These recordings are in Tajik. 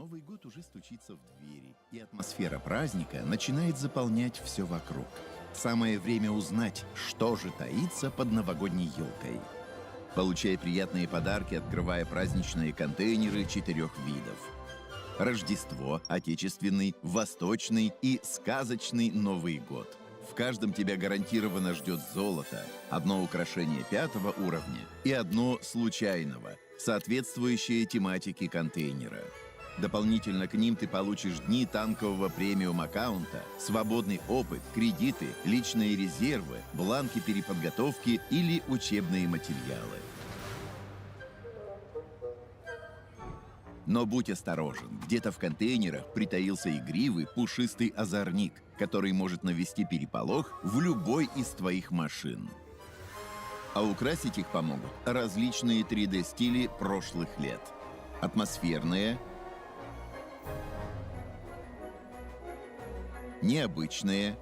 Новый год уже стучится в двери, и атмосфера праздника начинает заполнять все вокруг. Самое время узнать, что же таится под новогодней елкой. Получай приятные подарки, открывая праздничные контейнеры 4 видов. Рождество, Отечественный, Восточный и Сказочный Новый год. В каждом тебя гарантированно ждет золото, одно украшение 5 уровня и одно случайного, соответствующее тематике контейнера. Дополнительно к ним ты получишь дни танкового премиум-аккаунта, свободный опыт, кредиты, личные резервы, бланки переподготовки или учебные материалы. Но будь осторожен, где-то в контейнерах притаился игривый пушистый озорник, который может навести переполох в любой из твоих машин. А украсить их помогут различные 3D-стили прошлых лет. Атмосферные, необычные,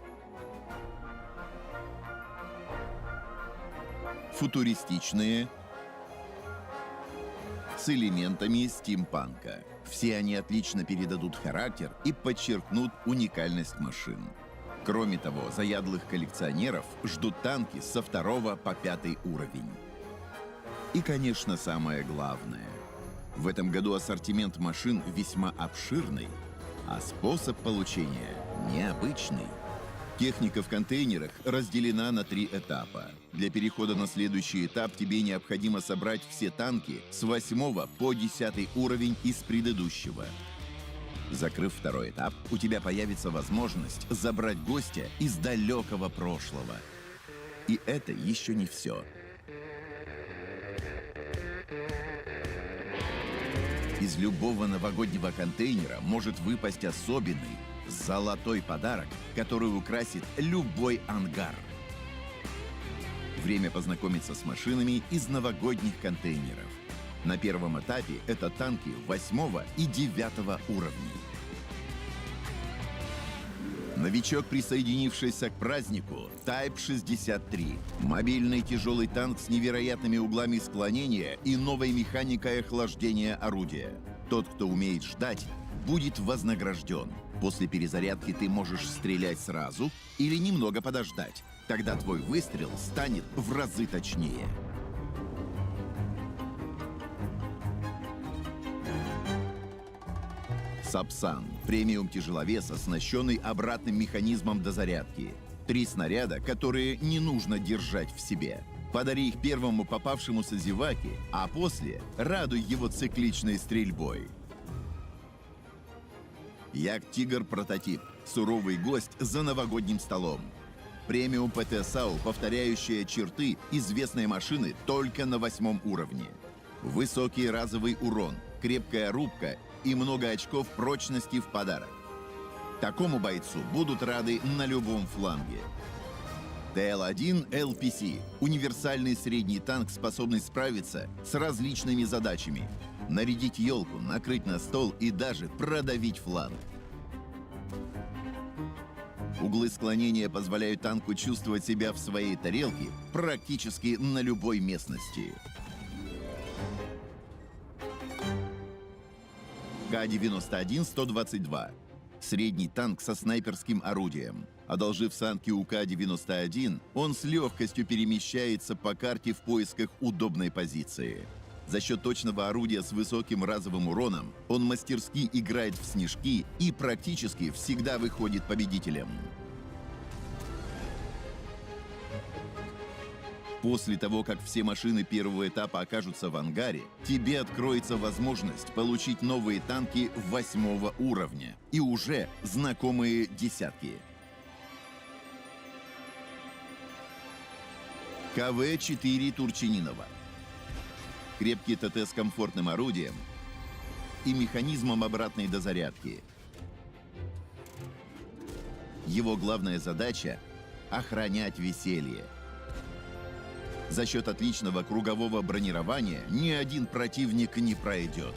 футуристичные, с элементами стимпанка. Все они отлично передадут характер и подчеркнут уникальность машин. Кроме того, заядлых коллекционеров ждут танки со 2 по 5 уровень. И, конечно, самое главное. В этом году ассортимент машин весьма обширный, а способ получения необычный. Техника в контейнерах разделена на 3 этапа. Для перехода на следующий этап тебе необходимо собрать все танки с 8 по 10 уровень из предыдущего. Закрыв второй этап, у тебя появится возможность забрать гостя из далекого прошлого. И это еще не все. Из любого новогоднего контейнера может выпасть особенный золотой подарок, который украсит любой ангар. Время познакомиться с машинами из новогодних контейнеров. На первом этапе это танки 8 и 9 уровней. Новичок, присоединившийся к празднику, Type 63. Мобильный тяжелый танк с невероятными углами склонения и новой механикой охлаждения орудия. Тот, кто умеет ждать, будет вознагражден. После перезарядки ты можешь стрелять сразу или немного подождать. Тогда твой выстрел станет в разы точнее. Сапсан – премиум-тяжеловес, оснащенный обратным механизмом дозарядки. 3 снаряда, которые не нужно держать в себе. Подари их первому попавшемуся зеваке, а после радуй его цикличной стрельбой. Як-Тигр прототип – суровый гость за новогодним столом. Премиум ПТ САУ, повторяющая черты известной машины только на 8 уровне. Высокий разовый урон, крепкая рубка и много очков прочности в подарок. Такому бойцу будут рады на любом фланге. ТЛ-1 ЛПС – универсальный средний танк, способный справиться с различными задачами. Нарядить елку, накрыть на стол и даже продавить фланг. Углы склонения позволяют танку чувствовать себя в своей тарелке практически на любой местности. К-91-122. Средний танк со снайперским орудием. Одолжив санки у К-91, он с легкостью перемещается по карте в поисках удобной позиции. За счет точного орудия с высоким разовым уроном он мастерски играет в снежки и практически всегда выходит победителем. После того, как все машины первого этапа окажутся в ангаре, тебе откроется возможность получить новые танки 8 уровня и уже знакомые десятки. КВ-4 Турчанинова. Крепкий ТТ с комфортным орудием и механизмом обратной дозарядки. Его главная задача – охранять веселье. За счет отличного кругового бронирования ни один противник не пройдет.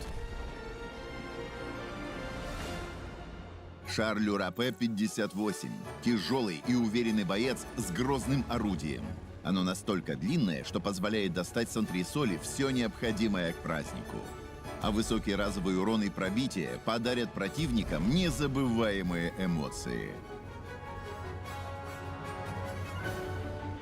Шарлю Рапе 58. Тяжелый и уверенный боец с грозным орудием. Оно настолько длинное, что позволяет достать с антресоли все необходимое к празднику. А высокий разовый урон и пробитие подарят противникам незабываемые эмоции.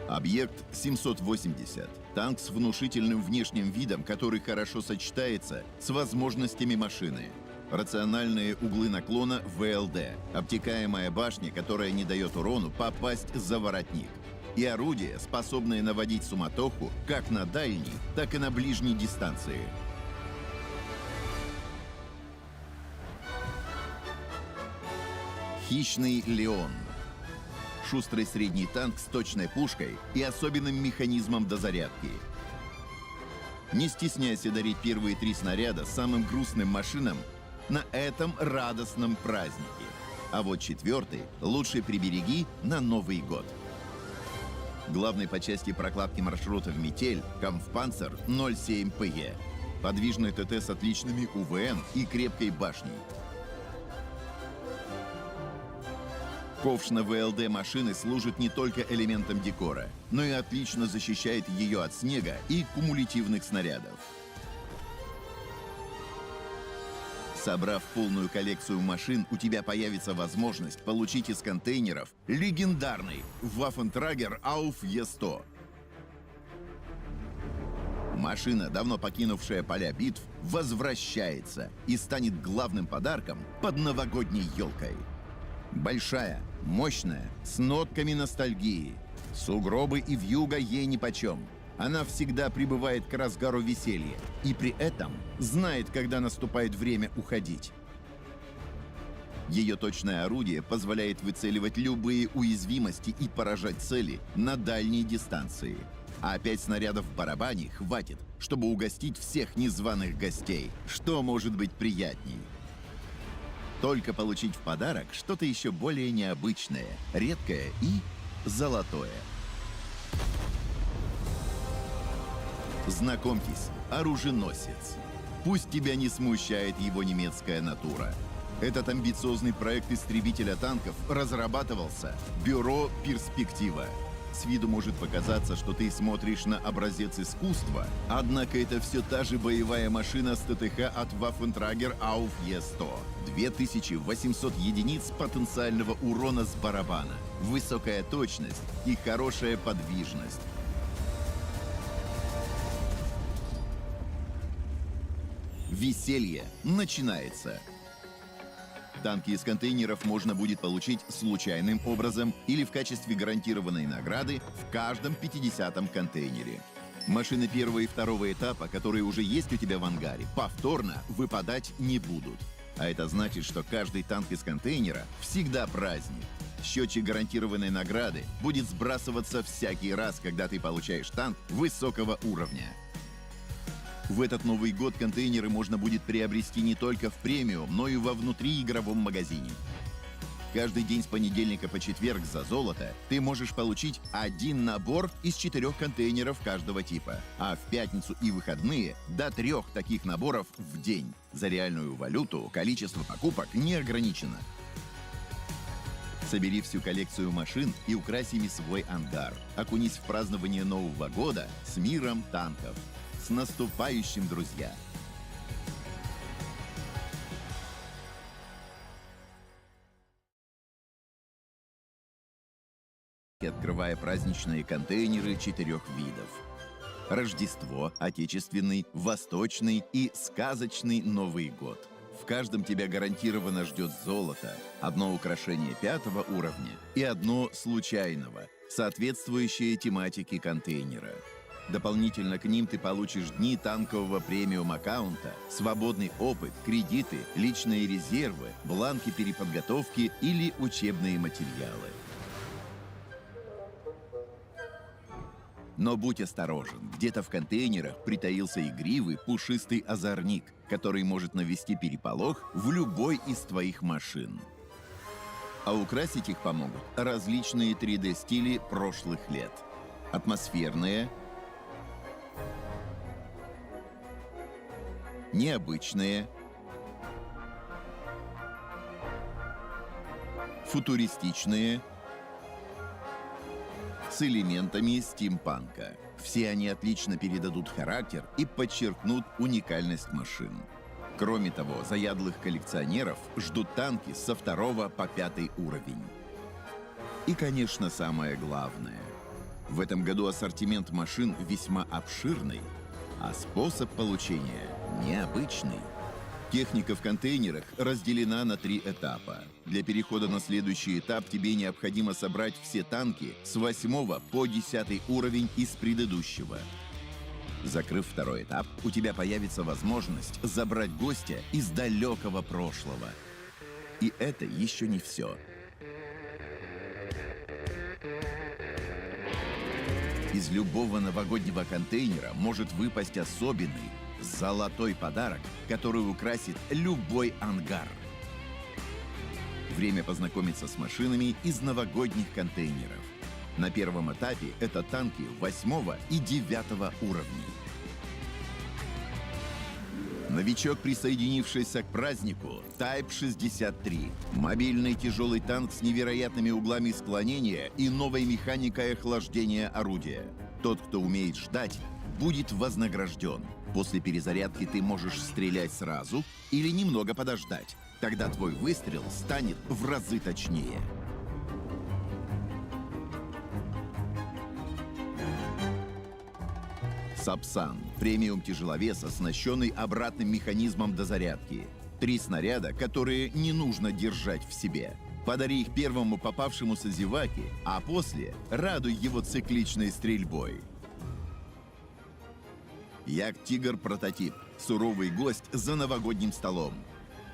Объект 780. Танк с внушительным внешним видом, который хорошо сочетается с возможностями машины. Рациональные углы наклона ВЛД. Обтекаемая башня, которая не дает урону попасть за воротник. И орудие, способное наводить суматоху как на дальней, так и на ближней дистанции. Хищный Леон. Шустрый средний танк с точной пушкой и особенным механизмом дозарядки. Не стесняйся дарить первые три снаряда самым грустным машинам на этом радостном празднике. А вот четвертый лучше прибереги на Новый год. Главный по части прокладки маршрута в метель – Камфпанцер 07 ПЕ. Подвижный ТТ с отличными УВН и крепкой башней. Ковш на ВЛД машины служит не только элементом декора, но и отлично защищает ее от снега и кумулятивных снарядов. Собрав полную коллекцию машин, у тебя появится возможность получить из контейнеров легендарный Waffenträger Auf E100. Машина, давно покинувшая поля битв, возвращается и станет главным подарком под новогодней елкой. Большая, мощная, с нотками ностальгии. Сугробы и вьюга ей нипочем. Она всегда прибывает к разгару веселья и при этом знает, когда наступает время уходить. Ее точное орудие позволяет выцеливать любые уязвимости и поражать цели на дальней дистанции. А 5 снарядов в барабане хватит, чтобы угостить всех незваных гостей. Что может быть приятней? Только получить в подарок что-то еще более необычное, редкое и золотое. Знакомьтесь, оруженосец. Пусть тебя не смущает его немецкая натура. Этот амбициозный проект истребителя танков разрабатывался Бюро «Перспектива». С виду может показаться, что ты смотришь на образец искусства, однако это все та же боевая машина с ТТХ от Waffenträger Auf E100. 2800 единиц потенциального урона с барабана, высокая точность и хорошая подвижность. Веселье начинается. Танки из контейнеров можно будет получить случайным образом или в качестве гарантированной награды в каждом 50-м контейнере. Машины первого и второго этапа, которые уже есть у тебя в ангаре, повторно выпадать не будут. А это значит, что каждый танк из контейнера всегда праздник. Счетчик гарантированной награды будет сбрасываться всякий раз, когда ты получаешь танк высокого уровня. В этот Новый год контейнеры можно будет приобрести не только в премиум, но и во внутриигровом магазине. Каждый день с понедельника по четверг за золото ты можешь получить один набор из 4 контейнеров каждого типа, а в пятницу и выходные до 3 таких наборов в день. За реальную валюту количество покупок не ограничено. Собери всю коллекцию машин и укрась ими свой ангар. Окунись в празднование Нового года с миром танков. С наступающим, друзья! Открывая праздничные контейнеры 4 видов. Рождество, Отечественный, Восточный и Сказочный Новый год. В каждом тебя гарантированно ждет золото, одно украшение 5 уровня и одно случайного, соответствующее тематике контейнера. Дополнительно к ним ты получишь дни танкового премиум-аккаунта, свободный опыт, кредиты, личные резервы, бланки переподготовки или учебные материалы. Но будь осторожен, где-то в контейнерах притаился игривый, пушистый озорник, который может навести переполох в любой из твоих машин. А украсить их помогут различные 3D-стили прошлых лет. Атмосферные, необычные, футуристичные, с элементами стимпанка. Все они отлично передадут характер и подчеркнут уникальность машин. Кроме того, заядлых коллекционеров ждут танки со 2 по 5 уровень. И, конечно, самое главное. В этом году ассортимент машин весьма обширный, а способ получения необычный. Техника в контейнерах разделена на 3 этапа. Для перехода на следующий этап тебе необходимо собрать все танки с 8 по 10 уровень из предыдущего. Закрыв второй этап, у тебя появится возможность забрать гостя из далекого прошлого. И это еще не все. Из любого новогоднего контейнера может выпасть особенный золотой подарок, который украсит любой ангар. Время познакомиться с машинами из новогодних контейнеров. На первом этапе это танки 8 и 9 уровней. Новичок, присоединившийся к празднику, Type 63. Мобильный тяжелый танк с невероятными углами склонения и новой механикой охлаждения орудия. Тот, кто умеет ждать, будет вознагражден. После перезарядки ты можешь стрелять сразу или немного подождать. Тогда твой выстрел станет в разы точнее. Сапсан – премиум-тяжеловес, оснащенный обратным механизмом дозарядки. 3 снаряда, которые не нужно держать в себе. Подари их первому попавшемуся зеваке, а после радуй его цикличной стрельбой. Як-Тигр прототип – суровый гость за новогодним столом.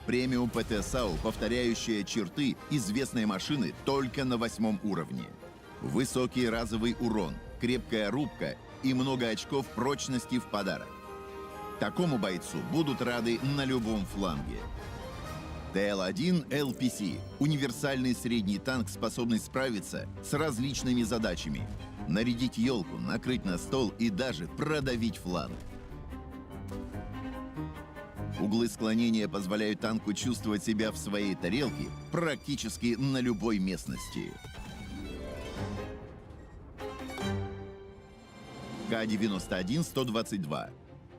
Премиум ПТ САУ, повторяющая черты известной машины только на 8 уровне. Высокий разовый урон, крепкая рубка и много очков прочности в подарок. Такому бойцу будут рады на любом фланге. ТЛ-1 ЛПС – универсальный средний танк, способный справиться с различными задачами. Нарядить елку, накрыть на стол и даже продавить фланг. Углы склонения позволяют танку чувствовать себя в своей тарелке практически на любой местности. К-91-122.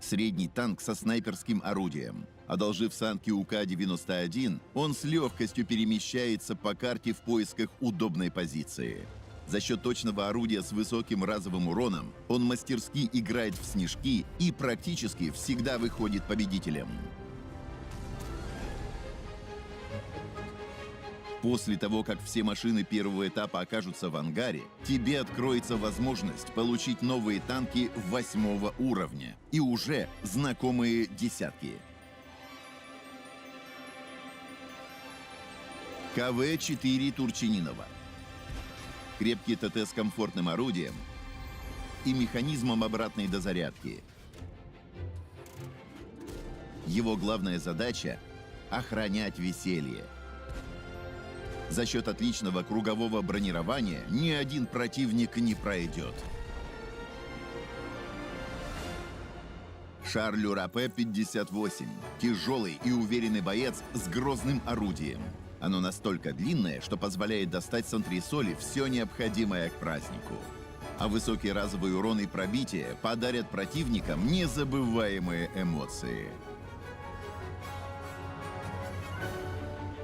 Средний танк со снайперским орудием. Одолжив санки у К-91, он с легкостью перемещается по карте в поисках удобной позиции. За счет точного орудия с высоким разовым уроном он мастерски играет в снежки и практически всегда выходит победителем. После того, как все машины первого этапа окажутся в ангаре, тебе откроется возможность получить новые танки 8 уровня и уже знакомые десятки. КВ-4 Турчанинова. Крепкий ТТ с комфортным орудием и механизмом обратной дозарядки. Его главная задача — охранять веселье. За счет отличного кругового бронирования ни один противник не пройдет. Шарлю Рапе 58. Тяжелый и уверенный боец с грозным орудием. Оно настолько длинное, что позволяет достать с антресоли все необходимое к празднику. А высокий разовый урон и пробитие подарят противникам незабываемые эмоции.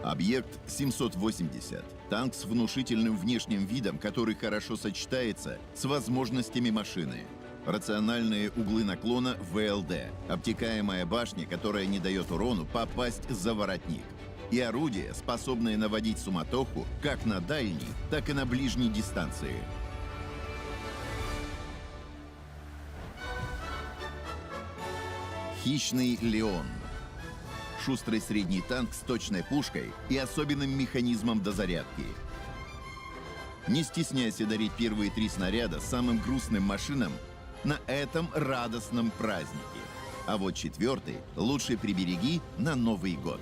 Объект 780. Танк с внушительным внешним видом, который хорошо сочетается с возможностями машины. Рациональные углы наклона ВЛД. Обтекаемая башня, которая не дает урону попасть за воротник. И орудие, способное наводить суматоху как на дальней, так и на ближней дистанции. Хищный Леон. Шустрый средний танк с точной пушкой и особенным механизмом дозарядки. Не стесняйся дарить первые 3 снаряда самым грустным машинам на этом радостном празднике. А вот 4-й лучше прибереги на Новый год.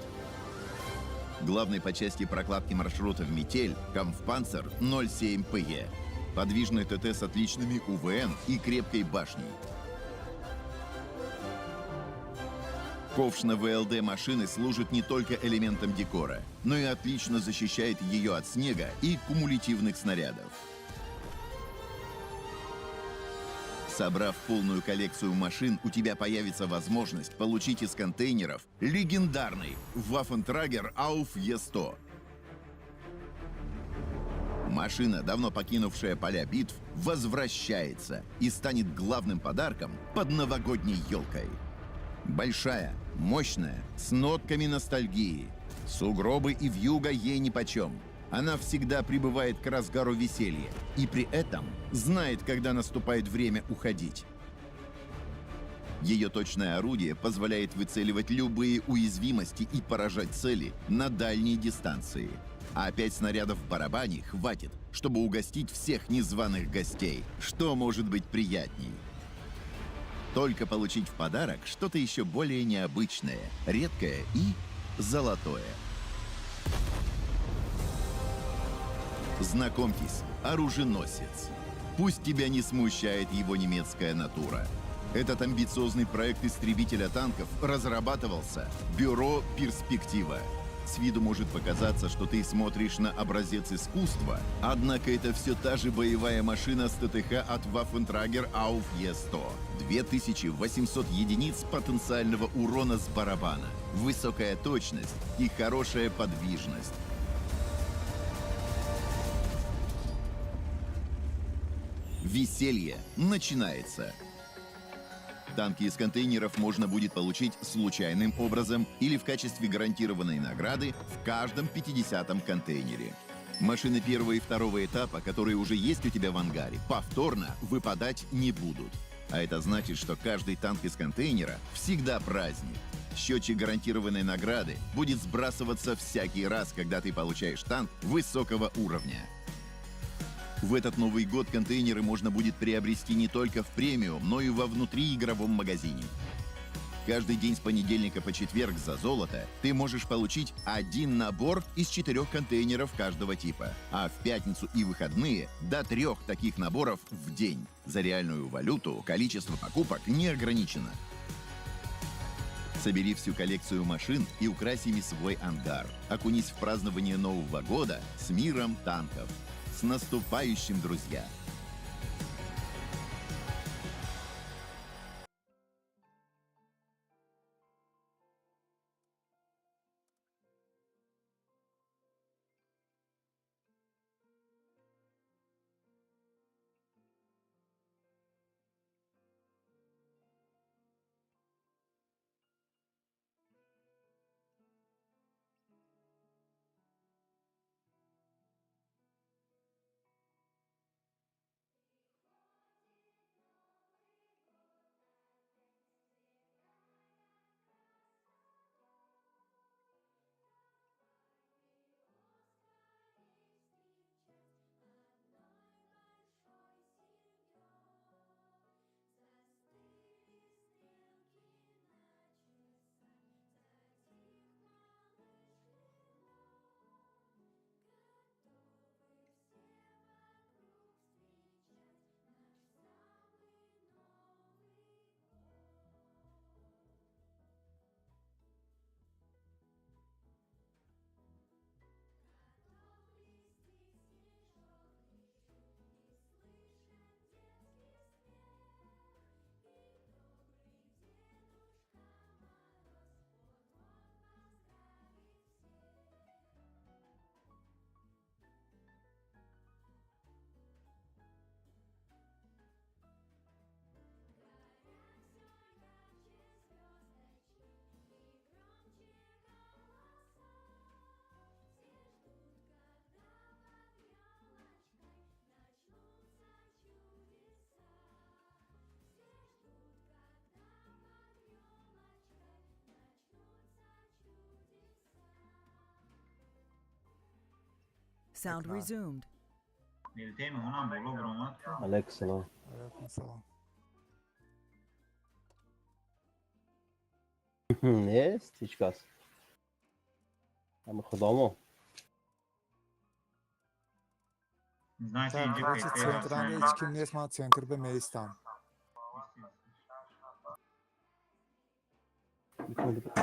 Главный по части прокладки маршрута в метель Камфпанцер 07 ПЕ. Подвижный ТТ с отличными УВН и крепкой башней. Ковш на ВЛД машины служит не только элементом декора, но и отлично защищает ее от снега и кумулятивных снарядов. Собрав полную коллекцию машин, у тебя появится возможность получить из контейнеров легендарный Waffenträger auf E100. Машина, давно покинувшая поля битв, возвращается и станет главным подарком под новогодней елкой. Большая, мощная, с нотками ностальгии. Сугробы и вьюга ей нипочем. Она всегда прибывает к разгару веселья и при этом знает, когда наступает время уходить. Ее точное орудие позволяет выцеливать любые уязвимости и поражать цели на дальней дистанции. А 5 снарядов в барабане хватит, чтобы угостить всех незваных гостей. Что может быть приятней? Только получить в подарок что-то еще более необычное, редкое и золотое. Знакомьтесь, оруженосец. Пусть тебя не смущает его немецкая натура. Этот амбициозный проект истребителя танков разрабатывался Бюро «Перспектива». С виду может показаться, что ты смотришь на образец искусства, однако это все та же боевая машина с ТТХ от Waffenträger auf E100. 2800 единиц потенциального урона с барабана, высокая точность и хорошая подвижность. Веселье начинается. Танки из контейнеров можно будет получить случайным образом или в качестве гарантированной награды в каждом 50-м контейнере. Машины первого и второго этапа, которые уже есть у тебя в ангаре, повторно выпадать не будут. А это значит, что каждый танк из контейнера всегда праздник. Счетчик гарантированной награды будет сбрасываться всякий раз, когда ты получаешь танк высокого уровня. В этот Новый год контейнеры можно будет приобрести не только в премиум, но и во внутриигровом магазине. Каждый день с понедельника по четверг за золото ты можешь получить один набор из 4 контейнеров каждого типа, а в пятницу и выходные до 3 таких наборов в день. За реальную валюту количество покупок не ограничено. Собери всю коллекцию машин и укрась ими свой ангар. Окунись в празднование Нового года с миром танков. С наступающим, друзья! Sound resumed. Милтей меҳмонам боло биромад. Алейкум салом. Алейкум салом. Нест ҳеҷ кас. Ами худомо. Значит, Так, инҷо короче, ПТ центранда ҳастанд. ҳеҷ ким нест, ман центр ба меистам.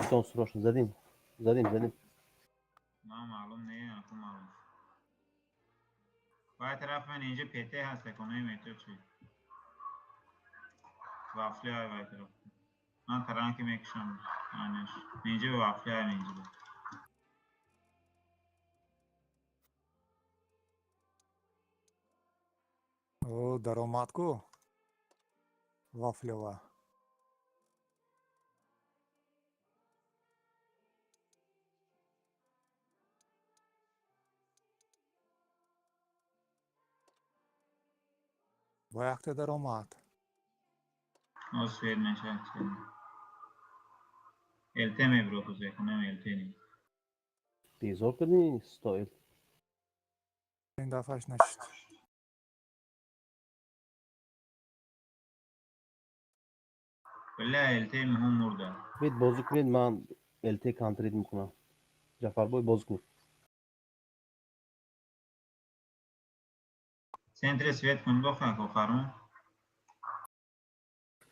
Битон срочно задим. Задим, задим. Ман маълум не, аку маълум. Баъд тараф ман инҷо ПТ ҳаст, экономи метро чи. Вафли ай вай тараф. Ман таранки мекушам. Анеш. Инҷа вафли ай инҷа. О, даромад ку. Вафлева. Бо якта даромад. О, свет мешавад. ЛТ мебро кузе кунам ЛТ ни. Безор кардӣ стоил. Ин дафъаш нашуд. Бля, ЛТ муҳим мурда. Бед бозӣ кунед, ман ЛТ контрит мекунам. Ҷафарбой, бозӣ кун. Центре свет кун доха кохарун.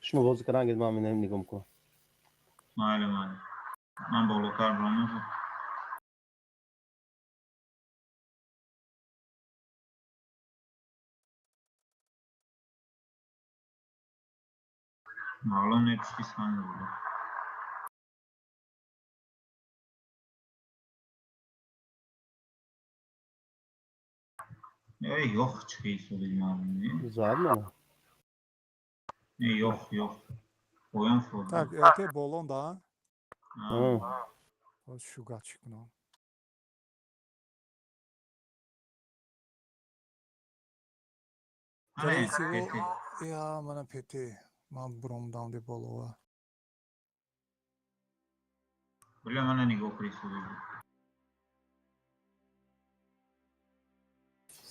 Шумо бозӣ карангед, ман минам нигоҳ мекунам. Майли, майли. Ман болотар бромам. Маълум не пушти санг буда. Эй, ёх чӣ суди маълум не? Зад мана. Не, ёх, ёх. Поён фурд. Так, ЛТ болон да? А. Боз шугат чӣ кунам? Ана, Скорее ПТ. всего, я мана ПТ. Ман буромдам де болова. Бля, мана нигоҳ кунӣ суди.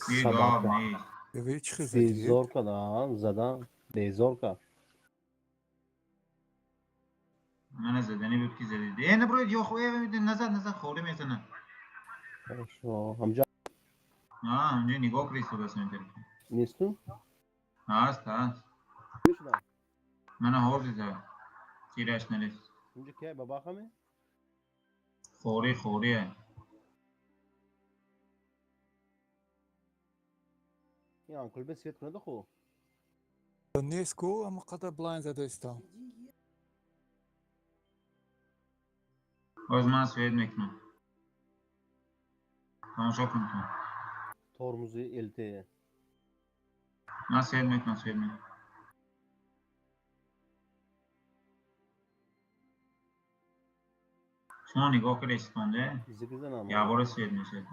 Е, гап Собака. нест. Эве чӣ хел задӣ? Безор кардам, задам. Безор кард. Мана заданӣ буд ки задид. Э, наброид, ёх, э, назад, назад, хорӣ мезанад. Хорошо. Ҳамҷа А, унҷа нигоҳ кунӣ суда центр. несту? Ҳаст, ҳаст. Шудам. Мана ҳозир зад. Тираш нарасид. Инҷа кия бабахаме? Хорӣ, хорие. Ин анкулбе свет кунад ху. Нест ку, ама қадар блайн задаистам. Боз ман свет мекунам. Тамошо кун ту. Тормози ЛТ. Ман свет мекунам, свет мекунам. Шумо нигоҳ кунед секунде. Зикр занам. Якбора свет мешавад.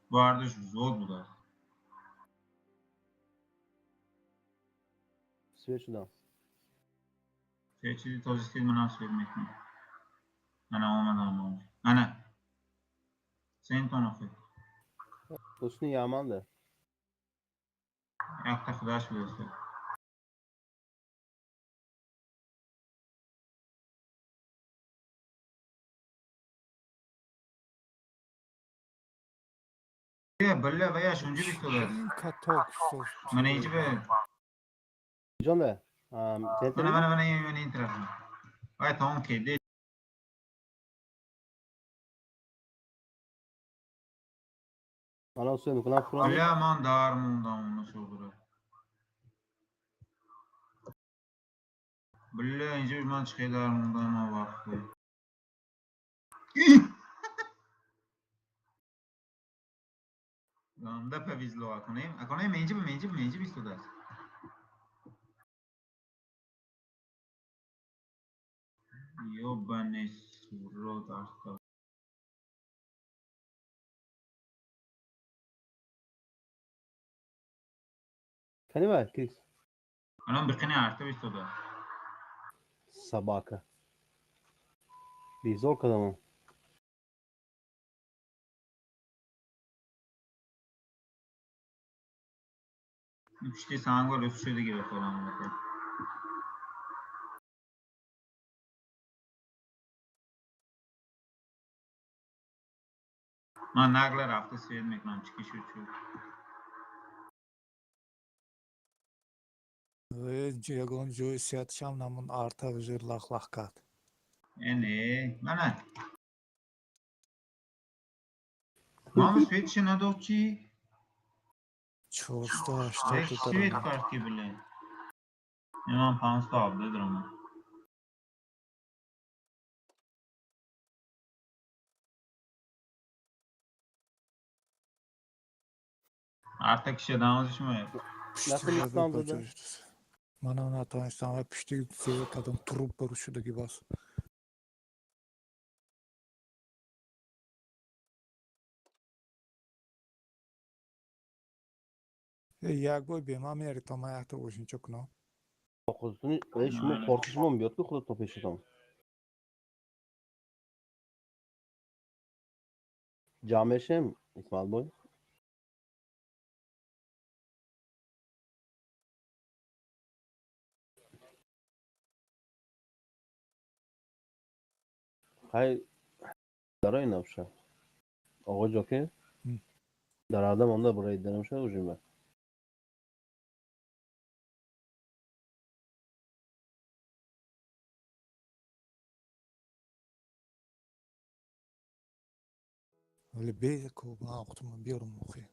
Бо ҳардуш взвод будааст. Свет шудам. Се чизи тозистид, манам свет мекунам. Ана омадам. Ана. Сентон охир. Ҳусни яманда. Якта худаш будааст. Е, бля, ваяш унҷа бистодааст. Ин каток соз. Мана инҷа бе. Ҷонда. Центр. Мана, мана, мана, мана ин тараф. Вай тамом кеде. Мана свет мекунам фурам. Бля, ман дар мондам уна шуғра. Бля, инҷа ман чӣ дар мондам ман вақт. Ганда повезло акунем. Акунем инҷа бе, инҷа бе, инҷа бистодааст. Ёбаный сурот арта. Кани вай, Крис? Анам биқини арта бистодааст. Собака. Безор кардам. Пушти сангва рӯз шудагӣ ба худам. Ман нагла рафта свет мекунам, чӣ ки шуд шуд. Ягон ҷои сиҳатшам намон, арта уже лах-лах кард. Эне, мана. Ман свет ше надод чӣ? 480 Свет даромад. Кард ки биле. Ман 517 даромад. Арта кишадан шумо. Натонистам зада. Манам натонистам ва пушти зер кардам, труп бару шудаги бас. Як бой бема мери то ман якта ошинчо кунам. Худатон шумо корти шумо биёд ки худатон пешатон. Ҷамъ мешем, Исмаилбой? Хай дарои навша. Оғо ҷоке? Дар арда монда барои дарамша ужима. Вале бе ку ман худам биёрам охи.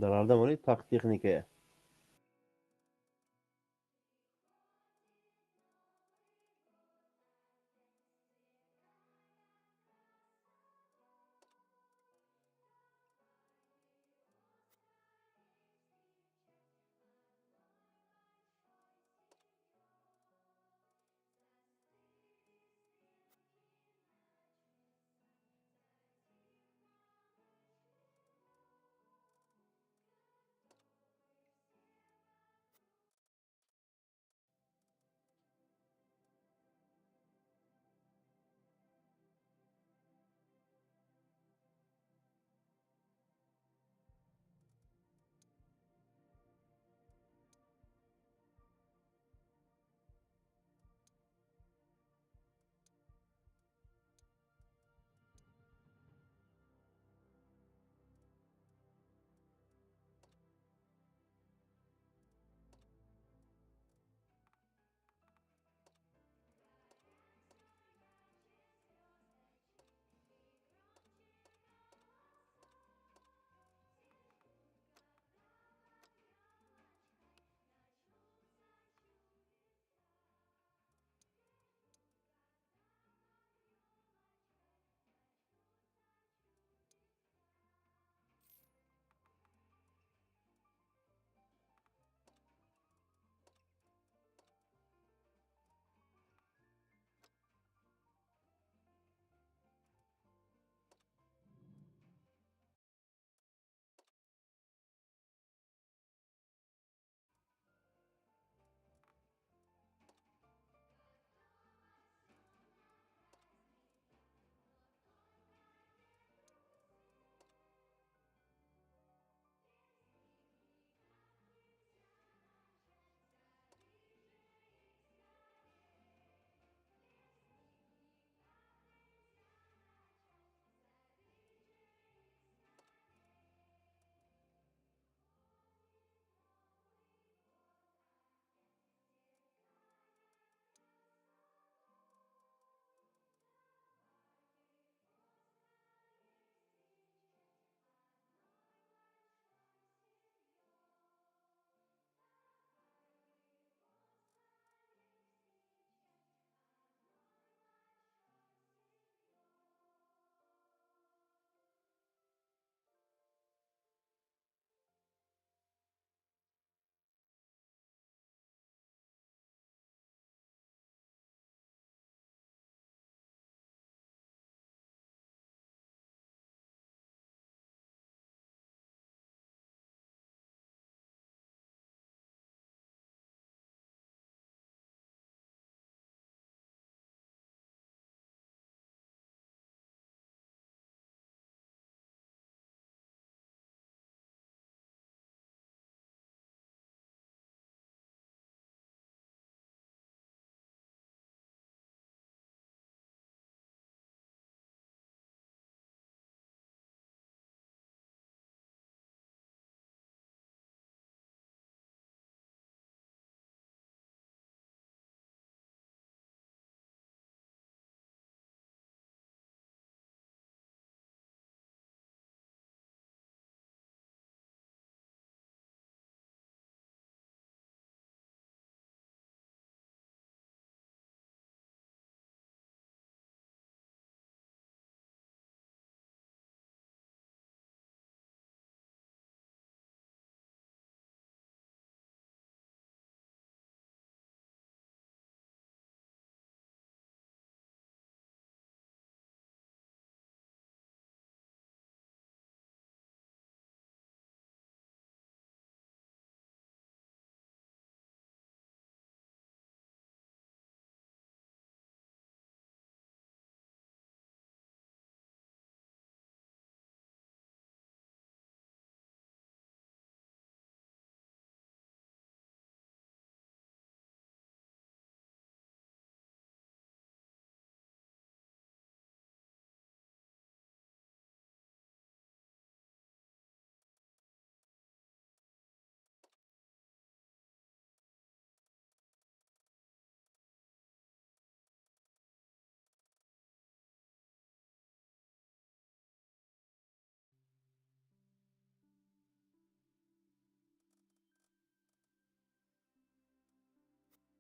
Дар арда монӣ тақ техникая.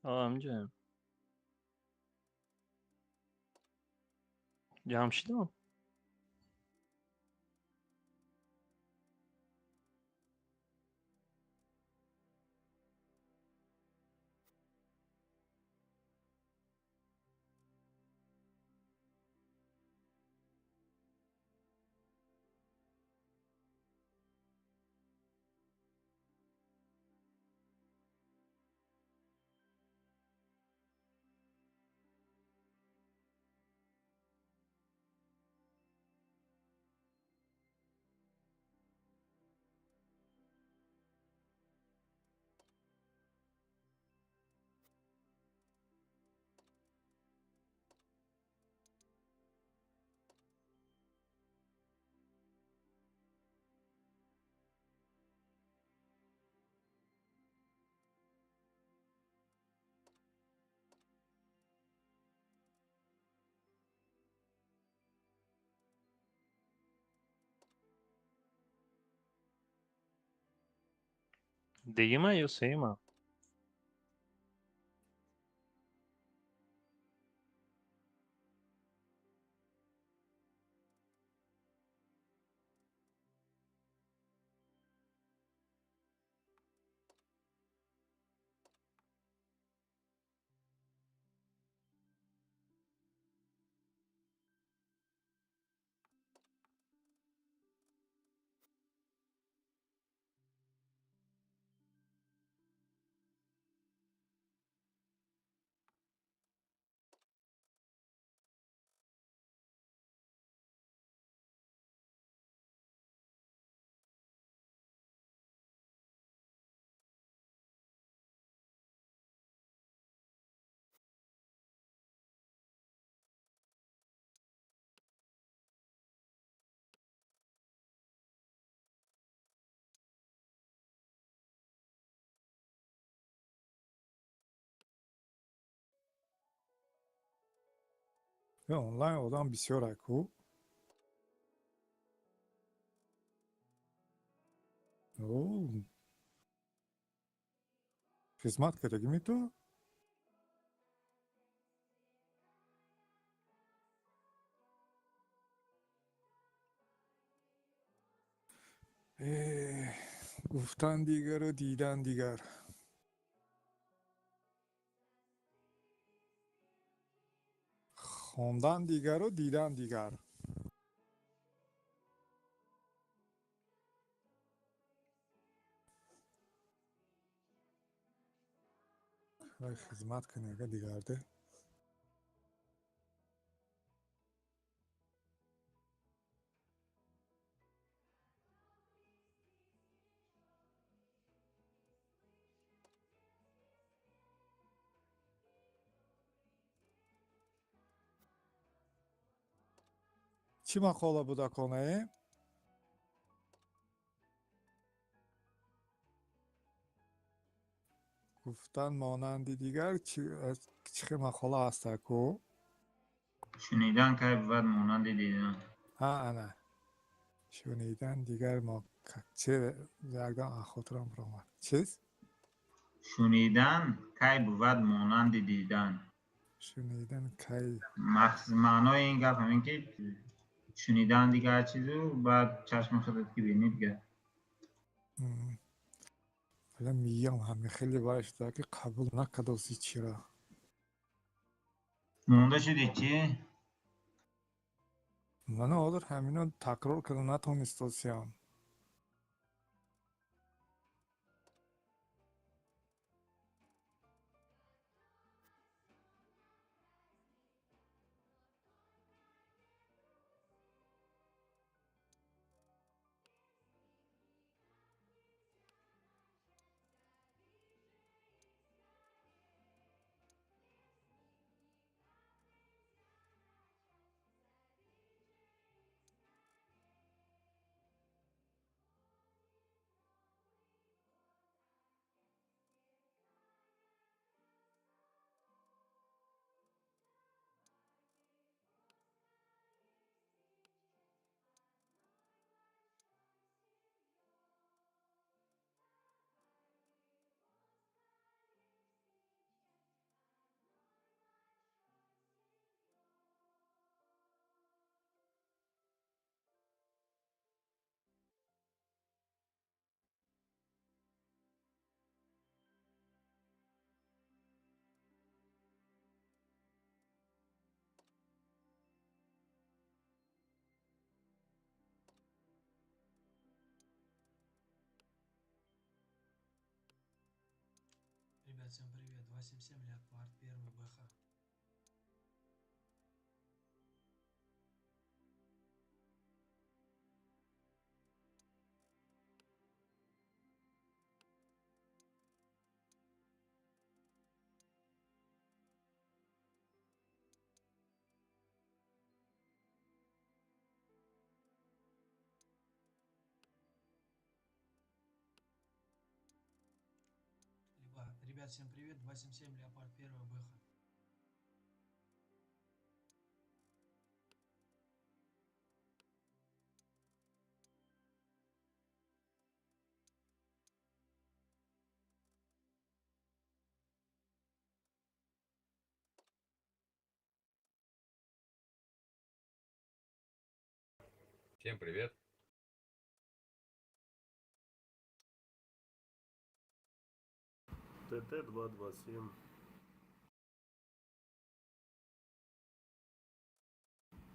Ҳамҷоям. Ҷамшидам? Дуюма ё сеюма? Онлайн одам бисёр ку. Хизмат кардагими ту? Гуфтан дигару дидан дигар. Хондан дигару дидан дигар. Вай хизмат кунега дигарде. Чӣ мақола буда конае? Гуфтан монанди дигар чӣ хел мақола ҳаста ку? Шунидан кай бувад монанди дидан. Ҳа, ана. Шунидан дигар мо че якдам аз хотирам баромад. Чиз? Шунидан кай бувад монанди дидан. Шунидан кай маънои ин гап ҳамин ки шунидан дигар чизу баъд чашми худат ки бинӣ дигар. Вале миям ҳами хеле вай шуда ки қабул накардоси чира. Монда шуди чӣ? Ман ҳозир ҳамино такрор карда натонистосиям. Ребят, всем привет. 277 Леопард 1 БХ. Ребят, всем привет. 277 Леопард 1 БХ. Всем привет. ТТ-227.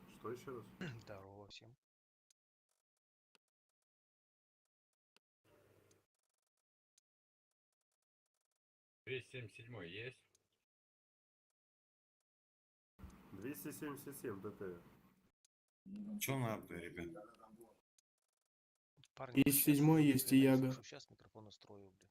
Что еще раз? Здорово всем. 277 есть? 277 ТТ. Че надо, ребят? Парни, Есть седьмой, есть и Яга. Сейчас микрофон устрою, блин.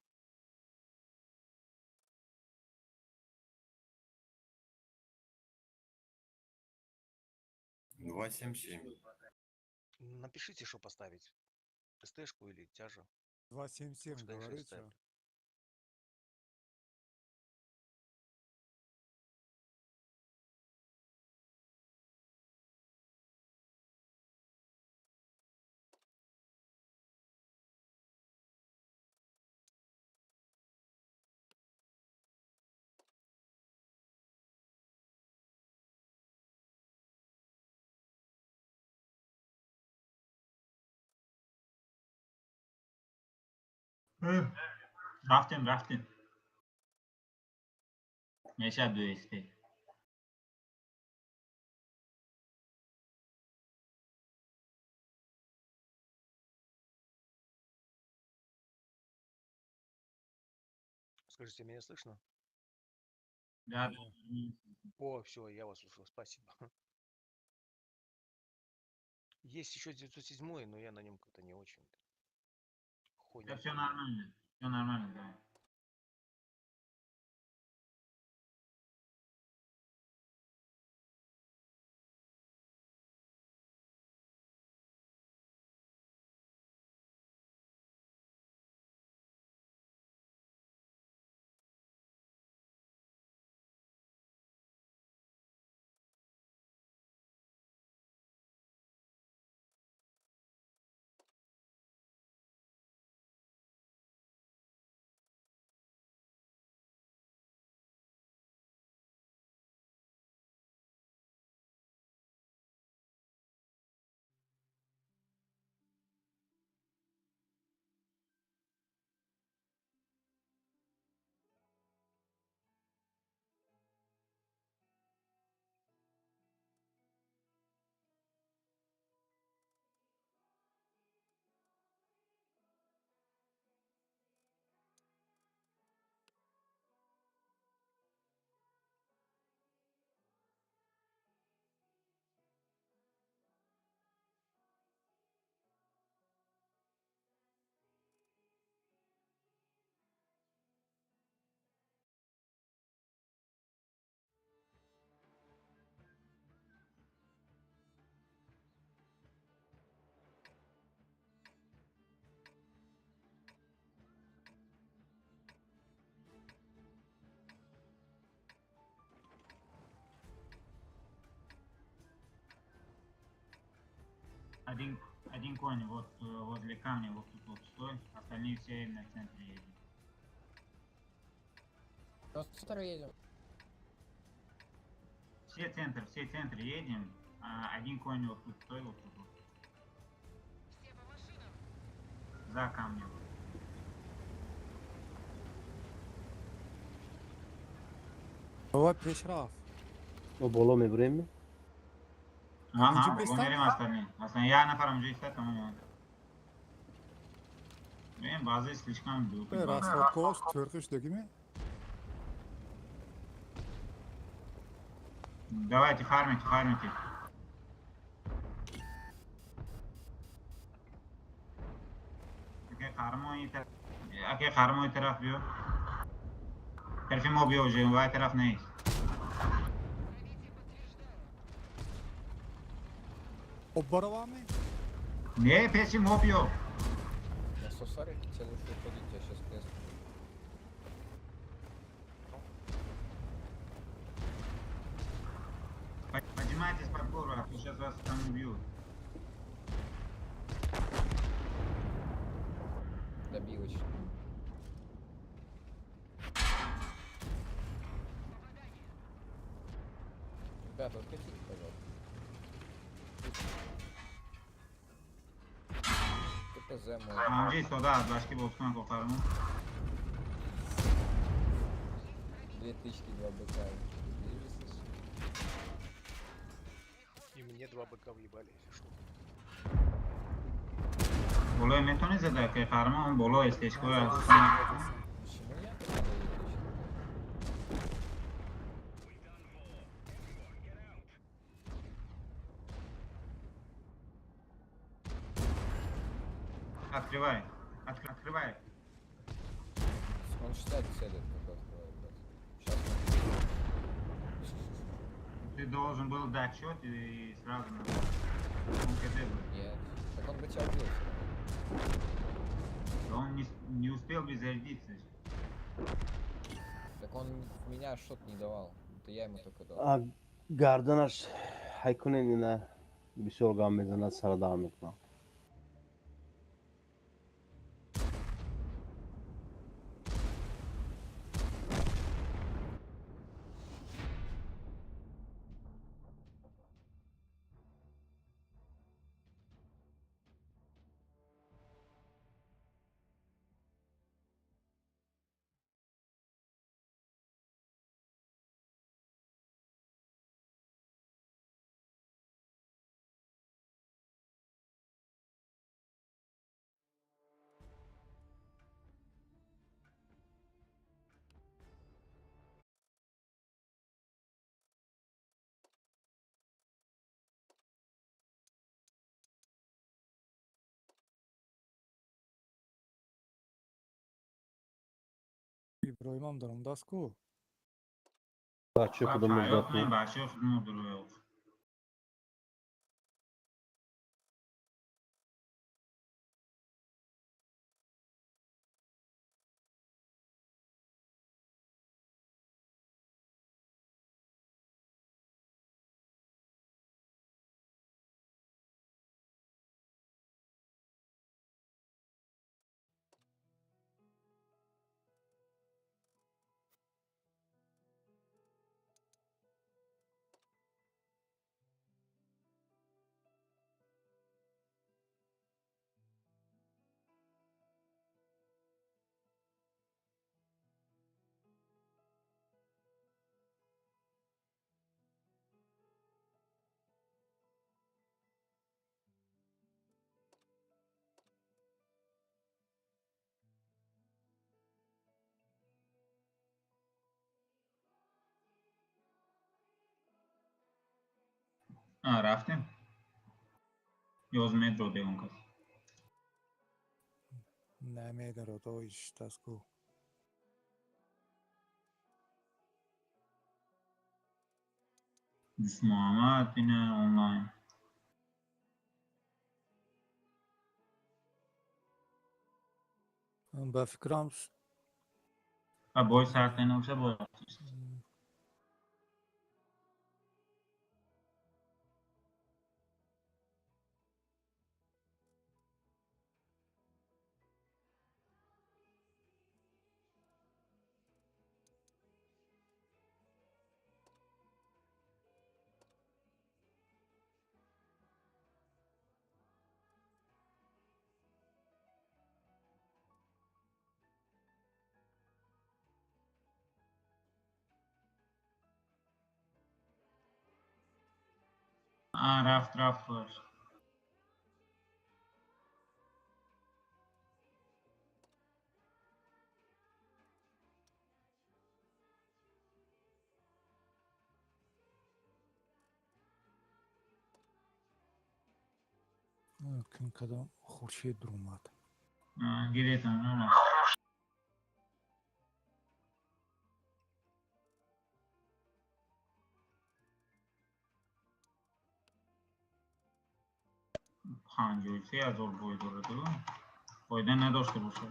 277. Напишите, что поставить. СТшку или тяжа. 277 говорите. Рафтем, рафтем. Меша 200. Скажите, меня слышно? Да. О, все, я вас услышал, спасибо. Есть еще 907, но я на нем как-то не очень. Да, все нормально. Все нормально, да. Один конь вот возле камня, вот тут вот стой, остальные все на центре едем. На центр едем. Все центр едем, а один конь вот тут стой, вот тут вот. Все по машинам. За камнем. Баба пешраф. Боло мебурем? Ага, боло мерем остальные. Остальные я нафарам уже истат, тамом. Мен базы слишком глупый. Расходкош төркүш дегиме? Давайте, фармите, фармите. Аке қаҳрамон тараф, аке қаҳрамон тараф биё. Тарафи мо биё уже, вай тараф нест. Об баровами? Не, пеши мо биё. На 140 тебе лучше уходить, я сейчас крест. Поднимайтесь под гору, а то сейчас вас там убьют. Добилочь. Ребята, откатите, пожалуйста. КПЗ мой. Амҷи истода аз башки бозкун коқармон. Две тычки, два быка. Движется. И мне два быка въебали, если что. Болои метавонӣ зада, ки қаҳрамон боло истешкои аз. Почему я тогда даю тычку? Открывай. Открывай. Он 60 целит, когда открывает, блядь. Сейчас. Ты должен был дать счет и сразу на. Он КД был. Нет. Так он бы тебя убил всё равно. Да он не успел бы зарядиться. Так он в меня шот не давал. Это я ему только дал. А гарданаш ҳайкунен ина бисёр гам мезанад, сарадаҳ мекунам. Иброимам даромадааст ку. Бачаи худамон Фарёд зад. кунем, бачаи худамон дурӯғ. А, рафтем? Ёз метро дегон кас. Намедарод, иштааст ку. Дис Муҳаммад ина онлайн. Ба фикрам А бой сарта ноша бой. А, рафт, рафт бош. Кадом хуршед дуромад. Гиретам. 53 000 бой дорад, фоида надошта бошад.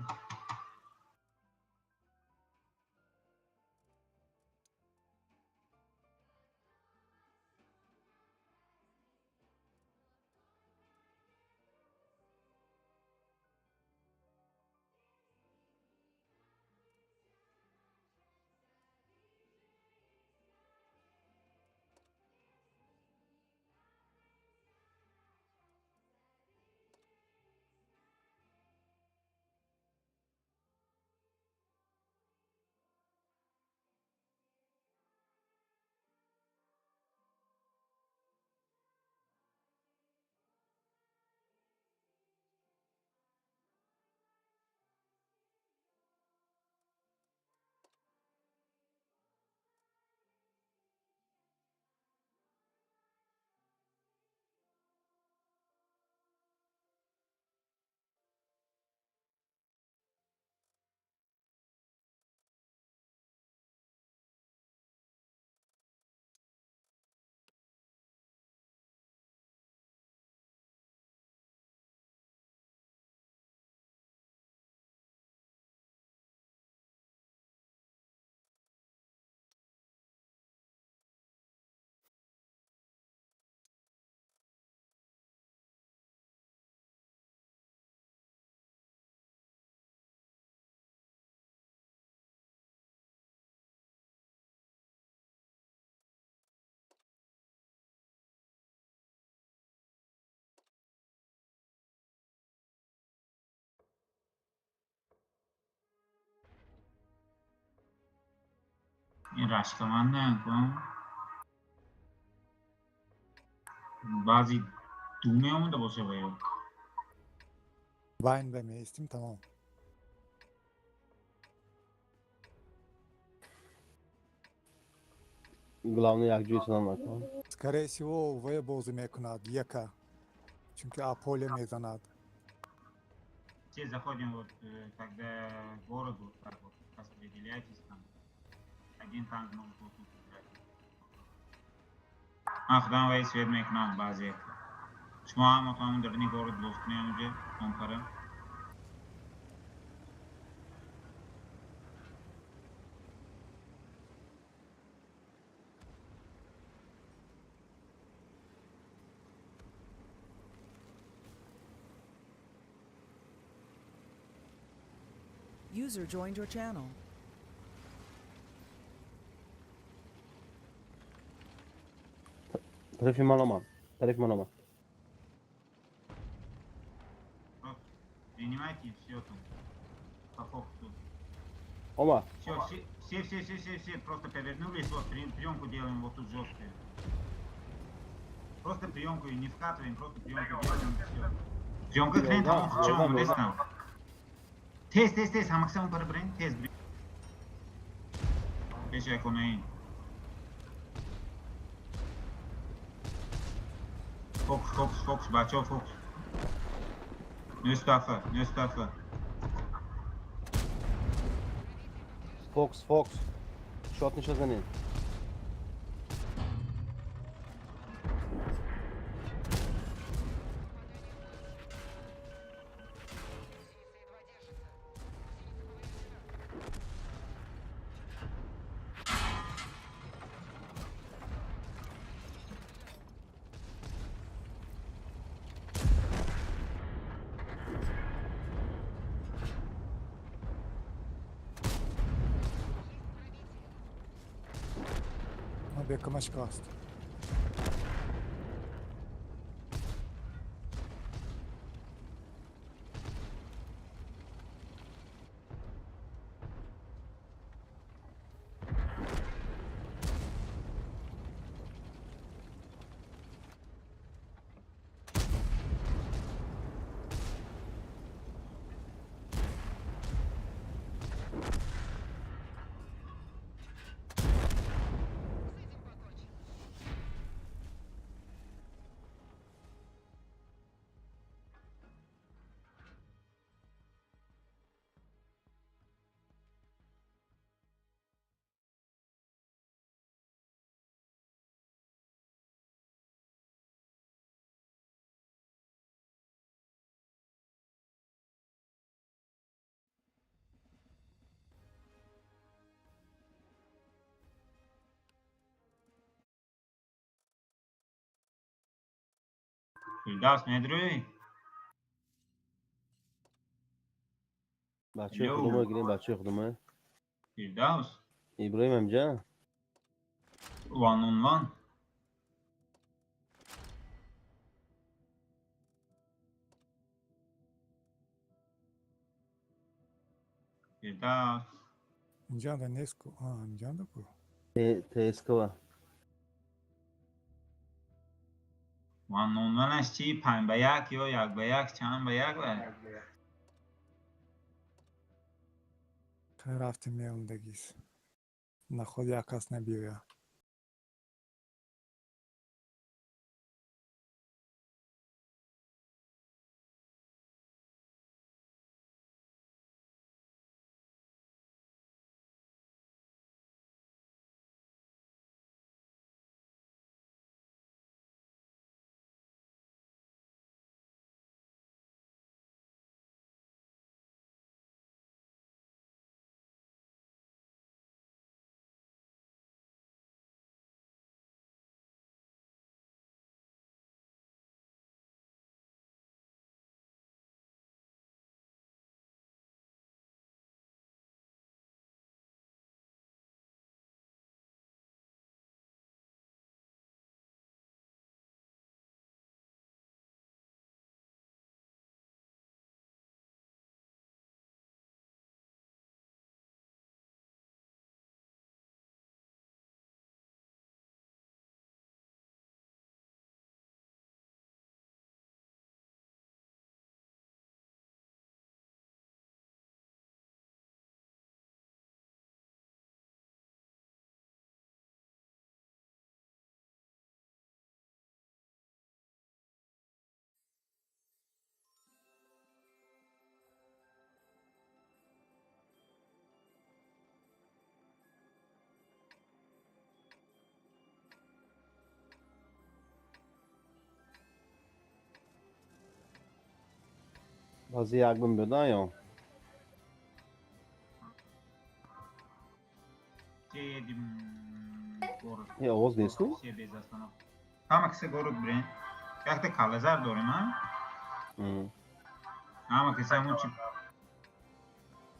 Ин рашкаманд кун, баъзи ду меомада боша ва ё Байн ба меистим, тамом. Главное, якҷои шудан накун. Скорее всего, В бозӣ мекунад яка, чунки аполе мезанад. Все заходим вот когда город, вот так вот распределяйтесь там. Один танк может вот тут играть. Ман худам вай свет мекунам баъзе. Шумо ҳаматон дарни город боз кунем уже конкара. User joined your channel. Тарафи ман омад, тарафи ман омад. Принимайте все там. По фокусу. Омад. Все, все, все, все, все, все, все, просто повернулись, вот приемку делаем вот тут жесткую. Просто приемку и не вкатываем, просто приемку делаем, все. Приемка кунем, тамом, хучом, омадестам. Тез, тез, тез, ҳамаксамон пара бирем, тез бирем. Пеш яконаин. Фокус, фокус, фокус, бачаҳо, фокус. Нӯстафа, нӯстафа. Фокс, фокс, шот нишазанед. Бекамашка аст. Фирдавс, медрӯй? Бачаи Йоу. худумо гирем, бачаи худумо. Фирдавс. Иброҳим амҷа. One on one. Фирдавс. Инҷанда нест ку. А, инҷанда ку. ТСК-ва. One on one аш чӣ? 5 ба 1 ё 1 ба 1, чанд ба як ва? Хай, рафтем, меомдагис. Наход як кас набиёя. Баъзе як бин бедан ё? Все едем в город. Е, овоз нест ку? Все без остановки. Ҳама киса город бирен. Якта калазар дорем, а? Ҳама киса ҳамун чи,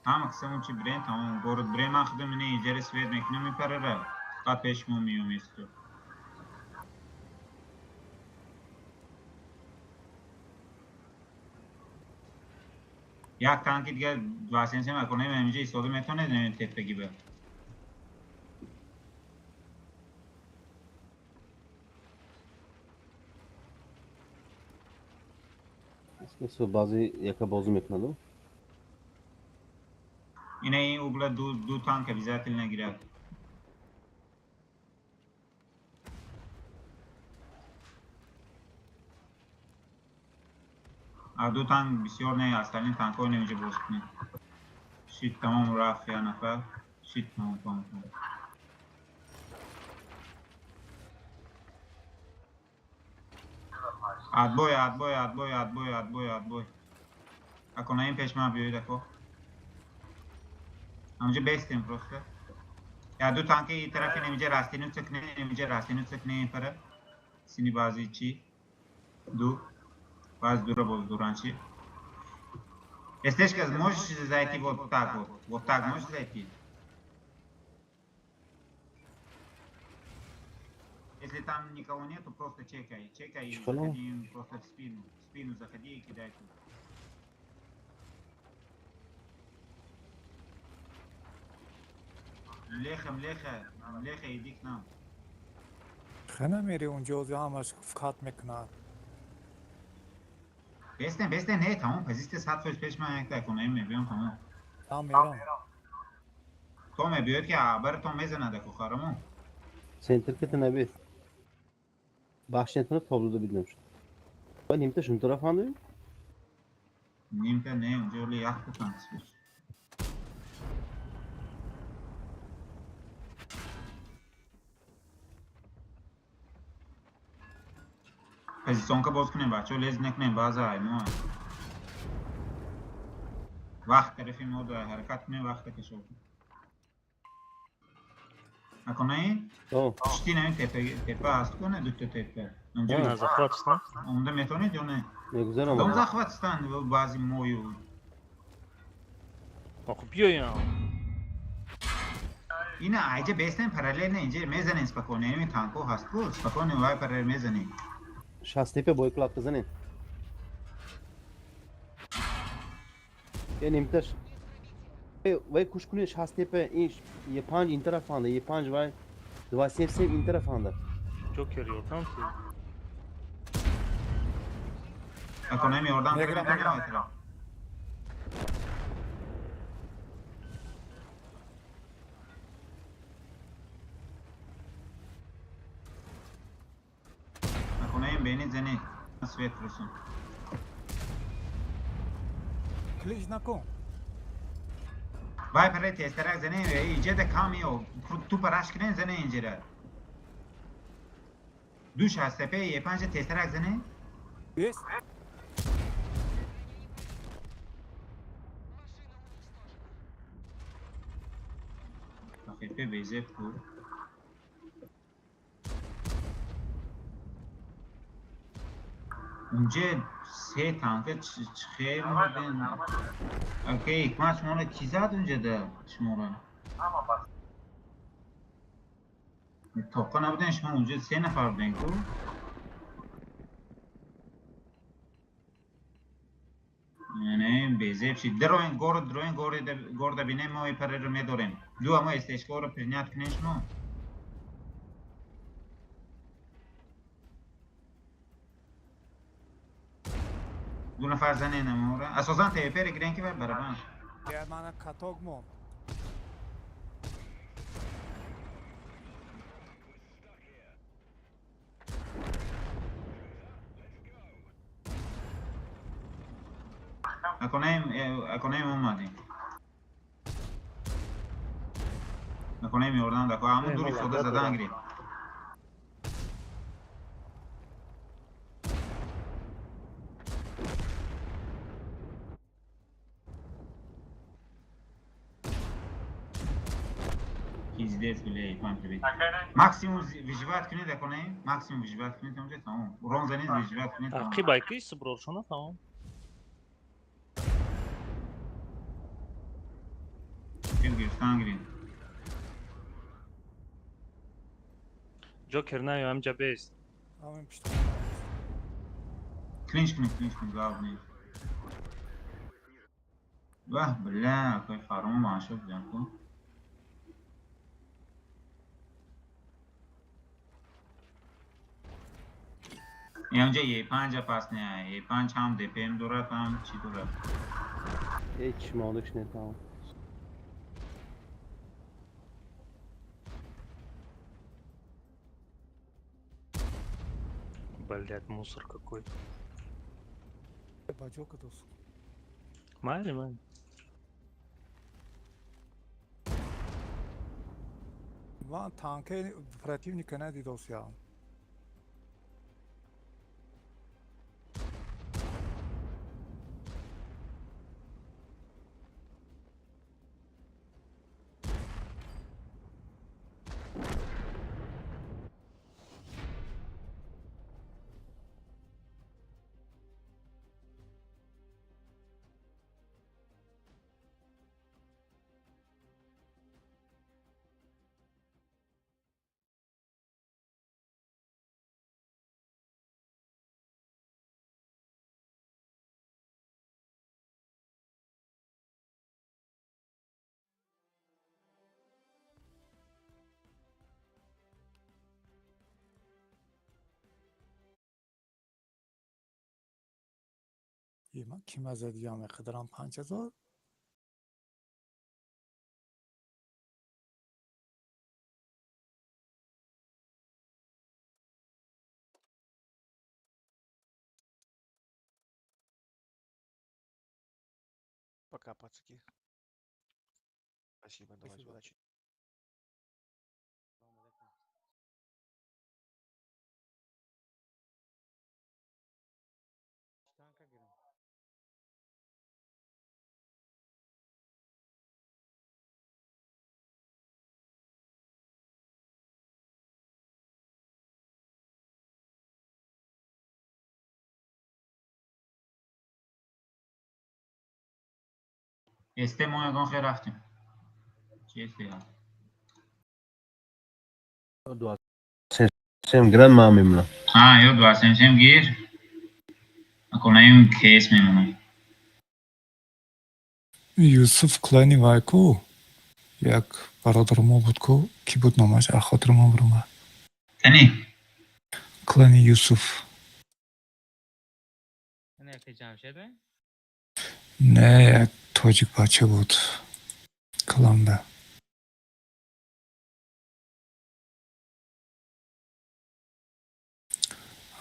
ҳама киса ҳамун чи бирен, тамом, город бирен. Ман худам ина иҷара свет мекунам, мепарара. Фақат пеш мо меём исто. Як танки дигар 277 аконем инҷа истода метавонед теппаги ба. Баъзе яка бозӣ мекунаду. Ина ин угла ду танк обязательно гирад. А ду танк бисёр не, остальные танкҳо инҷа боз кунед. Шит, тамом, рафт я нафар. Шит, тамом, тамом, тамом. Отбой, отбой, отбой, отбой, отбой, отбой. Ако пеш ман биёед, ако. Ҳамҷа бестем просто. Я ду танки и тарафи немиҷа растину цикне, немиҷа растину цикне пара. Сини бази чи? Ду. Баз дура боз дуранчи. СТшка, можешь зайти вот так вот? Вот так можешь зайти? Если там никого нету, просто чекай. Чекай и Что? заходи им просто в спину. В спину заходи и кидай тут. Млеха, млеха, млеха, иди к нам. Хай, намери унҷо, ҳамаш кат мекунад. Бестен, бестен, не, тамом, позиция 100% пеш ман якта кунем, мебиём, тамом. Там мерам. То мебиёд ки абар то мезанад аку харамон. Центр ки набед. Бахшнетона тоблуда биднам шуд. Ба нимта шун тараф андуем? Нимта не, унҷо ли якта танк спеш. Позиционка боз кунем, бачаҳо, лез накунем, баъза мо. Вақт тарафи мо да ҳаракат кунем, вақта кашо. Аконаи? О. Пушти нами тепа, тепа ҳаст куна дута тепа. Унҷа На захват стан. Омда метавонед ё не? Мегузарам. Дом захват стан баъзи мою. Охо биёям. Ина айҷа бестен параллельно инҷа мезанем спокойно. Ин танко ҳаст ку спокойно вай параллел мезанем. Шастепе бой клап бизанед. Е нимташ. Э, вай куш кунед шастепе ин е панҷ ин тараф анда, е панҷ вай 277 ин тараф анда. Ҷокер ёрдам ти. Аконами ёрдам Мегирам, кардем вай тараф. Аконаем бени зани свет русун. Клич накун. Вай параллел тезтарак зани иҷа да камио тупа раш кунен зани инҷира. Ду шастепе е панҷа тезтарак зани. Есть. ХП безеб ку. Унҷа се танка хел мурден. Окей, ҳикмат шуморо чӣ зад унҷада шуморо? Тоқа набуден шумо унҷа се нафар буден ку? Не, безеб шид. Дароен город, дроен город бинем мо пареро медорем. Ду амо СТшкоро принять кунен шумо. Ду нафар занен амора. Асосан ТВП ре гирен ки вай барабан. Я мана каток монд. Аконаем омадем. Аконаем ёрдам дако. Амон дури сода задан гирем. Пиздец, бля, Иван, привет. Максимум выживать кунед, аконаем. Максимум выживать кунед, онҷа тамом. Урон занед, выживать кунед, тамом. Ақибай ки суброршона тамом. Хел гирифтан гирем. Ҷокер наё ҳамҷа бест. Ҳамин пишт. Клинч кунед, клинч кунед, главный. Вах, бля, какой фарм машо, бля, ку. Инҷа Е5 пас не, Е5 ҳам ДПМ дорад, ҳам чӣ дорад. Ҳеч мондагиш не тамом. Блядь, мусор какой. Ба ҷо кадос. Майли, майли. Ман танкаи противника надидосиям. Ман кима задиям қадарам 5000. Пока, пацаки. Спасибо, давайте, Спасибо. удачи. Эсте мо ягон хел рафтем. Чи эсте? 277 грам ман мемонам. А, ё 277 гир. Аконаим кейс мемонам. Юсуф клани вай ку, як бародари мо буд ку, кӣ буд номаш, аз хотири мо биромад. Кани? Клани Юсуф. Не, як тоҷик бача буд. Кланда.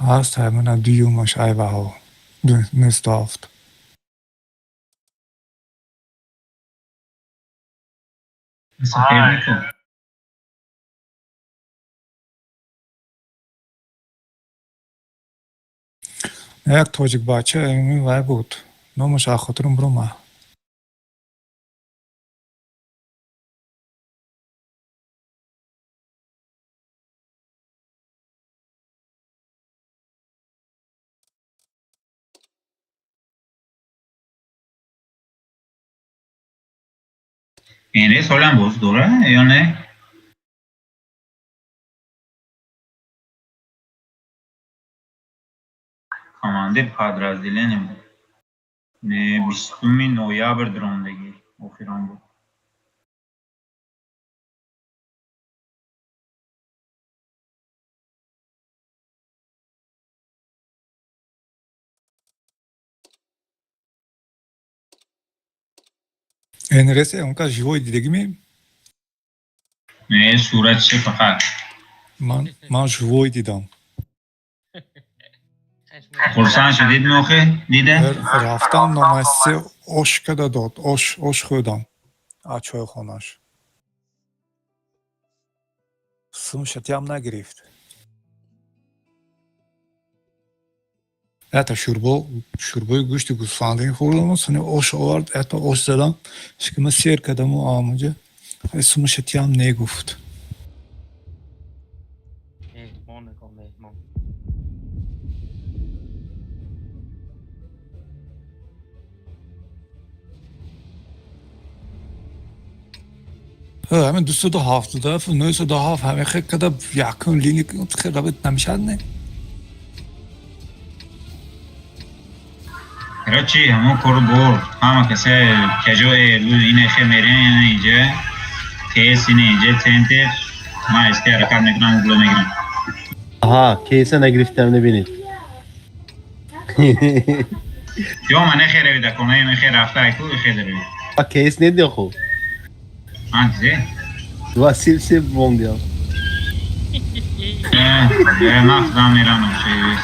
Ҳаст ҳамина дуюмаш айваҳо. 97. Сопернику. Як тоҷик бача ами вай буд. Номаш аз хотирам биромад. Ин солам боз дора ё не? Командир подразделение буд. Не, 20 ноябр даромадагӣ охирон буд. НРС он кас живой дидагӣ ме? Не, суратше фақат. Ман живой дидам. Хурсанд шудид мохе? Дида? Рафтам номаси ош када дод. Ош хӯрдам. Аз чойхонаш. Сумшатиам нагирифт. Это шӯрбои гӯшти гӯсфандӣ хӯрдам, сони ош овард, это ош задам. Шикама сер кардаму амуҷа. Сумшатиам негуфт. Меҳмон нигоҳ, меҳмон. Ҳамин 277, 907 ҳамин хел када якум линии хел равид намешад не? Короче, ҳамон кору бурд. Ҳама касе каҷое ине хе мерен инҷа. Кейс ине инҷа центр. Ман эсте ҳаракат мекунам, угло мегирам. Аҳа, кейса нагирифтам, набинед. Ё ман нехе равида конаи мехе рафта айку хе равид. А кейс недиё хуб. А, зе? 277 мондиям. Э, ман худам мерам шеи.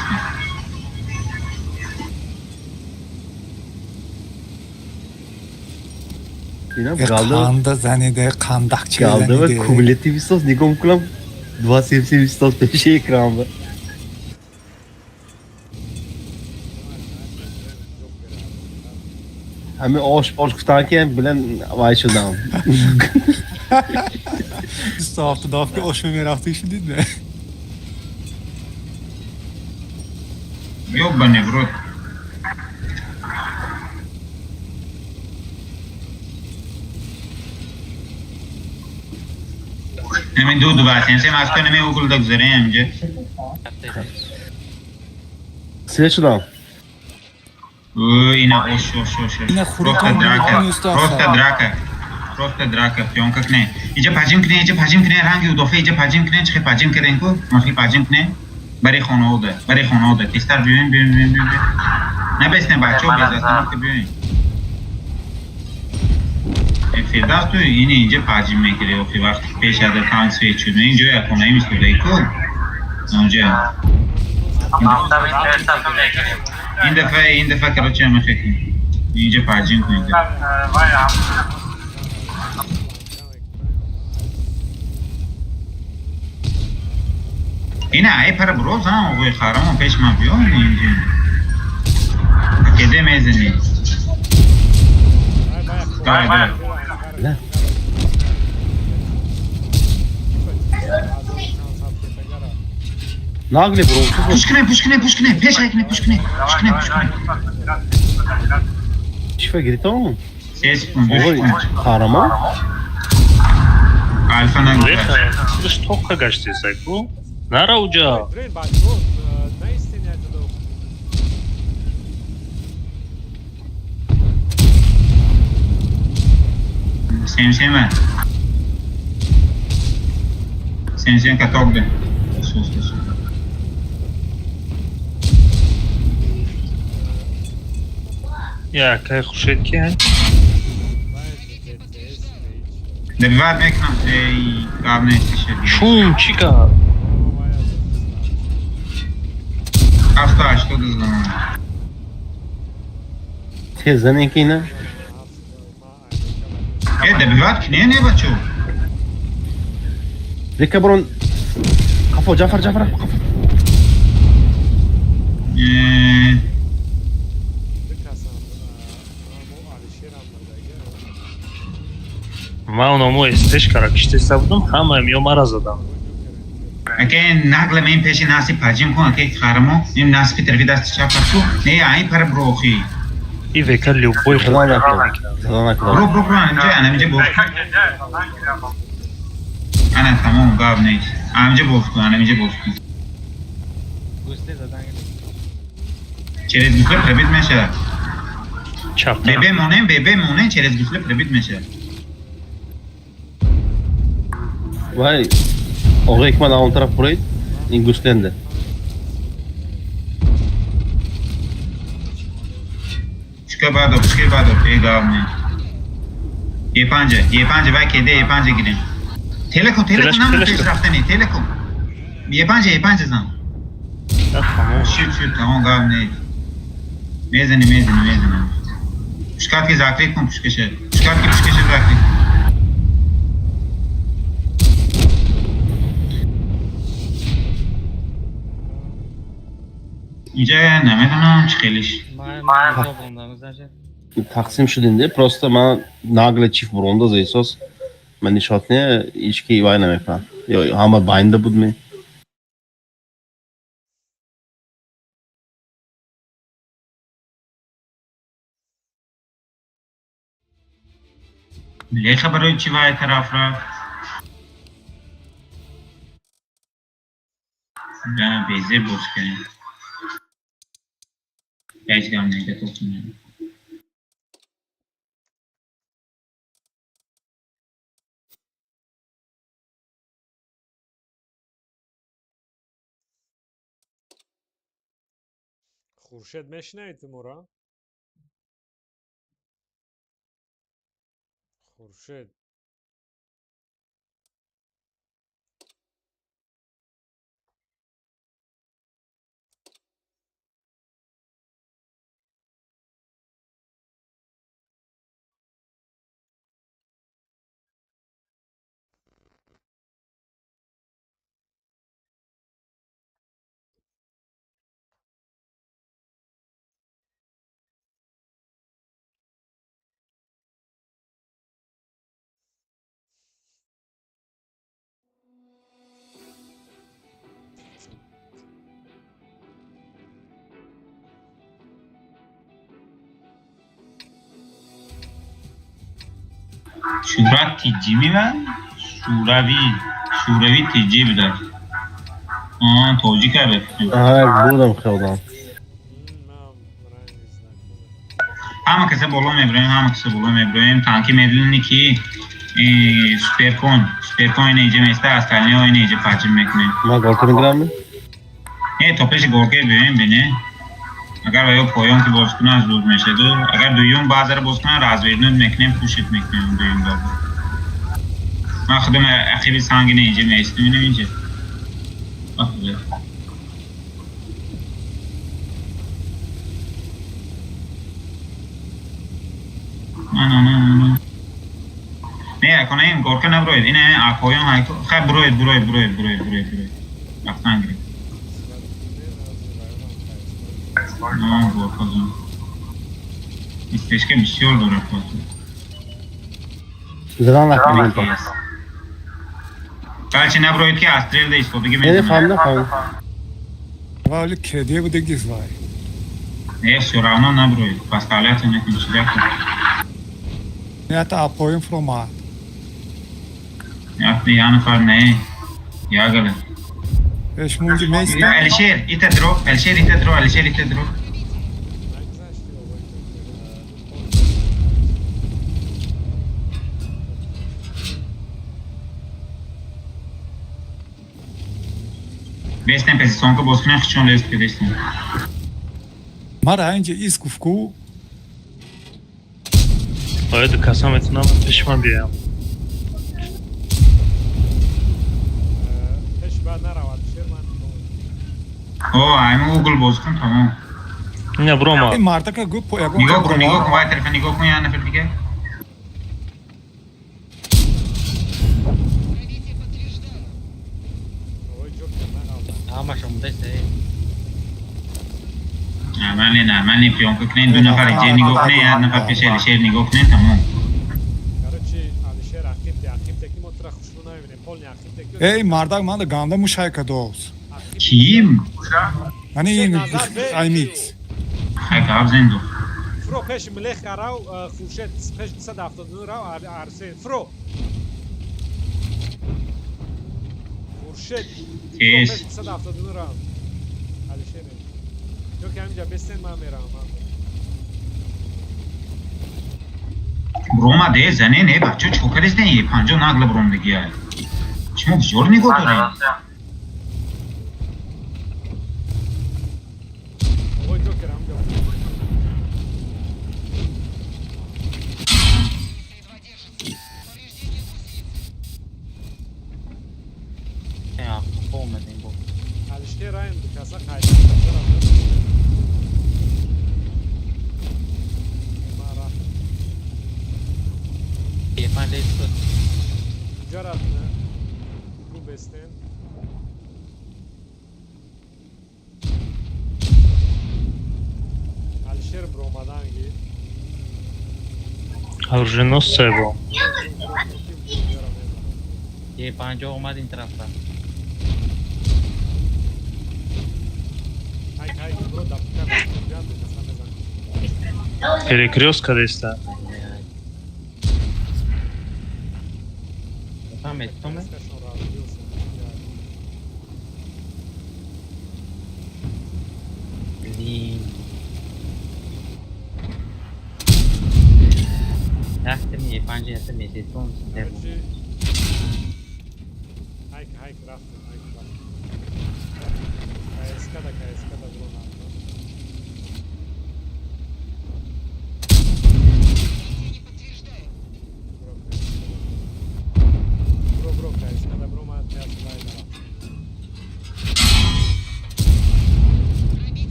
Инам галда Қанда заниде, қандақчи галда ва заниде. кумулятив истос нигоҳ мекунам 277 истос пеши экран ба. Ҳамин ош ош гуфтан ки билан вай шудам. 277 ки ош мерафтӣ шудид не? Ёбаный в рот. Ҳамин ду 277 аз кунами угл дагзарем инҷа. Свет шудам. Ӯ, ина ош ош ош ош. Ина Просто хӯрокам драка. Юсуф. Просто драка. Просто драка. Пёнка кне. Иҷа паҷим кне, иҷа паҷим кне, ранги удофа иҷа паҷим кне, чихе паҷим карден ку? Махи паҷим кне. Бари хонаода, бари хонаода. Тезтар биёем, биёем, биёем, биёем. Набесне бачаҳо, без остановка биёем. Фирдавс ту ини инҷа паҷим мекири, охи вақти пеш ада танк свет шуд. Инҷо як хонаи мистодаи ку? Онҷа. Ин дафъа короче мехекем. Инҷа паҷим кунед. Ина ай пара броз, а, оғои харам пеш ман биё инҷа. Акеде мезани. Давай, давай. Не. Нагли бро. Пуш кне, пуш кне, пуш кне, пеш ай кне, пуш кне, пуш кне, пуш кне. Чифа гиритон? 3 секунд, 2 Ой, секунд. Қаҳрамон. Алфа нагузашт. Худаш тоққа гаштеса ку. Нара уҷа. Сем сема. Сем сем каток де. Сус, сус. Я кай Хуршед ки? Добивать мекунам. Эй, главное шед. Чун чӣ кард? 7 80 задам. Тез занен ки ина. Э, добивать не не бачо. Река барон. Қафо, Ҷафар, Ҷафар, қафо. Э, Ман ономо эстеш кара киштеса будам, ҳамаам ё мара задам. Аке нагле мен пеши наси паҷим кун, аке қарамо, ин наси тарафи дасти чап асту, не ай пара брохи. И века любой. Задан накунам. Задан накунам. Бро, бро, бро, анҷа, анамҷа боф. Ана тамом, гап нест. Анамҷа боф кун, анамҷа боф кун. Через гуфле пробит мешавад. Чап. Бебе монем, бебе монем, через гуфле пробит мешавад. Вай, оғои ки ман он тараф бурид, ин гусленде. Пушка бадо, пушка бадо, эй гап нест. Е панҷа, Е панҷа, вай кеде, Е панҷа гирем. Телеком, телеком, Телешка, нам телешка. пеш рафтани, телеком. Е панҷа, Е панҷа зан. Тамом. Шуд, шуд, тамом, гап нест. Мезани, мезани, мезани. Пушкат ки закрит кун пушкаша. Пушкат ки пушкаша закрит. Инҷа намедонам чӣ хелиш. Тақсим шудем де, просто ман нагле чиф буронда за эҳсос. Ман нишот не, ҳеч ки вай намекунад. Ё ҳама байнда буд ме. Леха барои чӣ вай тараф рафт? Да, безе боз кардем. Ҳеҷ гап не, готов кунем. Хуршед, мешинавӣ ту моро? Хуршед. Шӯҳрат тиҷӣ мевад? Шӯравӣ. Шӯравӣ тиҷӣ будааст. Тоҷик абе. Аҳа, будам хелдам. Ҳама каса боло мебироем, ҳама каса боло мебироем. Танки медлени ки суперкон, суперкон ина иҷа места, остальные ина иҷа паҷим мекунем. Ман горка мегирам? Не, то пеши горке биёем, бине. Агар ё поён ки боз кунад зуд мешаду, агар дуюм баъзаро боз кунад, развернуть мекунем, пушит мекунем дуюм база. Ман худам ақиби санги на иҷа меистам, инам иҷа. Бахуда. На, на, на, на, на. Не, аконаим горка наброед. Ина поён ҳайко. Хай буроед, буроед, буроед, буроед, буроед, буроед. Рафтан гиред. На, горка зон. Истешка бисёр дорад хотир. Задан накунам. Балчи наброед ки астрелда истодагӣ Не, не, фаҳмидам, фаҳмидам. Вали кеде будагиз вай. Не, всё равно наброед. Поставляться накун чида. Ята поён фуромад. Я нафар не. Я гала. Шумо инҷо меистед? Алишер, ита дро, Алишер, ита дро, Алишер, ита дро. Нагзашти овои. Бестен песи сонка боз кунен, хичон лест бестен. Мара инҷа ис гуфт ку. Оё ду каса метавонам пеши ман биёям? Пеш баъд наравад шер ман. О, айму угол боз кун, тамом. Ина брома. Ин мардака гуфт по ягон. Нигоҳ кун, нигоҳ кун, вай тарафа нигоҳ кун, я нафар дига. Овои Ҷокер нағалда. Нормально, нормально, приёмка кунен, ду нафар иҷе нигоҳ кунен, як нафар пеши Алишер нигоҳ кунен, тамом. Короче, Алишер ақибте, ақибте ки мо тура хушрӯ намебинем. Полный ақибте ки. Эй, мардак манда ганда мушай кадос. Ким? Мани ин аймикс. Хай гап зенду. Фро пеши млеха рав, Хуршед пеш 279 рав, Арсен фро. Хуршед фро Тез. пеш 279 рав. Алишер. Ё ки ҳаминҷа бестен ман меравам. Ман меравам. Бромаде, зане, не, бачо, чико кардестен? Е, панҷо нагла бромдагия. Шумо бисёр нигоҳ дорем. Овои Ҷокер ҳаминҷа. Алишер раем ду каса қайда. Ман рафтам. Ҷара рӯ бестен. Алишер бромадан ги. Оруженосце бо. Ҳай ҳай бро дапка биён ду каса мезан. Перекрёст кадеста. Касашон разбился. Короче, ҳайк ҳайк рафтем, ҳайк рафтем. КСК да КСК да бро надо. Бро КСК да. Бро бро КСК да бро ман театр вай дарафтем.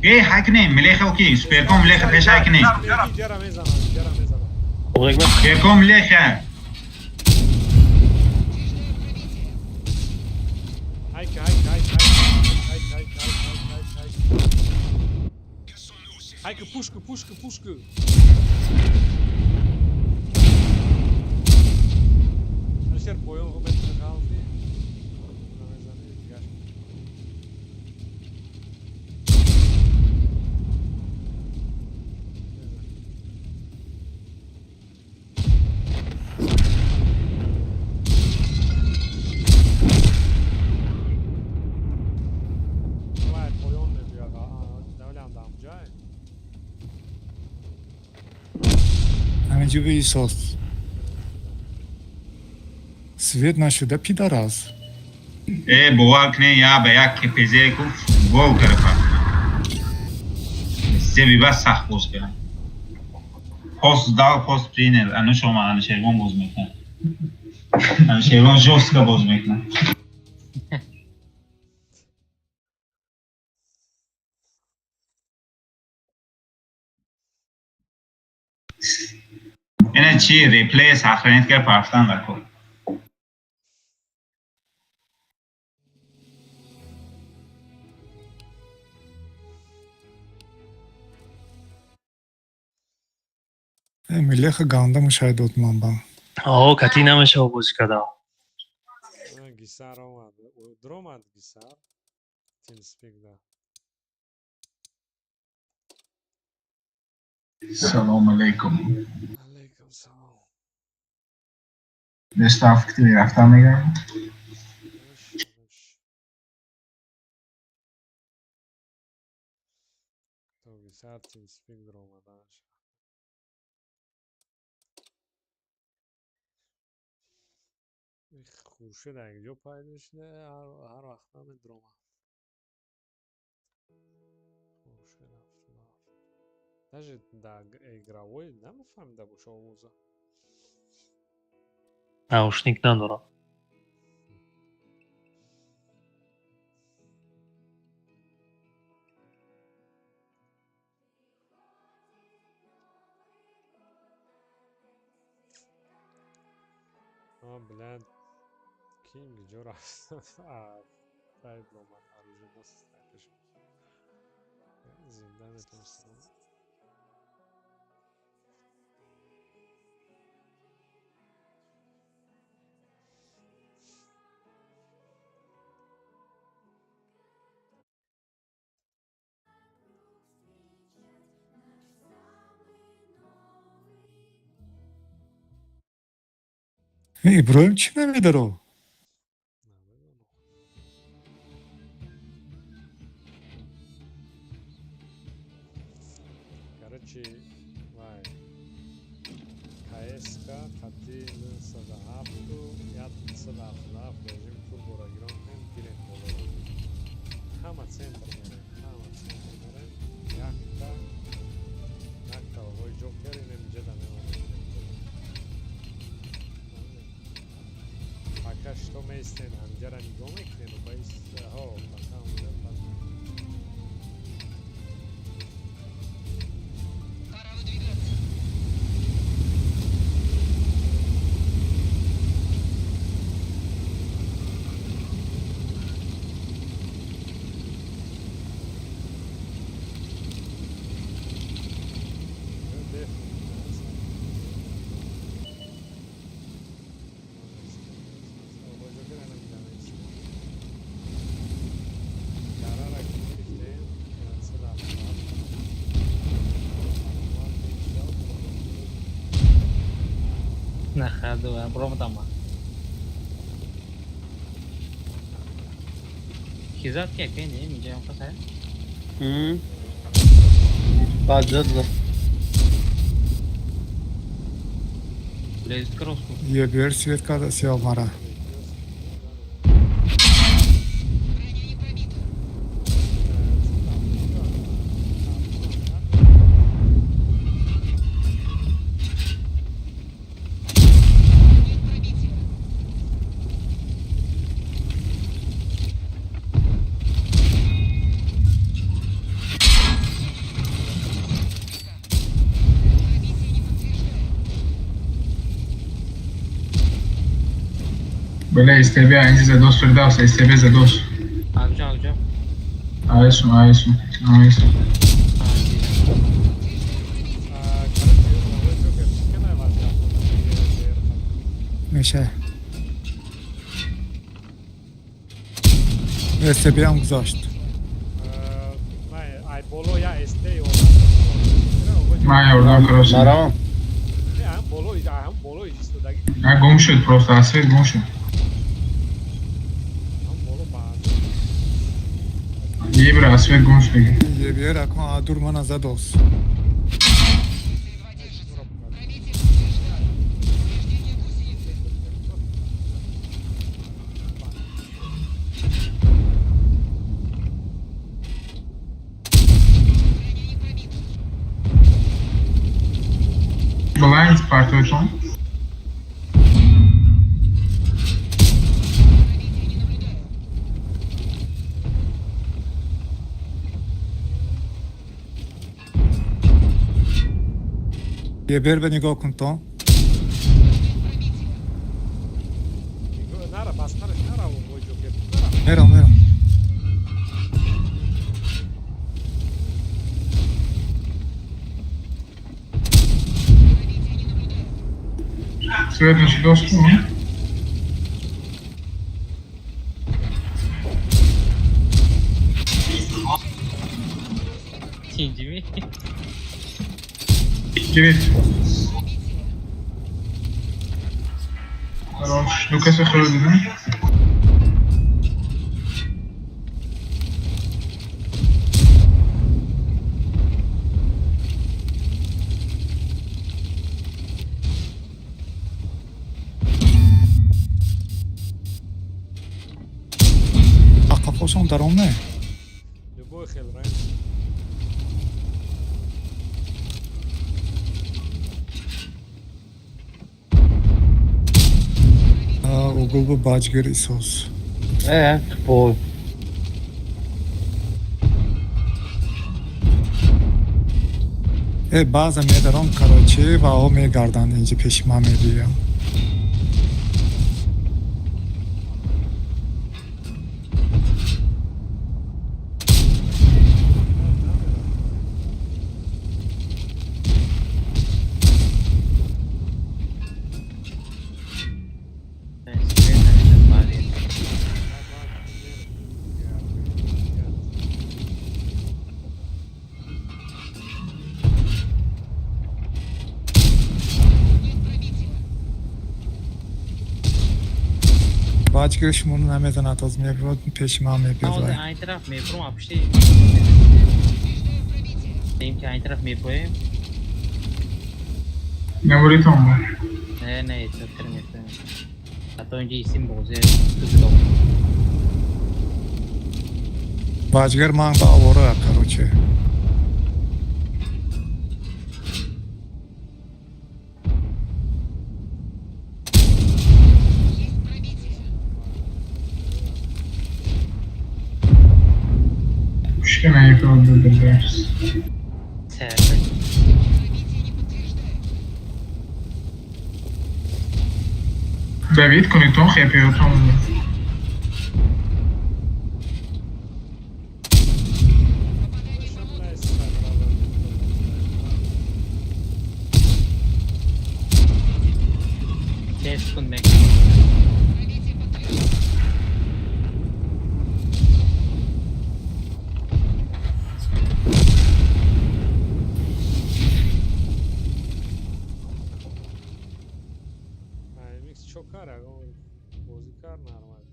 Эй, ҳай кунем, млеха оки, суперком млеха пеш ҳай кунем. Ҷара мезанам, ҷара мезанам. Суперком млеха. Ҳайк ҳайк ҳайк ҳайк ҳайк ҳайк ҳайк ҳайк ҳайк ҳайк. Ҳайк пушку пушку пушку. Алишер поён ғу метавона ғалти. Намезани дигаш. Мезан. Вай поён мебиёд. Давлям дам ҷай. Ҳаминҷо беисост. Свет нашуда пидарас. Э, бовар кунем, я ба як КПЗ ку футбол кара Себи бас сахт боз кардам. Пост дал, пост принял. Ану шома, ану Шервон боз мекунад. Ану Шервон жёстко боз мекунад. Ина чи реплей сохранить кард пафтан дар кор. Милеха ганда мушай дод ман ба. О, кати намешава бозӣ кардам. Гисар омад. Дромад Гисар. TeamSpeak да. Салом алейкум. Алейкум салом. Доставка рафтан мегардам. Тоги сар TeamSpeak даромаданаш. Хуршед якҷо пайдо шуда, ҳар вақт намедиромад. Хуршед 77. Даже дар игровой намефаҳмида боша овоза. Наушник надорам. Блядь, ким ҷо рафт? Тай омад, оруженосец пешам. Зинда метавонистам. Иброҳим чӣ намедаро? Намедонам. Короче, вай КСК қати 907 177 режим турборо гирон кунем, гирем болоро. Ҳама центр мерем, ҳама центр мерем. Якта якта овои ҷокер инем ҷеда мемонем. Пока что меистем, ҳамҷара нигоҳ мекунем, ҳо, пока онҷа. Пора выдвигаться. Нахадува, бромдама. Хизат ки ака не, миҷаям қаса? Баъд зад. Лезит кроску. Ебер свет карда сиёҳ мара. Броня не пробита. Нет пробития. Пробитие не подтверждаю. Бале, СТБ инҷи задос, Фирдавс, СТБ задос. Акҷо, акҷо. Аесум, аесум, аесум. Меша. СТБ-ам гузашт. Ай боло я СТ Ман ёрдам кросим. Маравам. Ҳам боло, ҳам боло истодаги. А гум шуд просто, аз свет гум шуд. Ҳам боло баъд. Ебра, аз свет гум шуд. Ебер акон адур мана задос. Цель 2 держится. Пробитие подтверждаю. Повреждение гусеницы. Броня не пробита. Блайнд партойтон. Пробития не наблюдаю. Ебер бе нигоҳ кун то. Нет пробития. Нара, бас нараш, нара, овои ҷокер. Нара. Мерам, мерам. Пробития не наблюдаю. Свет нашидос ку? Тинҷими? Гирифт. Пробитие. Хорош. Ду каса хӯр дидам. Қафошон даром не? Любой хел ранг. Угол бу баҷгир исос. Тупой. Баъза медаром, короче, ва о мегарданд инҷа пеши ман мебиёям. Баҷгир шуморо намезанад, оз мебиёд пеши ман мебиёд. Ҳозир айн тараф мебурам, а пушти им ки айн тараф мебуроем. Набуритон бо. Не, не, тир мебуроем. Ҳатто инҷа истим бозе тузидо. Баҷгир ман ба овора, короче. Пушка наехала до ДБР. Давид, конитон хепиотон. Тез кун мек. Микс чо кар, ягон бозӣ кар нормал.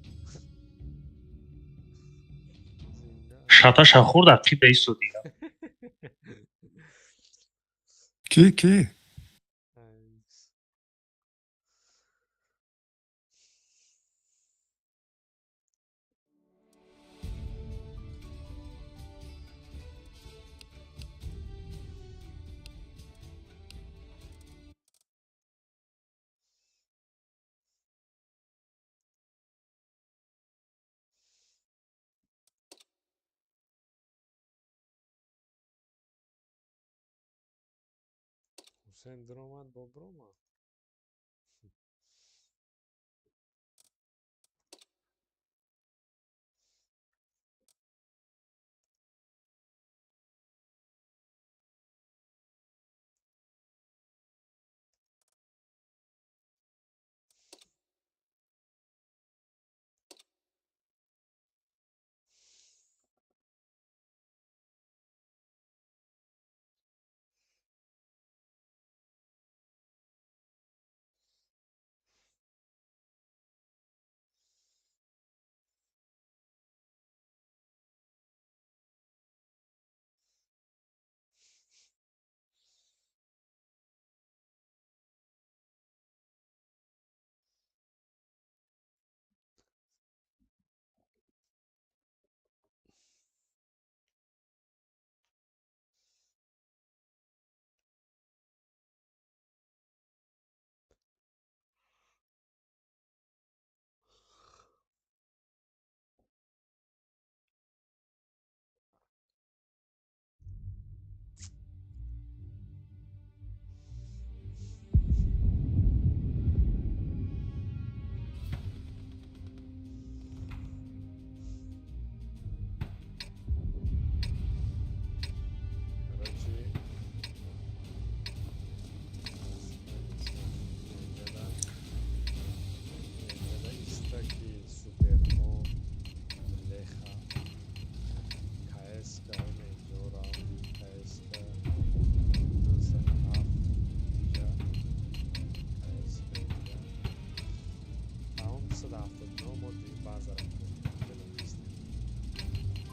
Зинда. Шаташа хӯрд, ақиба истодия. Ки, ки? Микс. Ҳусен даромад бо бромад.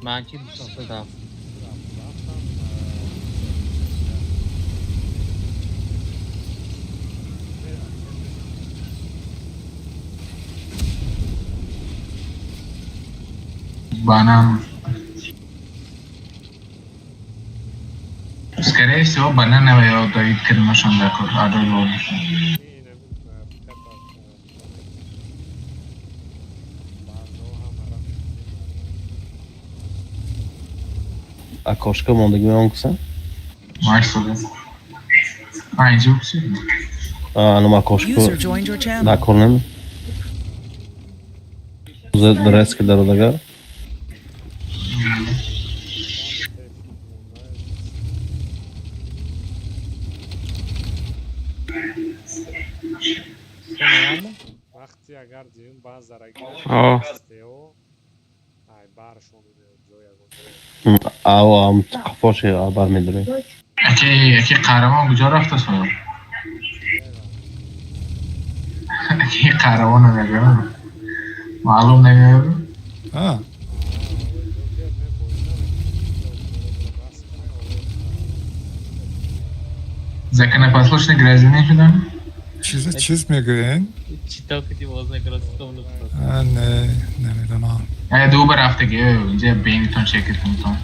Ман чи 277. Банан. Скорее всего, банановый ё Давид Кермашон дакор, адой. Окошко мондагӣ меон куса? Майсуда. А, инҷо куси? Анам окошко User joined your channel. дакор нами. Резко дародагар. Вақти агар диюм баъзара О. СТО ай баршон ҷо ягон. Ав ам қафоши бар медорем. Аки қаҳрамон куҷо рафта соҳиб? Аки қаҳрамонро мегӯям. Маълум намеёб? А, Законопослушный гражданин шудам? чиз чиз мегӯен? Читал ки ти боз мекунад стомно. А, не, намедонам. Э, ду рафтаги, инҷа бейнитон шекр кунтон.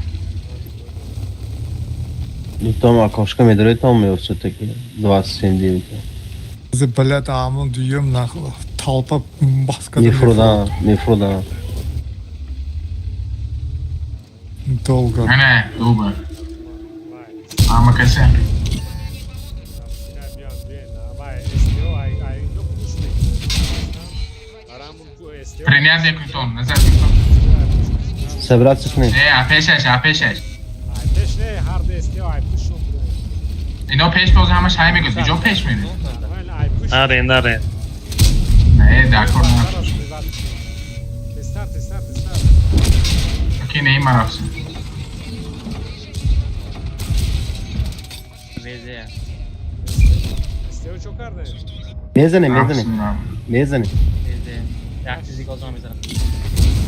Дутам окошко медоред там ё всё-таки 27 Зе блядь, амон дуюм на толпа баска. Мефруда, мефруда. Долго. Не, не, дуба. Ама касе? Принять кунтон, назад кунтон. Собраться с ним. Э, а пешаш, а пешаш. Пеш не, ҳарду СТО ай пушон. Ино пеш боз ҳамаш ҳай мегӯяд, куҷо пеш мерӣ? Наре, наре. Не, дакор на. Тестар, тестар, тестар. Окей, не има рафтем. Везе. СТО чо кардем? Мезанем, мезанем. Мезанем. Везе. Як чизи гозма мезанам.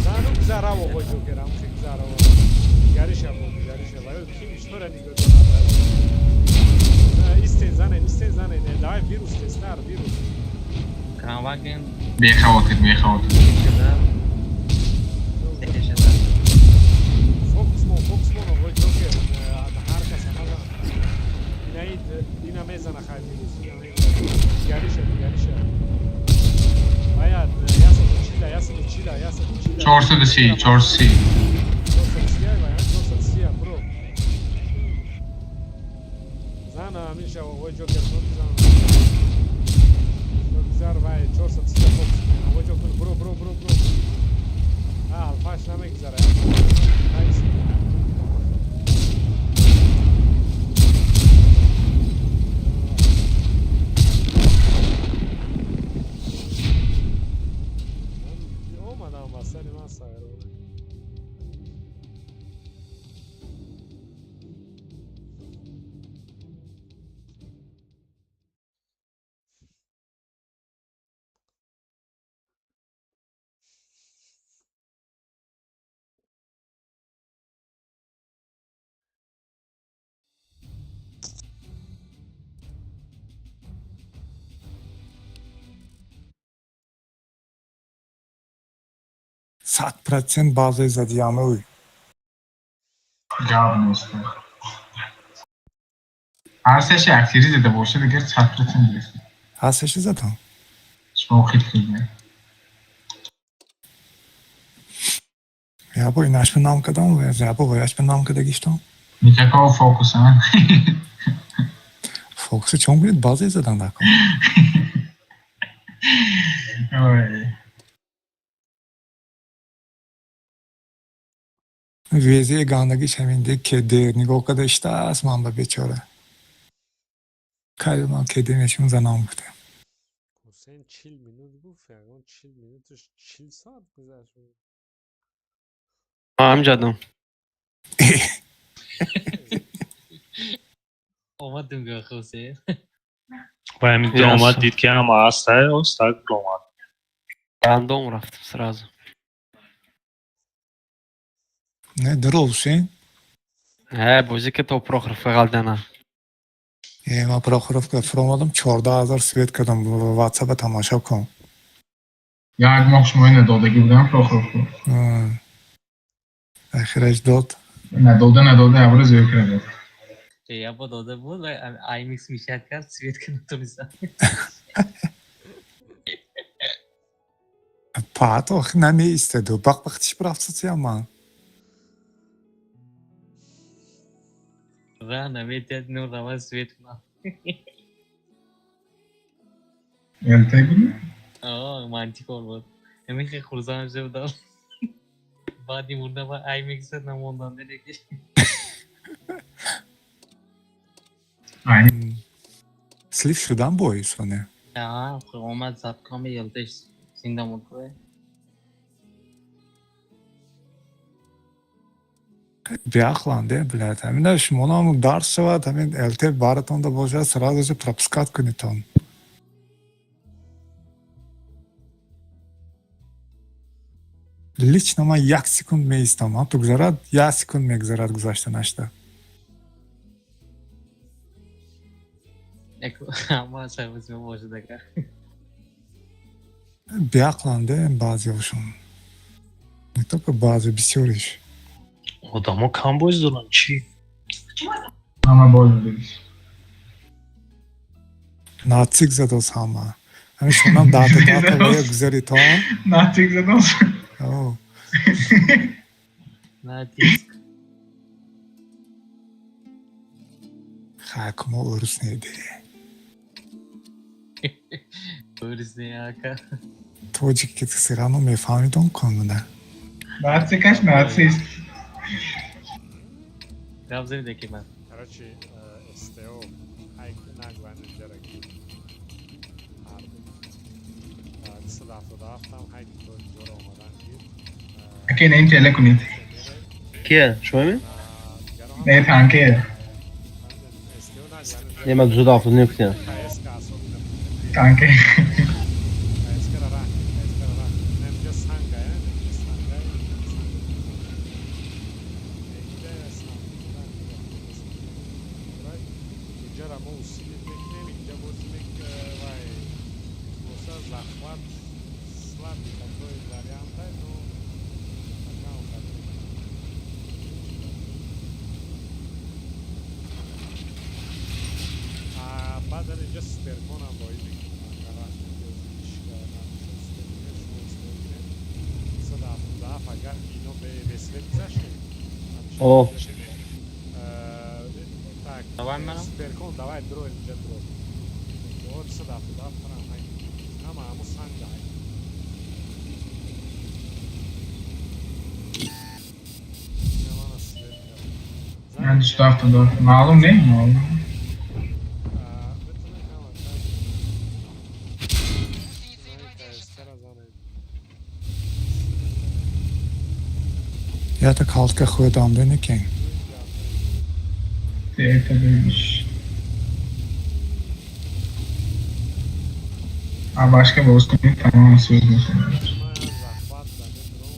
Зану гузара оғои ҷокер, ҳамхе гузара. Дигариша бо, дигариша. Ваё ким иштора нигоҳ дорад. Истен занен, истен занен. Давай вирус, тестар, вирус. Кранваген. Бехавотир, бехавотир. Фокус мон, фокус мон, оғои ҷокер. Ҳар кас назан. Инаид, ина мезана хай вирус, ина мезана. Дигариша, дигариша. Баяд, 140, 140, 140. 430, 430. 430, вая, 430, бро. Зана, Миша, оғои ҷокер, зана. Гузар, вай, 430 фокус. Оғои ҷокер, бро, бро, бро, бро. А, алфаш намегузара. Найс. Омадам ба сари ман сайр. 100% базаи задиамаи. Гап нест. Ҳар сеши актири зада боша, дигар 100% нест. Ҳар сеши задам? Шумо хит кунед. Я бо инаш ба ном кадам, я бо вояш ба ном кадагиштам. Никакого фокуса, а? Фокуса чон кунед, базаи задан дакон. Ой. Вези гандагиш ҳамин ки дер нигоҳ карда иштааст ман ба бечора. Кай ман кеде мешум занам гуфтам. Ҳусейн 40 минут гуфт, ягон 40 минуташ 40 соат гузашт. Амҷадам. Омадум гӯ Ҳусейн. Ва ҳамин омад, дид ки ҳама ҳастай, остак омад. Рандом рафтам сразу. Не, дурӯғ? Ҳа, бозӣ ки то Прохоров ғалдана. Э, ман Прохоровка фуромадам, 14 000 свет кардам, ватсапа тамошо кун. Як моҳ шумо надодагӣ будам Прохоровку. Ахираш дод. Надода, надода, аввал зиёд карда. Я бо дода буд, аймикс мешад кард, свет ки натонистам. Паат охи намеистаду. Бақ-бақ тишиб рафтсиям ман. Ра наметиҳад, нур равад, свет кунам. ЛТ буд? О, мантикор буд. Ҳамин хел хурсанд шуда будам. Баъди мурда ба аймикса намондам делеки. Слив шудан боисоне. А, омад заткоми елтеш зинда монд. Беақланде, блядь. Ҳамина шумонам дарс шавад, ҳамин ЛТ баратонда бошад, сразу же пропускать кунитон. Лично ман як секунд меистам, ҳамто гузарад, як секунд мегузарад гузашта нашуда. Ҳама сарбоз мебошад агар. Беақланде баъзеҳошон. Не только баъзе, бисёриш. Одамо кам боз доранд чӣ? Ҳама боз дидиш. Нацик задос ҳама. Ҳамин шумонам даҳта даҳта вая гузаритон. Нацик задос. О. Натиск. Хай, мо урус неде. Урус не, ака. Тоҷик ки сирано мефаҳмидон кунмуда. Нацикаш нацист. Гап зад ки ман. Короче, СТО хайк нагла нинҷара гир. Ҳарду. 277-ам хайк то инҷоро омадан гир. Аке, не теле кунед. Кия? Шумо? Не, танке. Не, ман 279 кутям. Танке. КСК-ра раҳ, КСК-ра раҳ. Немҷа сангая, немҷа сангая, санг. Инҷа санг. Инҷара мо усилить мекунем, инҷа боз вай хулоса захват слабый такой варианта, но пока он хатри. А баъдан инҷа суперконам роӣ мекунем, агар вақте ки ишка намешуд суперкон, шумо истифода кунед. 277 агар ино бесвет гузаштем. О. Так, Давай манам. Суперкон, давай дро инҷа дро. Вот 277 ҳам ҳай. Ҳама ҳамо санга ҳай. Мана свет кард. Ман 277. Маълум не? Маълум. Метавонем ҳама так. КСК-ра занем. Ята калтка хӯрдам деникин. Это беш. А башка боз кунед, тамом свет мешавад. Ман захват зада дром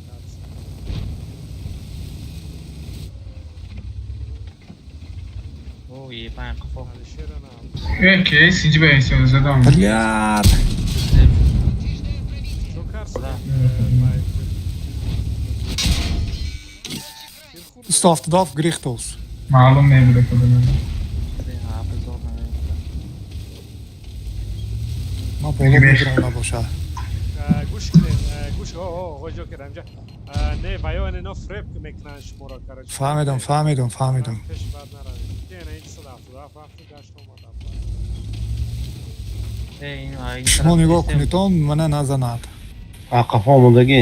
дар О, ебан қафо. Алишера на. Э, ке, синҷи ба ҳисоб задам. Блядь. Чо кард? 277 грихтос. Маълум не буда кадом. Ман боло мегирам набошад. Гӯш кунед, гӯш, о, оғои Ҷокер, инҷа не, ваё ино фреб мекунанд шуморо, короче. Фаҳмидам, фаҳмидам, фаҳмидам. Пеш бад наравед. Ки ина 277 вақти гашт омадам. Шумо нигоҳ кунедон, мана назанад. А қафо омодагӣ.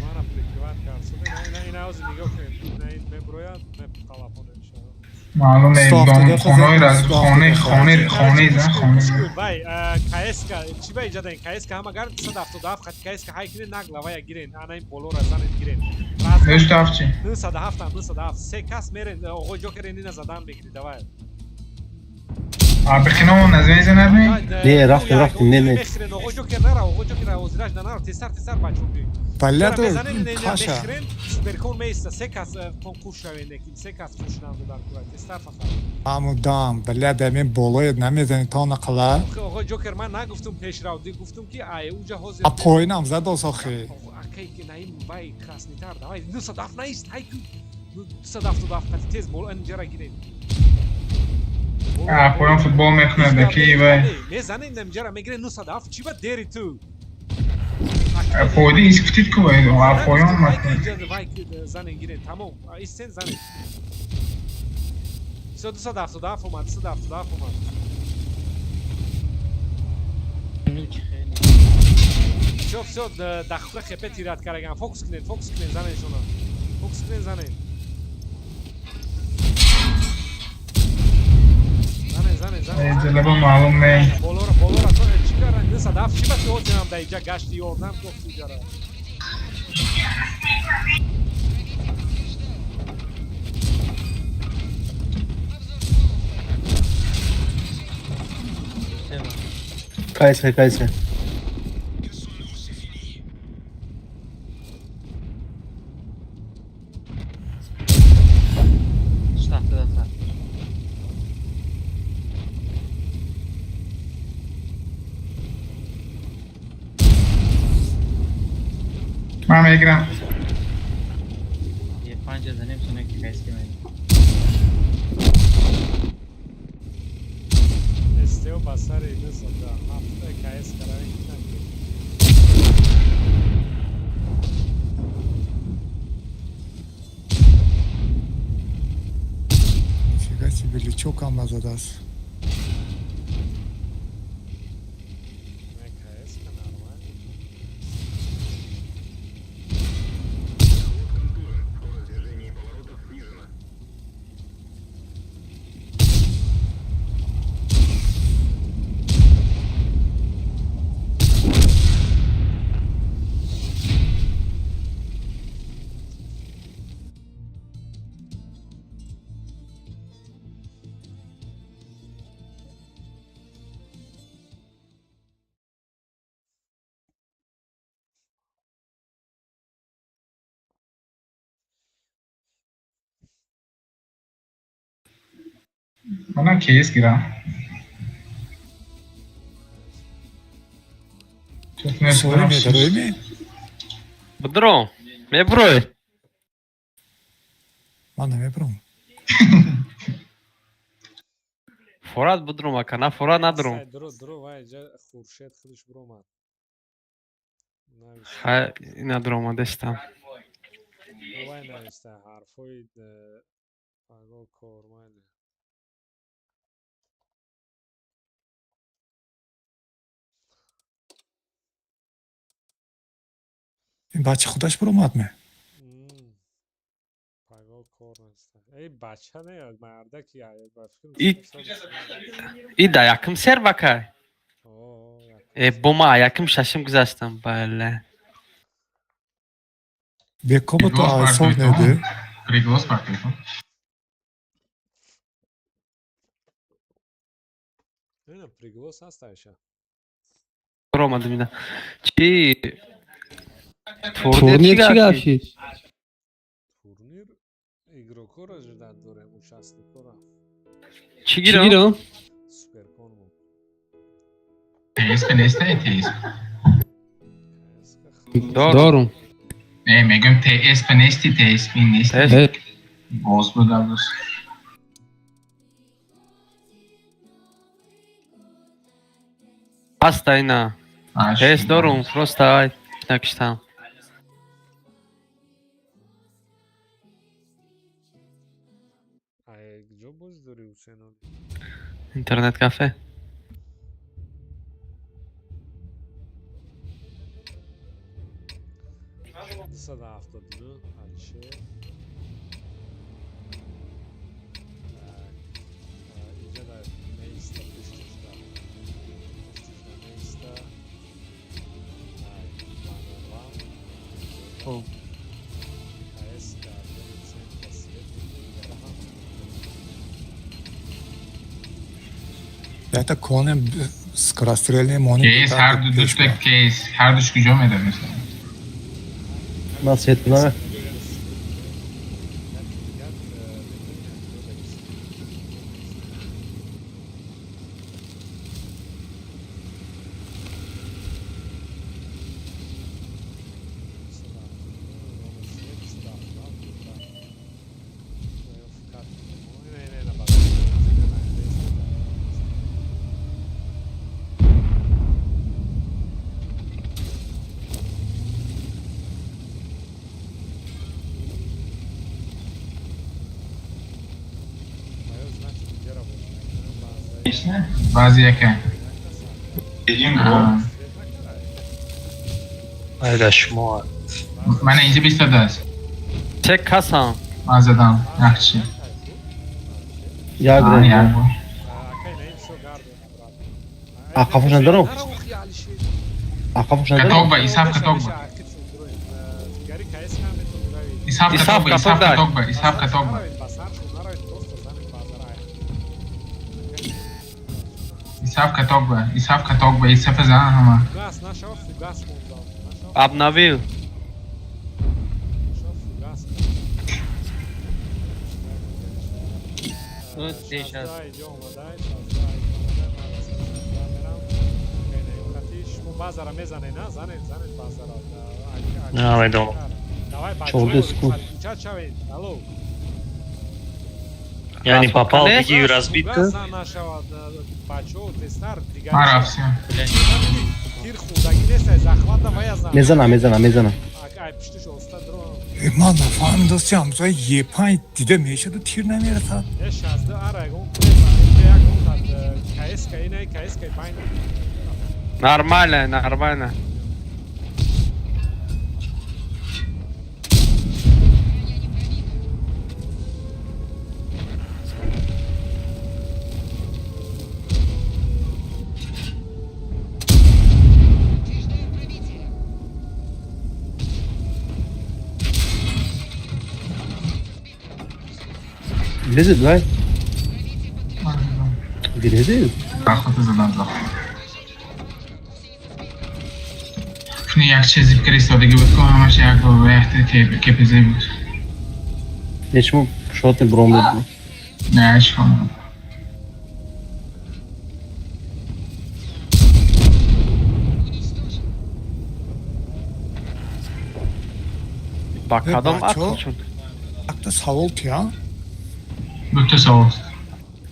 Мана прикрывать кард. Ина ина ҳозир нигоҳ кунед. Ина ин меброяд, ме талафон мешавад. Маълум не, хонаи хонаи хонаи хонаи зан хонаи. Вай, КСК, чӣ ба иҷа даин? КСК ҳама гард 277 хати КСК ҳай кунед, нагла вая гирен. Ана ин болора занед гирен. 97 чи? 907 907. Се кас мерен, оғои Ҷокер ина задан мегири, давай. Бихино назмезанад ми? Не, рафтем, рафтем, не, не. Мехрен, оғо Ҷокер нара, оғо Ҷокер ҳозираш да нара, тезтар, тезтар бачо биёй. Балято Мезанем, каша. мехрен, суперкон меиста, се кас тон қуш шавен, лекин се кас қуш намда дар кура, тезтар фақат. Аму дам, бля, дами болои намезани то нақала. Охе, оғо Ҷокер, ман нагуфтум пешрав, ди гуфтум ки ай уҷа ҳозир. А поинам задос охи. Акай ки наим вай краснитар, давай, 907 наист, ҳай ку. 277 қати тез бол инҷара гирем. Поён футбол мекунад, аки вай. Мезанем инҷара мегирем 907, чӣ ба дери ту? Фоида искутид ку вай, поён Вай вай занен гирен, тамом. Истен занен. Всё, 277 омад, 277 омад. Всё, всё, дақиқа хепе тират караган. Фокус кунед, фокус кунед, занен шуна. Фокус кунед, занен. Занен, занен, занен. Ҷалаба маълум не. Болора, болора, то чӣ кара? 207 чӣ ба ту ҳозирам да иҷа гашти ёрдам кофти иҷара. Кайсе, кайсе. Штафта. Ман мегирам. Е панҷа занем соне ки кайс ки мен. Эстео ба сари 907 кс караве накунед. Нифига себе, лючок ам назадааст. Не, КС ка нормально. Манам кейс гирам. Сори медарои ми? Бодро, меброй. Ман намебарам. Форат будрум, ака, на форат надрум. Сай, дро, дро, вай, ҷа Хуршед худаш биромад. Нависта. Хай, надромадестам. Вай нависта, ҳарфҳои паго кормайли. Ин бача худаш баромад ме? Паго кор неста. Эй, бача не, мардаки, ай, ба фикрам И да якм сервака. О, якм. Э, бома якм шашим гузаштам, бале. Бекоба то Приглас айсов партойтон. неди. Приглас партойтон. Не, приглас ҳаст, Айша. Ромадам ина. Чи? Турнир чӣ гап шид? Турнир игрокҳоро ждать дорем, участникҳоро. Чӣ гирам? Суперкон мо. ТСП неста, ТСП. Дорум. Не, мегӯям ТСП нести, ТСП нести. Боз будам дӯст. Ҳаста ина. ТС дорум, просто ай накиштам. Ай, ҷо боз дорӣ, Ҳусейнов? Интернет кафе. 279 Алишер. Так, инҷа дар меиста пуштишда. Пуштишда меиста. Так, Ванова. Хоб. КС гардани центра свет. Якта конем скорострельный монем. Кейс ҳар ду дута кейс ҳар душ куҷо медонед? Ман свет кунам. Баъзе яке. Айда шумо. Мана инҷа бистодааст. Се касам. Ман задам. Якчи. Як як. Ақафош надаром. Ақафош надаром. Каток ба, Исаф каток ба. Исаф каток ба, Исаф каток ба, Исаф каток ба. Исаф каток ба, Исаф каток ба, Исаф зан ҳама. Обновил. Намедонам. 14 секунд. Я не попал, беги разбитка. Ман рафтем. Мезанам, мезанам, мезанам. Ман нафаҳмидам дӯсти ҳамсоя Е5 дида мешаду тир намерасад. Нормально, нормально. Лезет, давай. Лезет? Охота задам заход. Як чизи кристодагӣ буд, ку ҳамаш як вақте КПЗ буд. Нечему шотни бром буд. Не, чикор. Ба кадом ақл шуд? Якта савол тия? Дута савол.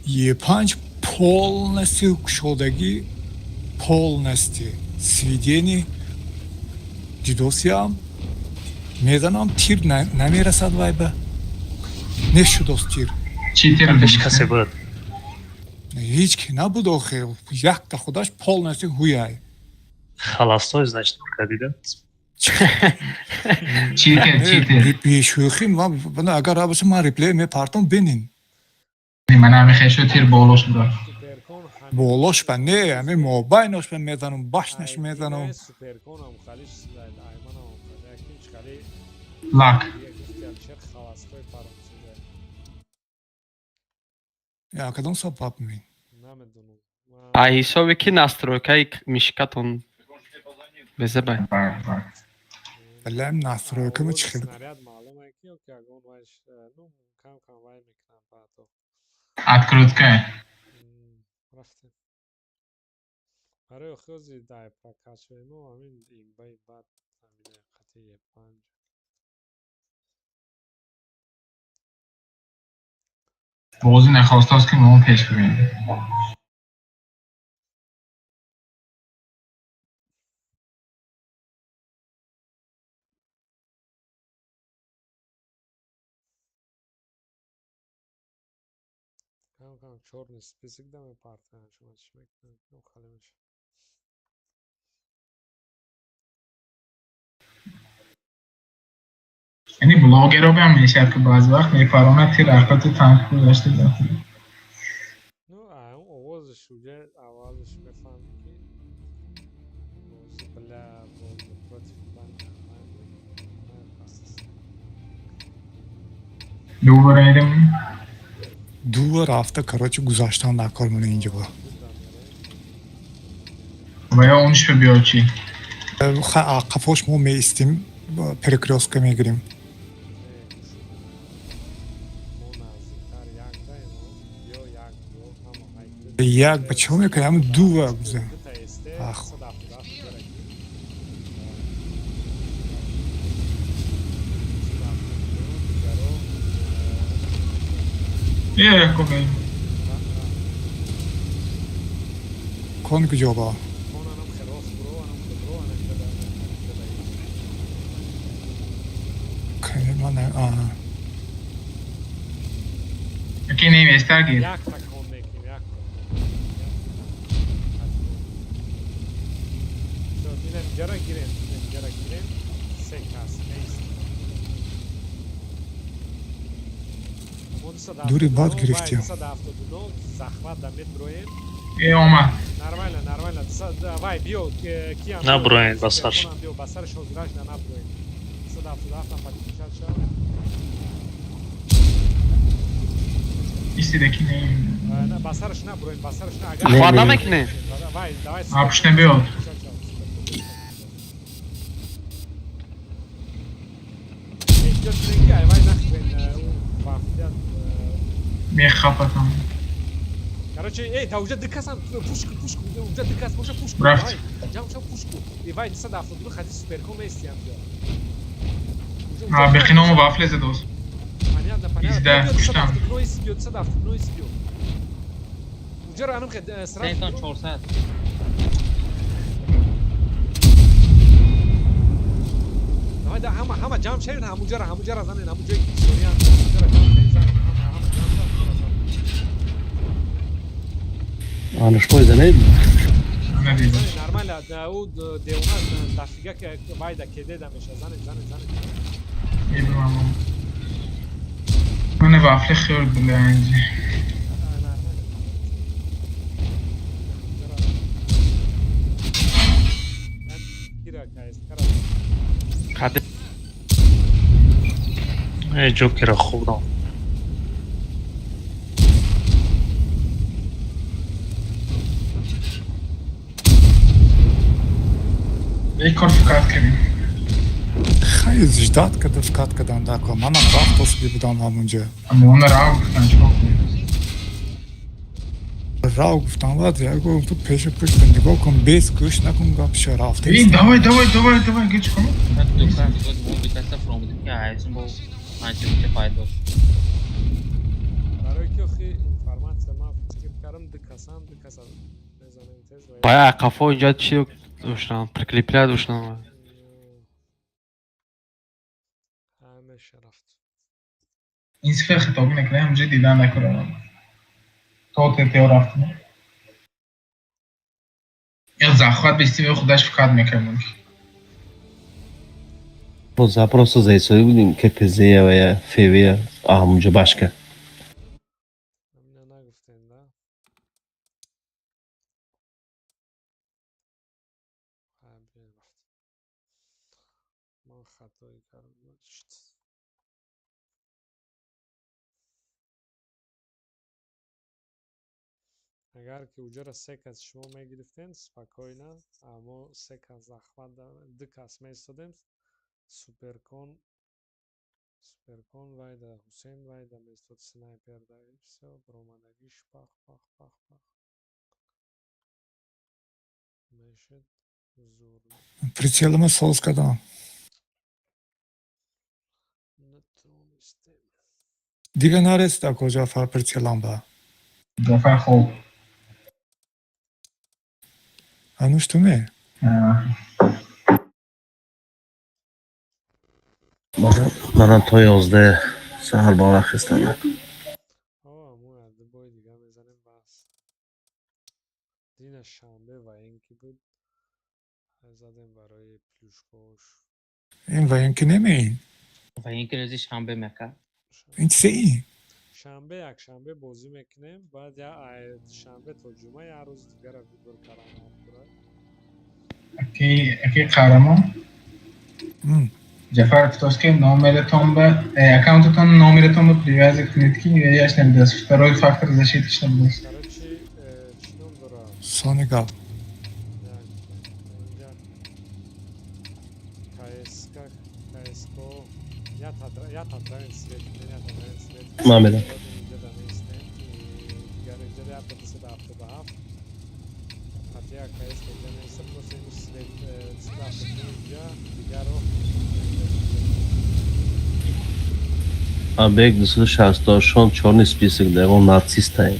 Е5 полностью кушодагӣ, полностью сведение дидосиям, мезанам, тир намерасад вай ба. Нешудост тир. Чӣ тир? Пеш касе буд. Ҳеҷ ки набуд охир. Якта худаш полностью ҳуяй. Холостой, значит, кадида. Читер, читер. Бешӯхӣ, ман агар рабоша ман реплей мепартом бинин. Ман ҳами хешо тир болош буд. Болош ба не, ҳами мобайнош ба мезанам, башнаш мезанам. Лак. Я кадом сабаб ми? А ҳисоби ки настройкаи мишкатон безабай. Валлаҳи настройкама чӣ хел. Открутка. Бозӣ нахостааст ки мо пеш бибинем. Чёрный список да мепартоянд, шумо чӣ мекунед? Хали мешавад. Яъне блогеро бам мешавад, ки баъзе вақт мепаронад тир ахлати танк гузашта. Ну, овозаш уже аввалаш мефаҳмӣ, ки бозӣ бля бозӣ против банка. Ду бараидем. Ду рафта, короче, гузаштан накор мана инҷа ба. Ва ё унш биё чӣ? Қафош мо меистим, перекрёстка мегирем. Як ба чиҳо мекунем? Ҳамн дува гузем. Ах. Биё якобе. Кон куҷо ба? Окей, не местар гир. Ҷара гирем, ҷара гирем, се кас нест. Дури бад гирифтем. 279 захват да медброем. Э, омад. Нормально, нормально. Вай, биё, киам. Наброем ба сарш. Биё, ба сарш ҳозираш да наброем. 277 подключать шав. Истида ки не. Ба сарш наброем, ба сарш на. Агар Захват намекунем? Вай, давай. А, пушне биёд. Эҳтиёт кунед ки айвай нахӯрен вафлият. Мехапатам. Короче, эй, да уже дикасам пушку, пушку, уже дикас боша пушку. Рафт. Ҷам шав пушку. И вай 272 хади суперком нестиям ҷо. А, беқиномо вафле задос. Понятно, понятно. Изда, пуштам. 279 сбиё, 279 сбиё. Уже ранам хед сразу. 400. Давай да ҳама ҳама ҷамъ шавед, ҳамуҷара ҳамуҷара занед, ҳамун ҷое ки бисёриянд, ҳамуҷара ҷамъ шавед, занед, ҳама ҳама ҷамъ шавед, ҳамуҷара занед. Анушпой занед? Занед, нормально, ӯ девона дафига ки вайда кедеда меша, занед, занед, занед. Мане вафле хӯрд била инҷа. Қади Э, ҷокера хӯрдам. Як кор фикат кардем. Хай ждать када фикат кадан дако. Манам рафт осби будам ҳамунҷа. Ама она рав гуфтан чикор кунем? Рав гуфтам баъд яго ту пешу пушт нигоҳ кун, бес гӯш накун гапша рафта. Эй, давай, давай, давай, давай, геч кун. Дукан мо бикаса фуромудем ки ҳайсм бо анча пайдо. Барои ки охи информатсия ман фикр кардам дикасам, дикаса мезанем тез. Бая қафо инҷа чи доштам, прикреплять доштам. Ҳамеша рафт. Ин сифа хитобӣ накунем, ҳамҷа дидан накунам. То тетео рафтем. Я захват бести худаш фикат мекардам. Бо запросо заисоӣ будем КПЗ ва я ФВ ҳамунҷо башка. Ҳамина нагуфтем, да? Ман хатое кардам. Агар ки уҷара се кас шумо мегирифтем, спокойно, аммо се кас захват, ду кас меистодем, суперкон суперкон вайда Ҳусейн вайда меистод снайпер да и всё, баромадагиш пах пах пах пах мешуд зур. Прицелама соз кардам. Натонистем. Дига нарасид ако Ҷафар прицелам ба. Ҷафар хоб. Ҳанӯз ту ме? Манам то 11 саҳар ба вақт хестам. Мо ду бои дига мезанем бас. Дина шанбе военки буд. Задем барои плюшкош. Ин военки немеин? Военки рӯзи шанбе мека. Ин чизе ин? Шанбе якшанбе бозӣ мекунем, баъд я шанбе то ҷумъа як рӯзи дигара выбор кардан. Аки қаҳрамон. Ҷафар гуфтааст ки номератон ба аккаунтатон номератон ба привязать кунед ки яш набудааст. Второй фактор защиты набудааст. Короче, чӣ ном дорад? Сони гап. Як, ду. Обновим свет, обновим свет. Ман медам. Инҷа да меистем. Дигар инҷа да 277. Хотя КС инҷа меиста, просто ин свет 272 инҷа, дигаро Объект 268 чёрный список, да, он нацист ай.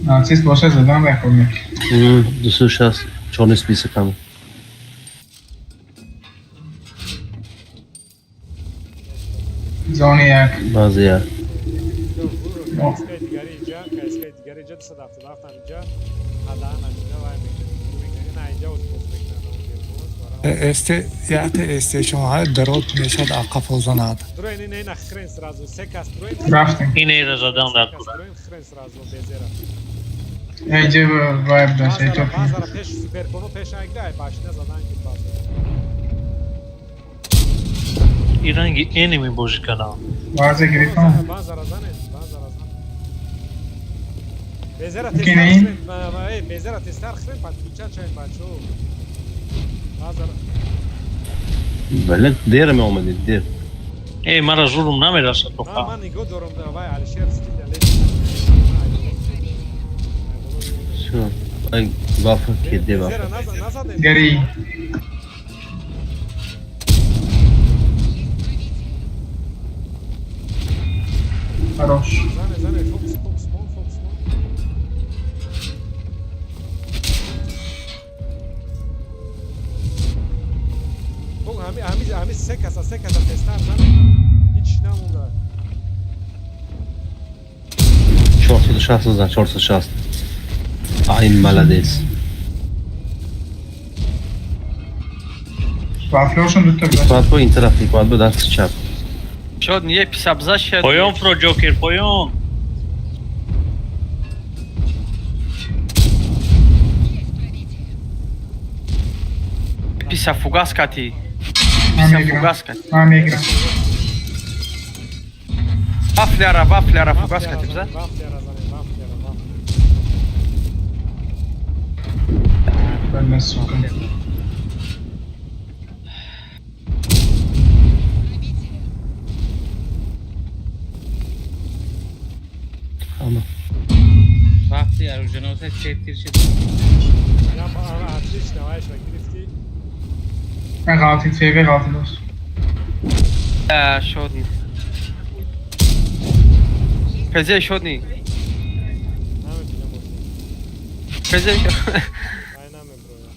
Нацист боша задан бехӯрмек. 260 чёрный список ам. Зони як. Баъзе як. КСК дигари инҷа, КСК дигари инҷа 277 ам инҷа, ҳадаан ам инҷа вай мекунад. На инҷа боз мекунад. Эсте яте эсте шумо ҳай дарот мешад ақафо занад. Дроин ина ина хрен сразу, се кас дроин. Рафтем. Ина задан дар кура. Дроин хрен сразу безера. Эйҷа вайб дошт, эй топ. Базара пеш суперконо пеш айгда, ай башина задан ки базара. И ранги энеми божи канал. База гирифтам. Базара занед, базара зан. Безера тестар хрен, эй, безера тестар хрен, подключать чай бачо. Базара. Бале, дер меомадед, дер. Эй, мара журум намерасад тоқа. Ман нигоҳ дорам, вай Алишер скил да. Всё, ай вафа кеде вафа. Гори. Хорош. Зане, зане, фокус, фокус, фокус, фокус. Ами, ами, ами се каса тестар зане. Ҳеч намонда. 460 зан, 460. Ай, молодец. Вафлёшон дута брат. Бояд бо ин тараф, бояд бо дасти чап. Шод не писабза шед. Поён фро Ҷокер, поён. Писа фугас кати. Писа фугас кати. Ман мегирам. Вафляра, вафляра фугас кати бза. Вафляра зане, вафляра, вафляра. Бля, сука. Вақти оруженоса четир шид. Я отлично, вайша гирифти. Ман ғалтид, феве ғалтид дошт. Шодни. Пезе шодни. Пезе шод. Ай намеброя.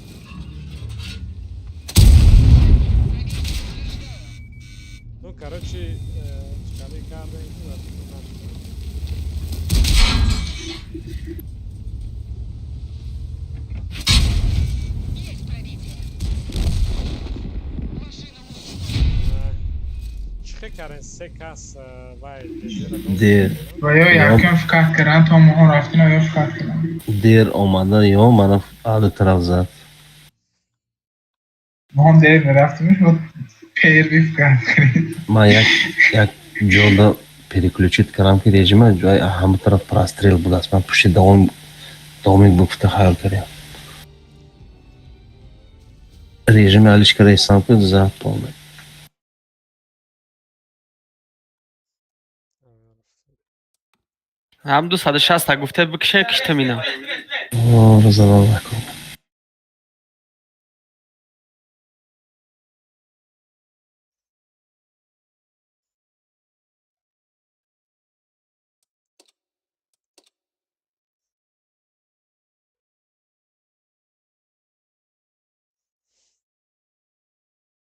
Ну, короче, чикали карда Дер. Ва ё якум фикат кардан, то моҳо рафтин, ё фикат кардан. Дер омадан, ё мана аду тараф зад. Моҳом дер нарафтимш, мо первый фикат кардем. Ман як ҷода переключить кардам, ки режима ҷои ҳама тараф прострел будааст. Ман пушти давомик бугуфта хаёл кардем. Режими алиш карда истам, ки зад полный. Ҳам 260 гуфта бикше киштам ина. О, залал накун.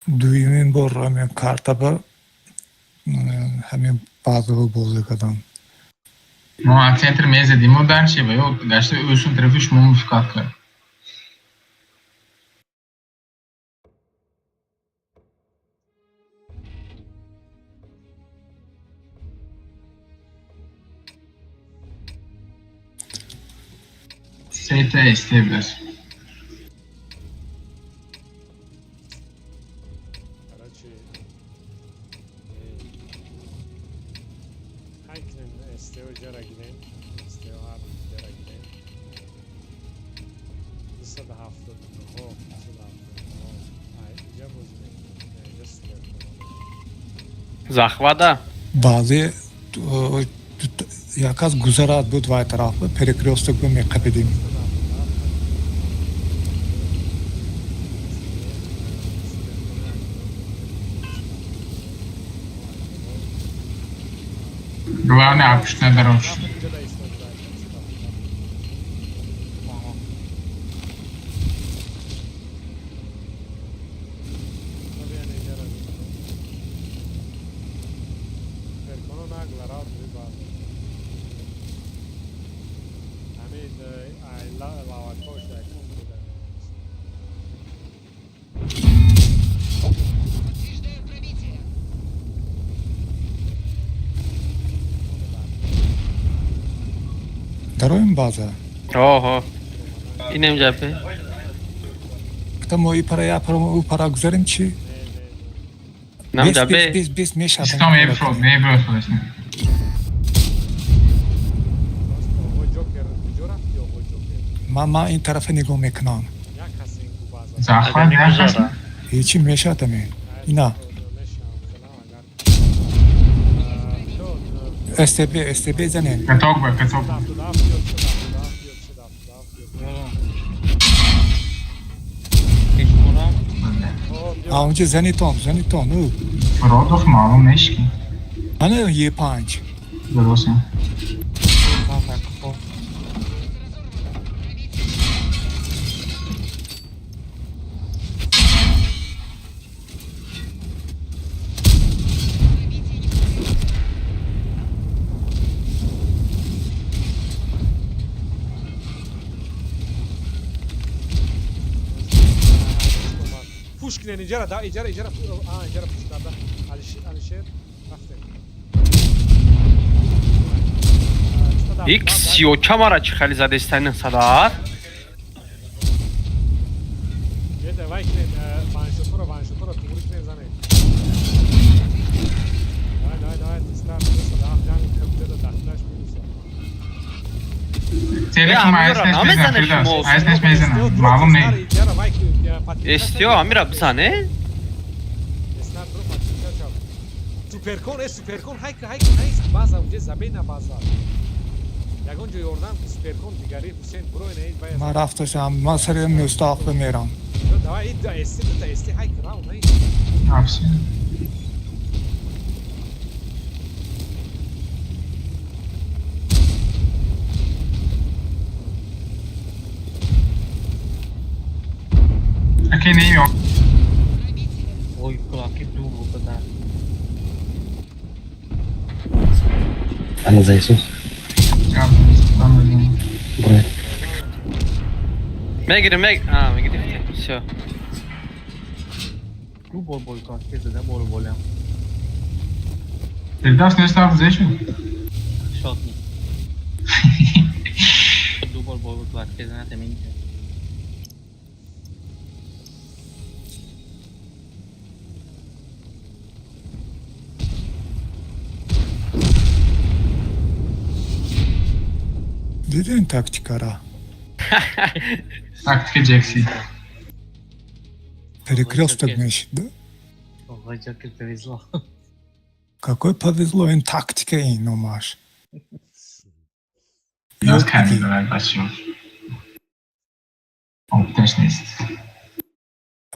Дуюмин бор ҳамин карта ба ҳамин баъзеро бозӣ кардам. Мо аз центр мезадим, мо дальше ва ё гашта ӯсун тарафи шумо муфикат кард. Сета СТ будааст. Короче, ҳай кунем, СТО ҷара гирем, СТО ҳар ҷара гирем. 279-ҳо, 279-ҳо. Ай, иҷа бозӣ мекунем, иҷа суперкона. Захвада? Баъзе як аз гузарад буд вай тараф, перекрёсток бу меқапидим. Главное, апушт надарош. Дароем база. Оҳо. Инем ҷабе. Гуфтам мо и пара я пара ӯ пара гузарем чӣ? Нам ҷабе. Бес бес мешавад. Истом меброд, меброд худаш. Ман ин тарафа нигоҳ мекунам. Захват як кас. Ҳечи мешавад ами. Ина. СТБ, СТБ занем. Каток ба, каток. А унҷа занитон, занитон, ӯ. Фуродов маълум нест ки. Ана Е5. Дуруст. Пуш кунен иҷара, да, иҷара, иҷара, а, иҷара пуш карда. Алишер, Алишер, рафтем. Икс сиёча мара чӣ хеле задестай 907? Е, давай кунен, ваншотро, ваншотро, туғри кунен занед. Давай, давай, давай, тезтар, 207 ҷанг кабҷада дахлаш минуса. Телек ма СНС мезанам, СНС мезанам. Маълум не. СТО амира бизане? Суперкон, э, суперкон, ҳайк, ҳайк, ҳайк, база, унҷа забей на база. Ягон ҷо ёрдам ки суперкон дигари Ҳусейн буро ина ин бая. Ман рафташам, ман сари 97 мерам. Давай, ид СТ, дута СТ, ҳайк, раунд, ҳайк. Апси. Окей, не имел. Ой, кулаки дубу када. Ана за Исус. Бро. Мегирем, мег. А, мегирифте. Всё. Ду бор бой кулаки зада бор болям. Фирдавс не став зешу? Шотни. Ду бор бой кулаки зада темин. Дидем тактикара. Тактика Джекси. Перекресток мешид, да? Ой, Джокер повезло. Какой повезло, ин тактика ин номаш. Нас ками дорад бачаҳо. Обташ нест.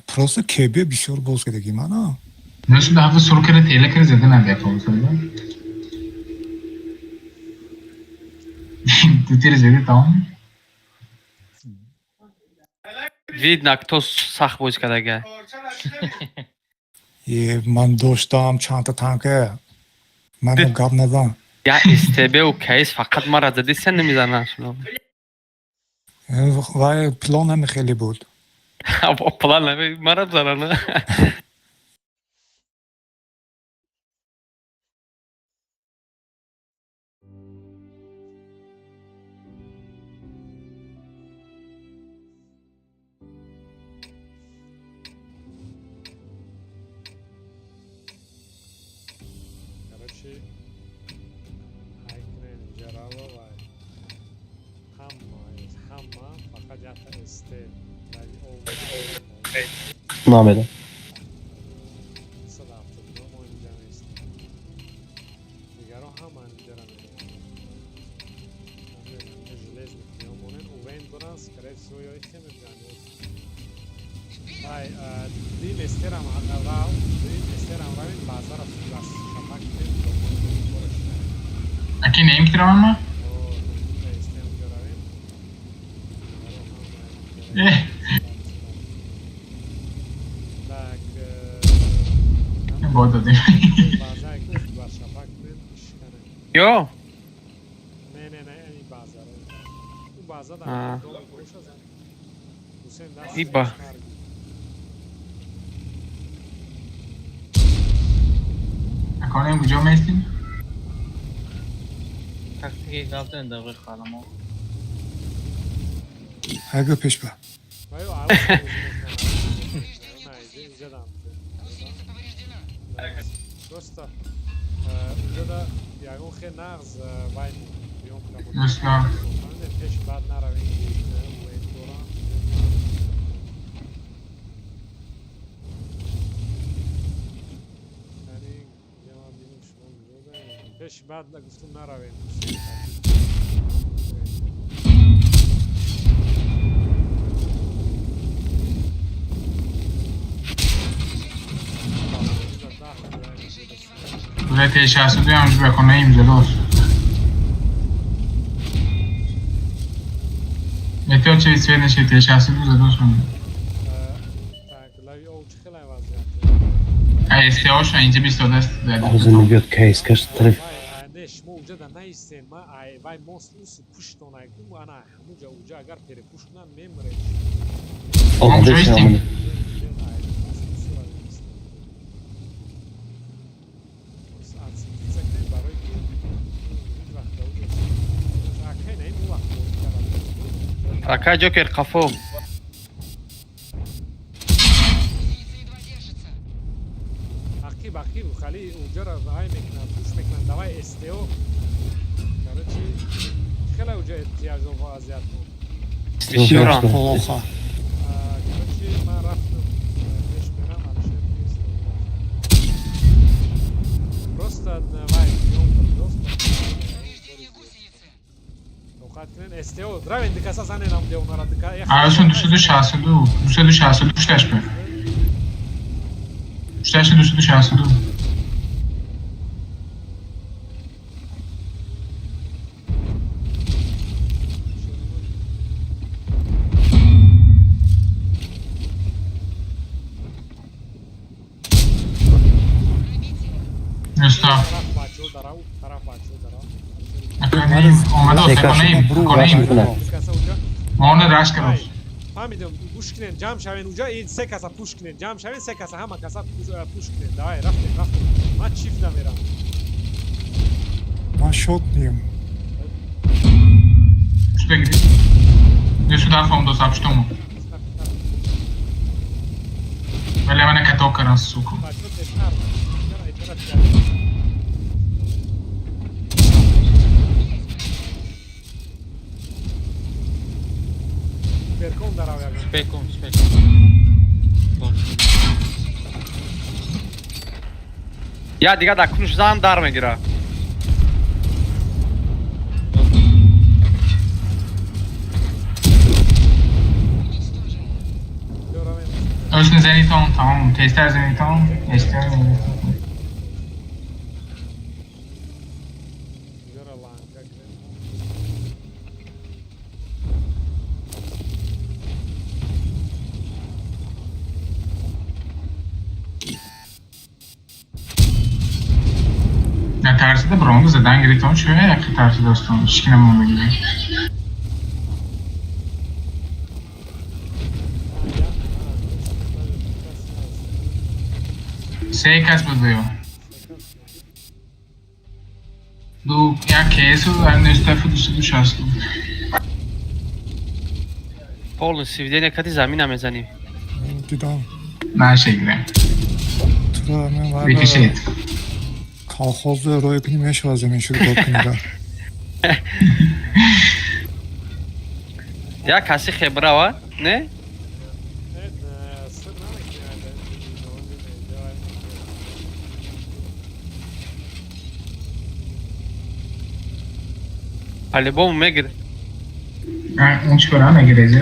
Просто КБ бисёр боз кардагӣ мана. Нашуда ҳафта сур кара тела кара зада надяка усалда. Ту тир зада там. Видно, кто сахт боз кардага. Е, ман доштам чандта танка. Ман гап назан. Я СТБ у КС фақат мара задиса намезананд шумо. Вай план ҳами хеле буд. План ҳами мара бизананд. Намедам. 272 мо инҷа меистем. Дигарон ҳама инҷара мераванд. Железный ё монен увен доран, скорее всего, ё ихе мебиранд. Ай, дим эстерам рав, дим эстерам равем, базара шапак кунем, домон. Аки неим киравам ма? Эстем ҷо равем. Э. Так, Бо додем. База бар шапак кунем, шиканем. Ё? Не, не, не, ин базара. У база дар А. дом боша зан. Ҳусейн даст. Иба. Аконем куҷо меистем? Тактики галтен даври халамо. Ага, пеш ба. Ваю аваз на, инҷа дам. Просто инҷода ягон хе нағз вай приём. Дуруст. Пеш баъд наравем ки увен дорам. Яъне яма бинем шумо куҷода. Пеш баъд гуфтум наравем. Бля, Т62 ам ҷубе хонаим ҷалос. Эҳтиёт шавед, свет нашавед, Т62 задос мон. Так, лави оу чӣ хелай вазъият? Ай, СТО-ша инҷа бистодаст. Ҳозир мебиёд кейс каш тариф. Не, шумо уҷада наистен, ма ай вай мост усу пуштон ай ку ана ҳамуҷа уҷа агар перепуш кунам мемирем. Омода омода. Ай мост усу равем. Отсветиться кунем, барои ки ҳеҷ вақт да уҷа акай на ин вақт бозӣ кардам. Ака Ҷокер қафо. Ақиб, ақиб, хали уҷара вай мекунад, пуш мекунад, давай СТО. Короче, хеле уҷа эҳтияҷо вазъиятон. Бисёрам. Плохо. Короче, ман рафтам, пеш мерам, Алишер нест. Просто вай приёмка просто тоқат кунен СТО равен дикаса заненам деонара дика. Аёшон 262, 262 пушташ бе. Пушташ 262. Дӯсто. Тараф бачо дарав, тараф бачо дарав. Аконем омадос, аконем, аконем. Дикаса уҷа. Моне раш карос. Фаҳмидем, гӯш кунен, ҷамъ шавен уҷа, ин се каса пуш кунен, ҷамъ шавен се каса, ҳама каса пуш кунен. Давай, рафтем, рафтем. Ман чифт намерам. Ман шок нем. Шуда гирифт. 207 омадос апштому. Вале мана като каран, сука. Бачо тезтар. Ичара, ичара. Беркон дарав ягон. Спеком, спеком. Я дига дар кунуш зан дар мегира. Ошни зенитон тамом, тезтар зенитон, тезтар зенитон. Ичара ланка кунем. На тарсида бронда задан гирифтон чӯя яке тарси достон, ҳеч ки намонда. Се кас буд ё. Ду як кесу, ай 260. Полный сведение кади замина мезанӣ. Дидам. Нашегирем. Тура мен вай Бикашед. Колхоз рой кунӣ мешавад замин шуд кор кунида. Я каси хебрава, не? Сир намекунем. По-любому мегир. Он чӣ кора мегирезӣ?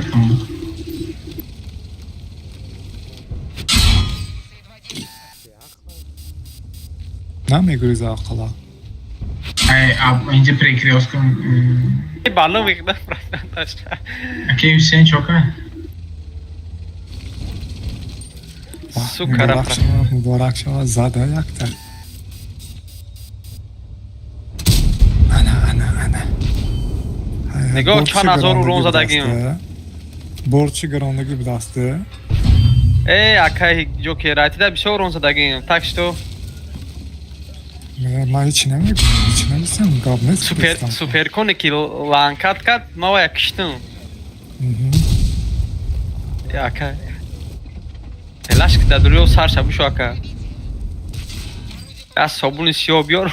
Намегуреза ақала. Инҷа прикрёстка. Баллон мекунад проценташ. Аки Ҳусейн чока? Сука, рафт. Муборак шавад, зада якта. Ана, ана, ана. Нигоҳ, чанд ҳазор урон задагим. Борчи гарондагӣ будасту. Э, акай Ҷокер, айтида бисёр урон задагим. Так что Ман ҳечи намегӯям, ҳечи намесам, гап нест. Супер, суперконе ки ланкат кард, ма вая киштам. Э, акай. Лашк дар дурё сарша бишу, ака. Аз собуни сиёҳ биёр.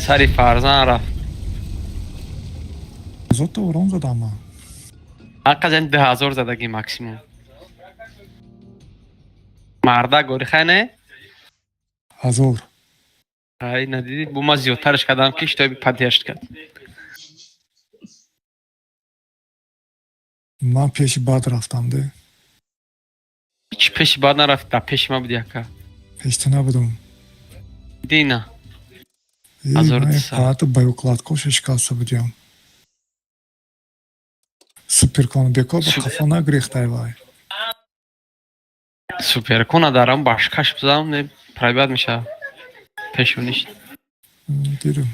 Сари фарзан рафт. Зото урон задам ман. Ҳаққазан 2000 задагӣ максимум. Марда горихай не? Ҳазор. Ай, надидӣ, бу ма зиёдтараш кардам, ки шитоби поддержка кард. Ман пеши бад рафтам де. Ҳеч пеши бад нарафт, дар пеши ман буди, ака. Пеши ту набудум. Дина. 1200. Паату боеукладкоша шикаста будиам. Суперкон бекор ба қафо нагирехтай вай. Суперкона дарам башкаш бизам, не пробият мешавад. Пешониш. Дидум.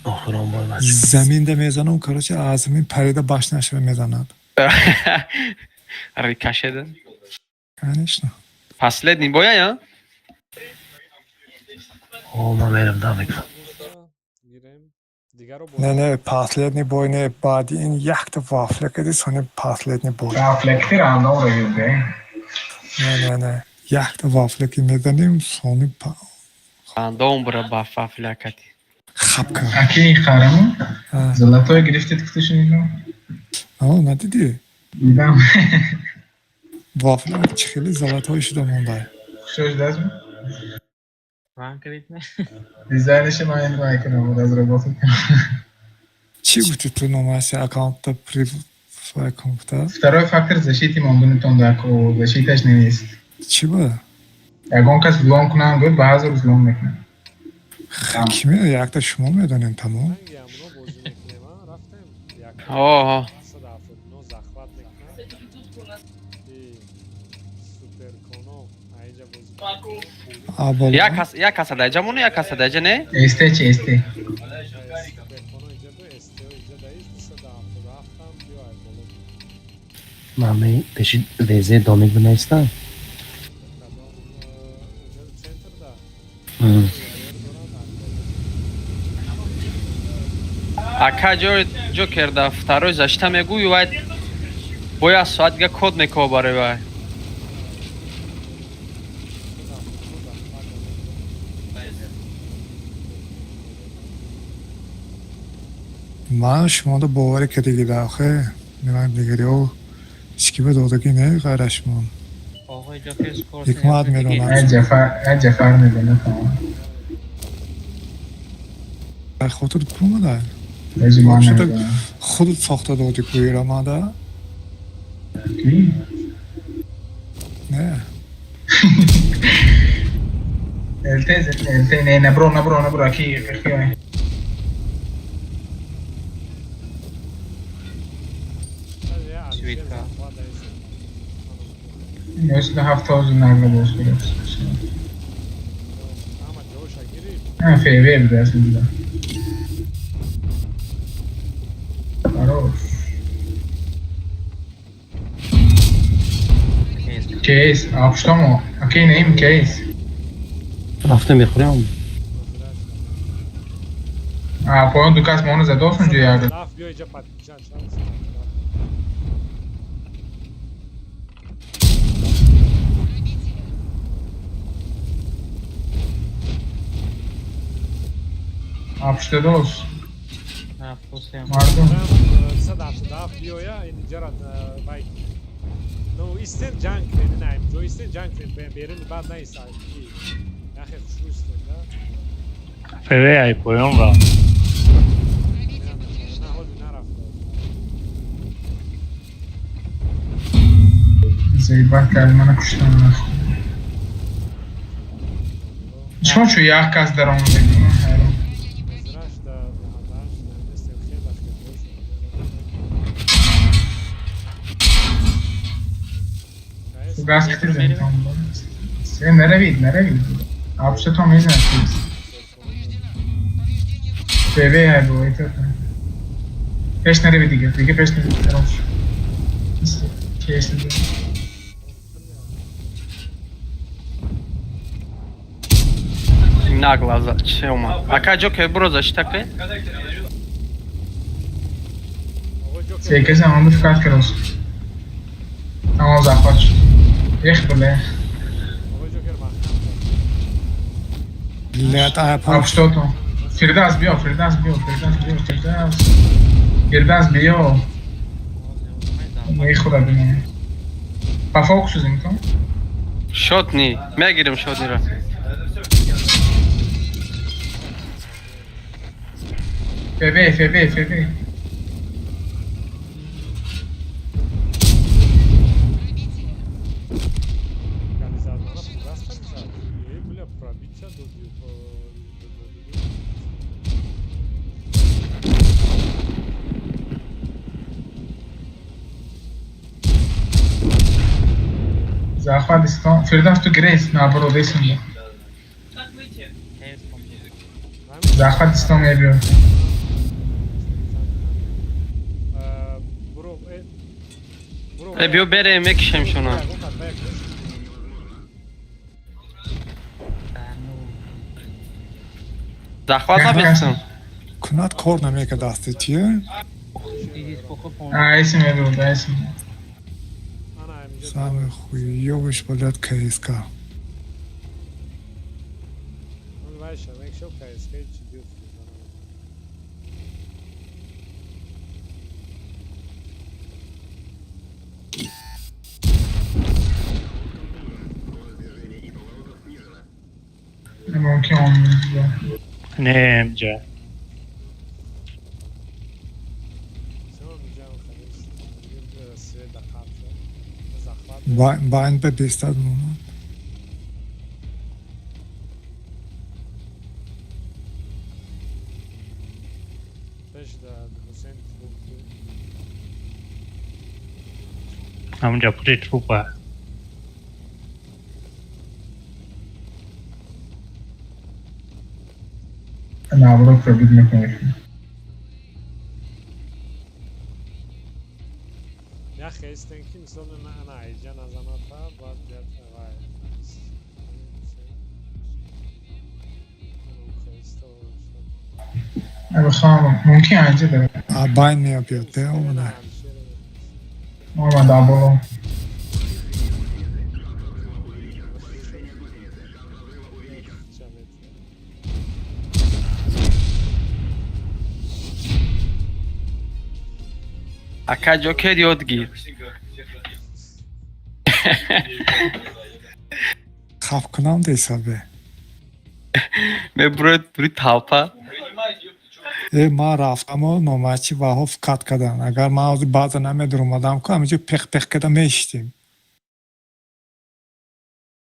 Охирон бой бача. Заминда мезанам, короче, аз замин парида баш нашава мезанад. Рикошет. Конечно. Последний бой, я? О, ман мерам давик. Не, не, последний бой не, баъди ин якта вафля кади, сони последний бой. Вафля ки рандом рагирде. Не, не, не. Якта вафля ки мезанем, сони Рандом бура ба вафля кати. Хапка. Аки хараму? Золотой гирифтед кутушинино? О, надидӣ? Дидам. Вафля чӣ хеле золотой шуда монда. Хушош дастми? Ранг кардед? Дизайнаши ман мекунам, разработать. Чӣ гуфти ту номаси аккаунта при компютер? Второй фактор защиты мондунитон дако защиташ нест. Чӣ ба? Ягон кас взлом кунам гуфт, ба ҳазор взлом мекунам. Ки медонад, якта шумо медонем, тамом. О, як кас, як каса даҷа мону, як каса даҷа не? СТ чи СТ? Ман пеши везе домик бинавистам. Ака Ҷокер, да второй защита мегӯй, вай бояд соат дига код мекова барои вай. Ман шуморо боварӣ кардагида, охе. Ман дигариҳо ҳеч додагӣ не ғайр аз шумо. Ҳикмат медонад. Ҷафар медонад, тамом. Дар хотир кумада? Худат сохта додӣ кӯира мада? Не. ЛТ, ЛТ, не, набро, набро, набро, аки, аки. Свитка. 97 000 нагла боз кардааст. ФВ будааст инҷа. Хорош. Кейс, апштомо. Окей, нем кейс. Рафта мехӯрем. А, поён ду кас моно задост унҷо як. Апштадос. Мардум. 177 биёя, инҷара байк. Ну, истен ҷанг кунед, ина ҷо истен ҷанг кунед, берун баъд наиста. Яхе хушрӯ истен, да? ФВ ай поён рафт. На, ҳоли нарафта. Заебать карди, мана куштан нахуй. Чиқор шо як кас даромадагӣ? Ман ҳайрон. Зраш да ҳамаш нестем хела хел. Газ кати зенитон. Се наравид, наравид. Апшато мезанад. ФВ ай бо это. Пеш нарави дига, дига пеш нарави. Хорош. Кейс. Нагло че омад. Ака Ҷокер, буро защита кунед. Се каса он фикр карос. Тамом захват шуд. Эх, бля. Лет Апштото. Фирдавс биё, Фирдавс биё, Фирдавс биё, Фирдавс. Фирдавс биё. Эй худо бинам. По фокусу зенитон. Шотни, мегирем шотниро. ФВ, ФВ, ФВ. Канизад, мана фугас канизад. Э, бля, пробития доди. Захват истон. Фирдавс ту грейс наоборот есинда. Захват истон мебиё. Буро, э, буро. Э, биё берем, мекишем шуна. Захват набестам. Кунад кор намекард дасти чия? А, есим мебиё, да есим. Самый хуёвыш, блядь, КСК. Вайша, мекшо КСК чи бил. Мумкин он. Не, МЖ. Свет да қаб захват. Байн бе бистад монад. Пеш да Ҳусейн труп. Ҳамунҷа пури трупа. Наоборот пробить мекунем. Яхе истен ки мисол на ана айҷа назаната, баъд бият вай. Бихоҳам мумкин айҷа дара. А байн меобиёд, де омада. Омада боло. Ака Ҷокер, ёд гир. Хаф кунам десабе. Мебуроед бури талпа. Э, ман рафтаму номачи ваҳо фикат карданд. Агар ман ҳозир баъза намедуромадам ку, ҳаминҷо пех-пех карда мешиштем.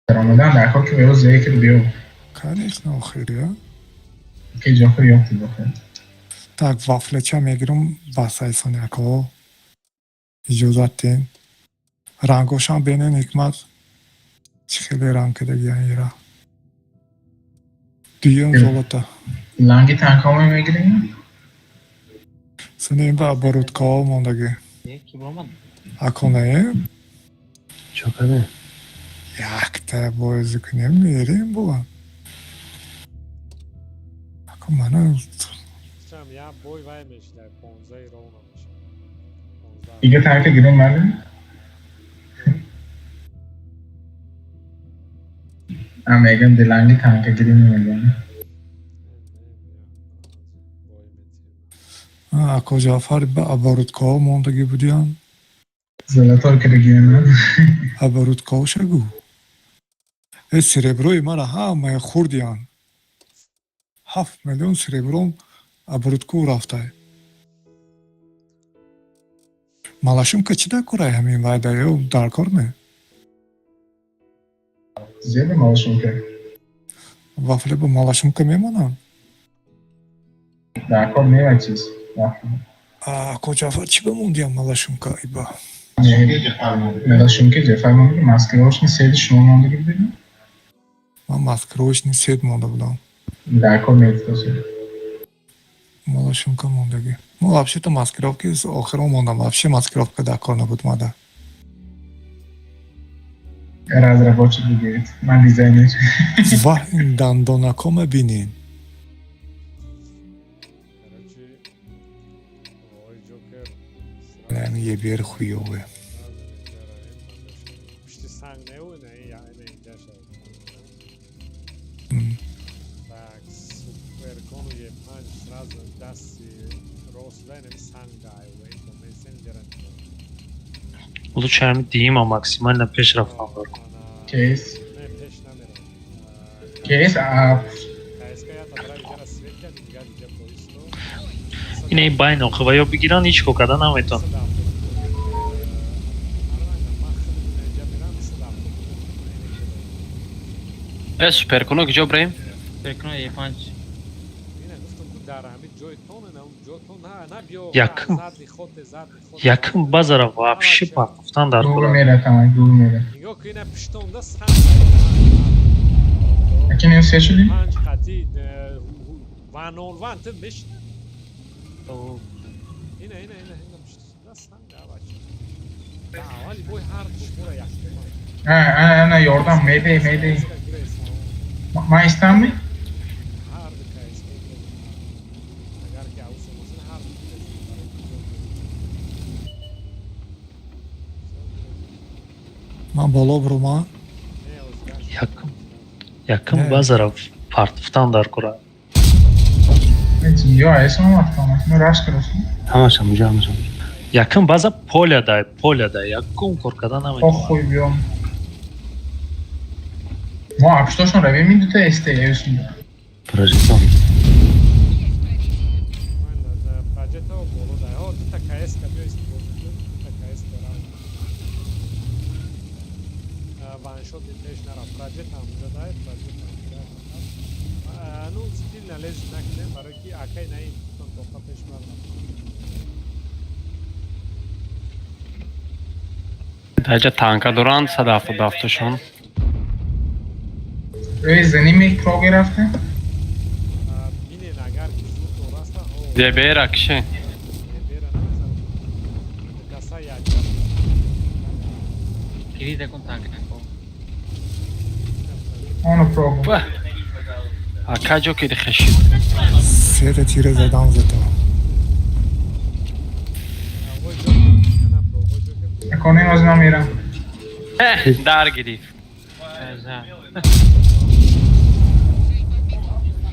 Даромадан дар кор ки биё зекр биё. Конечно, охир, я. Ки ҷофир ёфти бохир. Так, вафлеча мегирам басайсони акаҳо. Иҷозат диҳен. Рангошам бинен, ҳикмат. Чӣ хеле ранг кардагиян ира. Дуюм золото. Ланги танкҳо мегирем? Сунем ба оборудкаҳо мондагӣ. Ки буромад? Ако не, Чо кардем? Якта бозӣ кунем, мерем була. Ако мана Чам я бой вай мешида, 15 ровно мешида. Дига танка гирем малим? А мегам диланги танка гирем мегам. Ако Ҷафар ба оборудкаҳо мондагӣ будиян. Золотой кардагиам. Оборудкаоша гӯ. Э, сереброи мара ҳамаи хурдиянд. 7 миллион серебром оборудку рафтай. Малашумка чӣ дар корай ҳамин вайда ё дар кор ме? Зиёда малашумка. Вафле ба малашумка мемонанд? Дар кор мева чиз. Ако Ҷафар, чӣ ба мондиям малашумка иба? Малашумка Ҷафар мондаги, маскировочный сети шумо мондаги будед? Ман маскировочный сет монда будам. Дар кор мефтоси. Малашумка мондагӣ. Мо вообще-то маскировки охирон мондам. Вообще маскировка дар кор набуд мада. Разработчик бигиред. Ман дизайнер. Ваҳ, ин дандонако мебинин. Короче, ой, Ҷокер. Яъне ебер хуёве. Пишти санг неу, не, я не инҷа шад. Так, суперкону Е5 сразу дасти рост дай, неми санг дай, вей, то мессенджера. Лучше ҳами диима максимально пеш рафтан дар. Кейс. Не, пеш намерам. Кейс, а КСК ята брай ҷара свет кард, дигар дига поисто. Ина ин байна охи ва ё бигиранд, ҳеҷ кор карда наметавон. Э, суперкуно куҷо бирем? Суперкуно Е5. Ина гуфтам ку дар ҳамин ҷойтон, ина ҷотон, на, на биё. Якум. Задни хоте, задни хоте. Якум базара вообще партофтан дар Дур кора. мера тамак, дур мера. Нигоҳ ку, ина пиштонда санг. Аки не се шуди? Панҷ қати ван он ван ту мешина. Ина, ина, ина, ина пиштонда санг авача. Аввали бой ҳар шумора як. А, а, ана ёрдам медей, медей. Ман истам ми? Ҳар ду КСК агар ки ауса бошад, ҳар ду барои куҷо. Ман боло бурума. Якум базара партофтан дар кора. Ё, эсам рафтам. Мо раш кардам. Ҳамаш ҳамуҷа, ҳамаш ҳамуҷа. Якум база поля дай, поля дай. Якум кор карда наметавон. Похуй, биём. Мо апштошон равем ин дута СТ эсум. Прожитон. Праҷето боло дай. О, дута КСК биё истифода кун, дута КСК рав. Ваншот пеш нарав. Праҷет ҳамуҷа дай, праҷет ҳамуҷа. Ну, стил налез накунем, барои ки акай наим тон тоқа пеш марам. Даҷа танка доранд 177-шон. Эй, за ними проги рафта? Бинен, агар ки зуд дораста, ҳо. Дебера кише. Дебера намезанам. Каса якҷа. Кирида кун танк нако. Оно прогу. Ака Ҷокери хешид. Сета тира задам зато. Аконин оз ман мерам. Дар гирифт.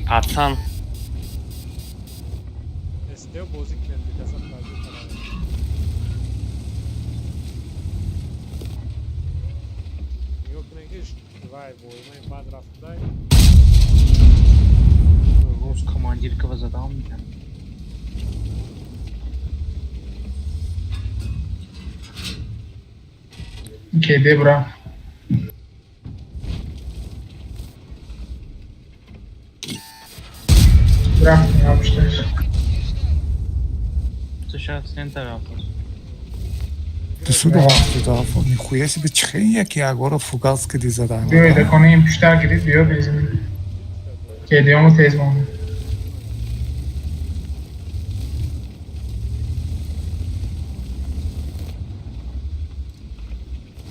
Пацан. СТО бозӣ кунем, дикаса праҷет равем. Нигоҳ кунем ки вай воймаи бад рафтадай. Роз командиркава задам мекан. Кеде бра. Рафтем апшташ. Ту шаф центр рафт. 277. Нихуя себе, чихе яки агора фугас кади задам. Биёед, аконин пуштар гирид, биё безим. Кедеёмо тез монда.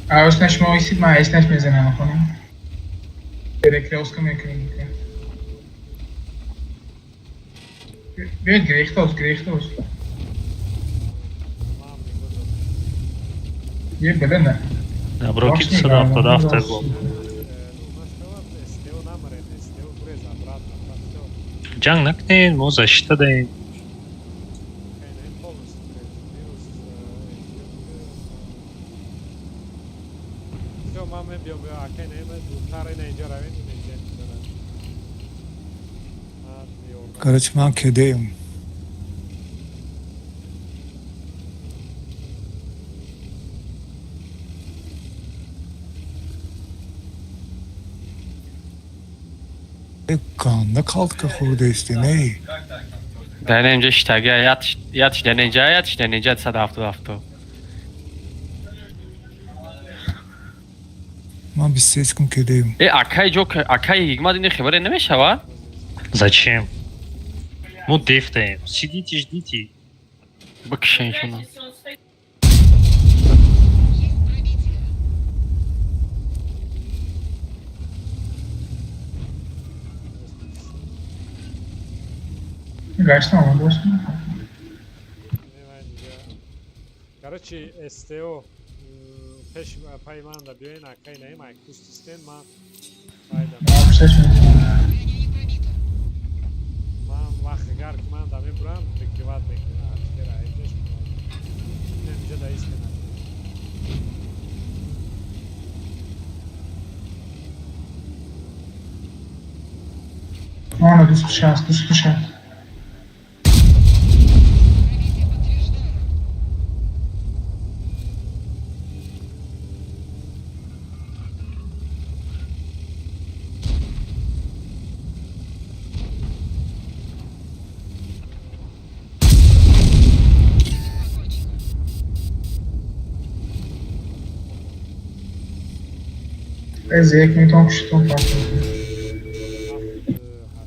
Аоснаш мо истид, ман эснаш мезанам аконин. Перекрёстка мекунем. Биёед, гирехтоз, гирехтоз. Е, беле не. Добро, ки 277 бо. СТО намарем, СТО гурез обратно. Ҷанг накунед, мо защита даем. Полностью гурез. Минус. СТО ман мебиём, биё акай наима зудтар ина инҷо равем, ина инҷа дорад. Ман ёрдам. Короче, ман кедаем. Ганда калтка хӯрдаисти, не? Дар инҷа шитага, ятш дар инҷа, ятш дар инҷа 177. Ман 23 секунд кедаем. Э, акай ҷо, акай ҳикмат ини хабаре намешавад? Зачем? Мы дефтаем. Сидите, ждите. Бикшен шуна. Гаштам омад бошам. Короче, СТО пеш пай ман да биёен, акай наим, ай кустистен, ман пайдам. Ман вақт гар ки ман да мебурам, прикрывать мекунам. Артикера айҷаш. Инҷа да истена. Ана 260, 260. Аз як метавонам кушитон партофт.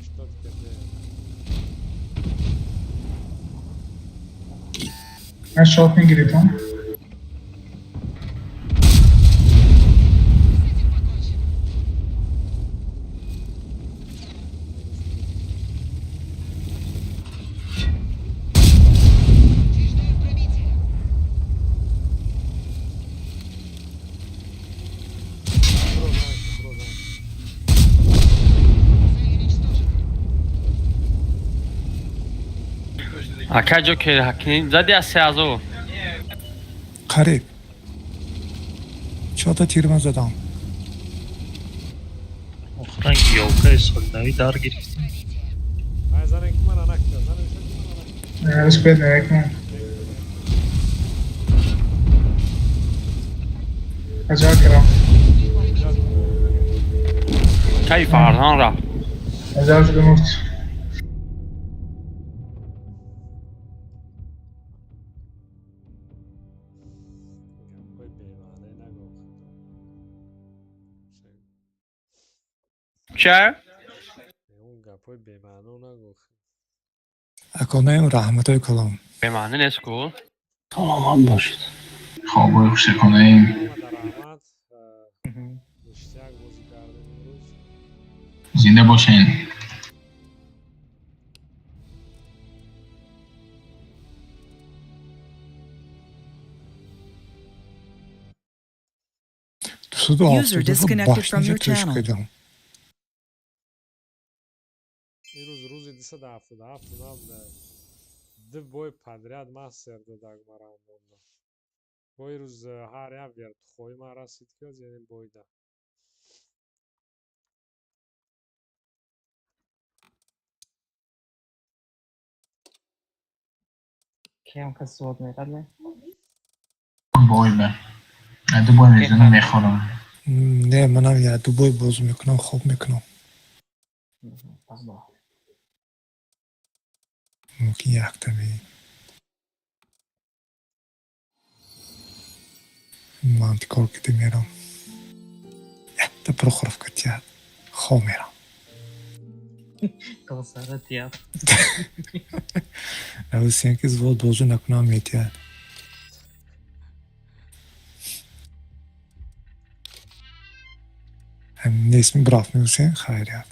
80 кд. Аз шот мегиритон. Бро, знаеш, бро, знаеш. Акай ҷо ки ҳакни зади аз 3000. Қариб. Чорта тирма задам. Охиран ёлкаи соли навӣ дар гирифтем. Ай занен ки мана накта, занен ки мана накта. Респект намекунам. Аҷаб кардам. Кай Фарҳон рафт. Аҷаб шуда муфт. Гапҳои бемаъне нагӯ. Ча? Он гапҳои бемаъно нагӯ. Аконаем раҳматои калом. Бемаъне нест ку? Саломат бошед. Хобои хушаконаем. Омада раҳмат. Ништяк бозӣ кардем имрӯз. Зинда бошен. Дусаду User ҳафтоду disconnected from башниҷа your тӯш channel. кардам. Имрӯз рӯзи 277 ман ду бой подряд мастер додак марам монда. Бо ирӯз ҳар як вертухои ман расид ки оз яъне бойда. Киам кас суод мерад, не? Бой ба. Ду бой мезанам мехӯрам. Не, манам як ду бой бозӣ мекунам, хоб мекунам. Фаҳмо. Мумкин якта ми. Ман кор кида мерам. Якта Прохоровка тият. Хоб мерам. То сара тият. Ҳусен ки звод бозӣ накунам метиҳад. Нест мебрафт Ҳусен, хайрият.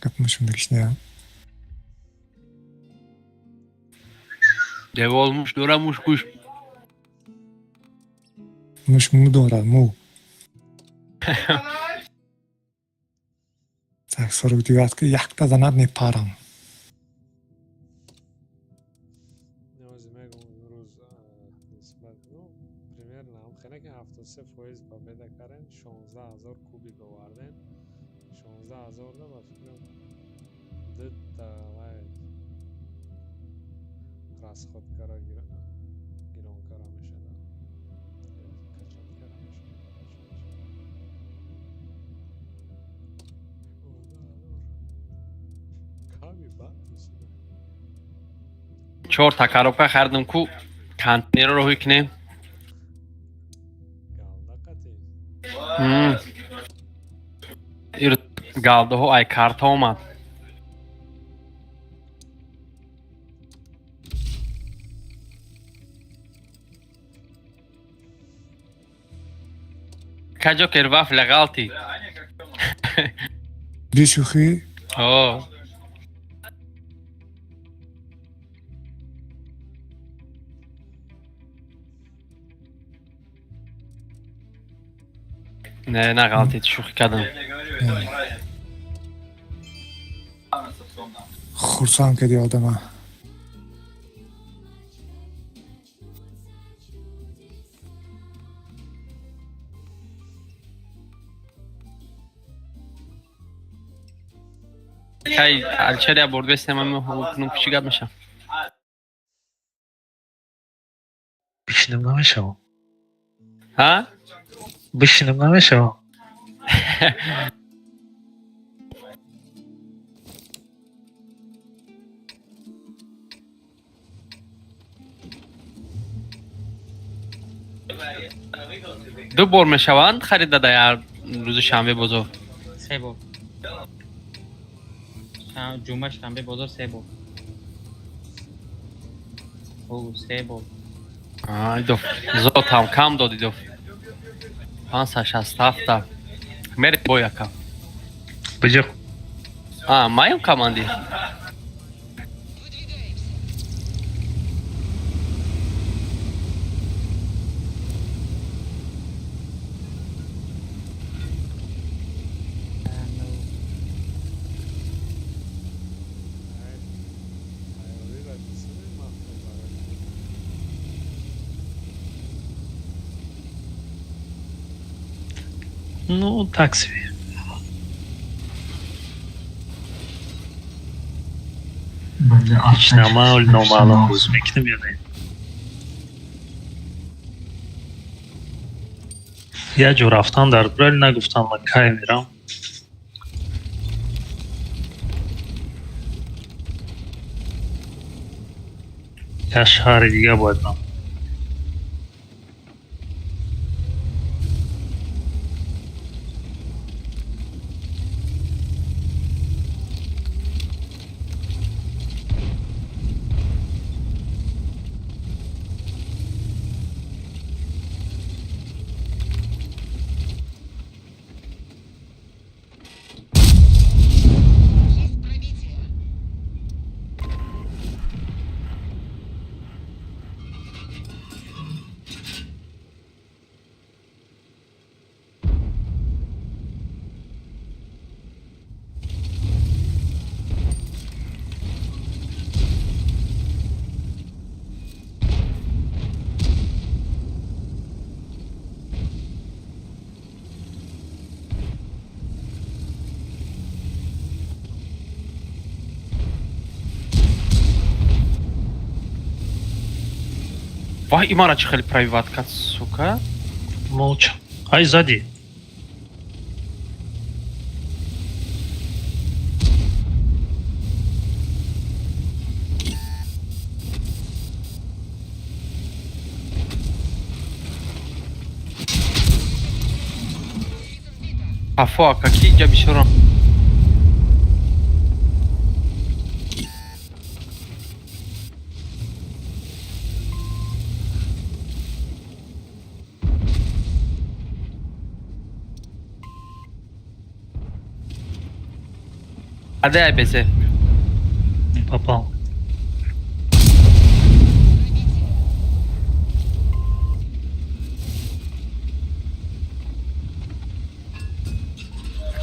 Гапмашумдагиш неам. Dev olmuş dora muş kuş. Муш мӯ дорад, мӯ. Так, 49-ка якта занад мепарам. Ҳозир мегӯм имрӯз нисбат ну Примерно ҳам хеле ки 73% победа кардем, 16 000 кубик овардем. 16 000-да, ба фикрам, дута вай расход кара, гирон кара мешада, качать кара мешада. Ками бад бисуда. Чорта коробка харидам ку, контейнерро роҳӣ кунем. Галда қатӣ? Ир галдаҳо ай карта омад. Каҷокер, вафля ғалтӣ. Бишӯхӣ? О. Не, нағалтид, шӯхӣ кардам. Хурсанд кардӣ одама. Кай алчари бурдестем, кунум, чӣ гап мешавам? Бишинем, намешавам. Ҳа? Бишинем, намешавам. Ду бор мешаванд харида дар рӯзи шанбе бозор? Се бор. Ҷумъа, шанбе бозор се бор. О, се бор. Идоф зотам кам дод, идоф 567-та мери бой, ака. Биҷа. А маем команди. Тайёриро дисудем, мафтон барои. Ну, так себе. Ҳеҷ намаол номаълум боз мекунем ё не? Як ҷо рафтан дар Брел нагуфтам, ман кай мерам. Як шаҳри дига бояд рам. Вай, имара чӣ хеле пробивать кард, сука. Молча. Ай, сзади. Афо, ака, ки ҷа бисёро. Аде айбезе. Не попал.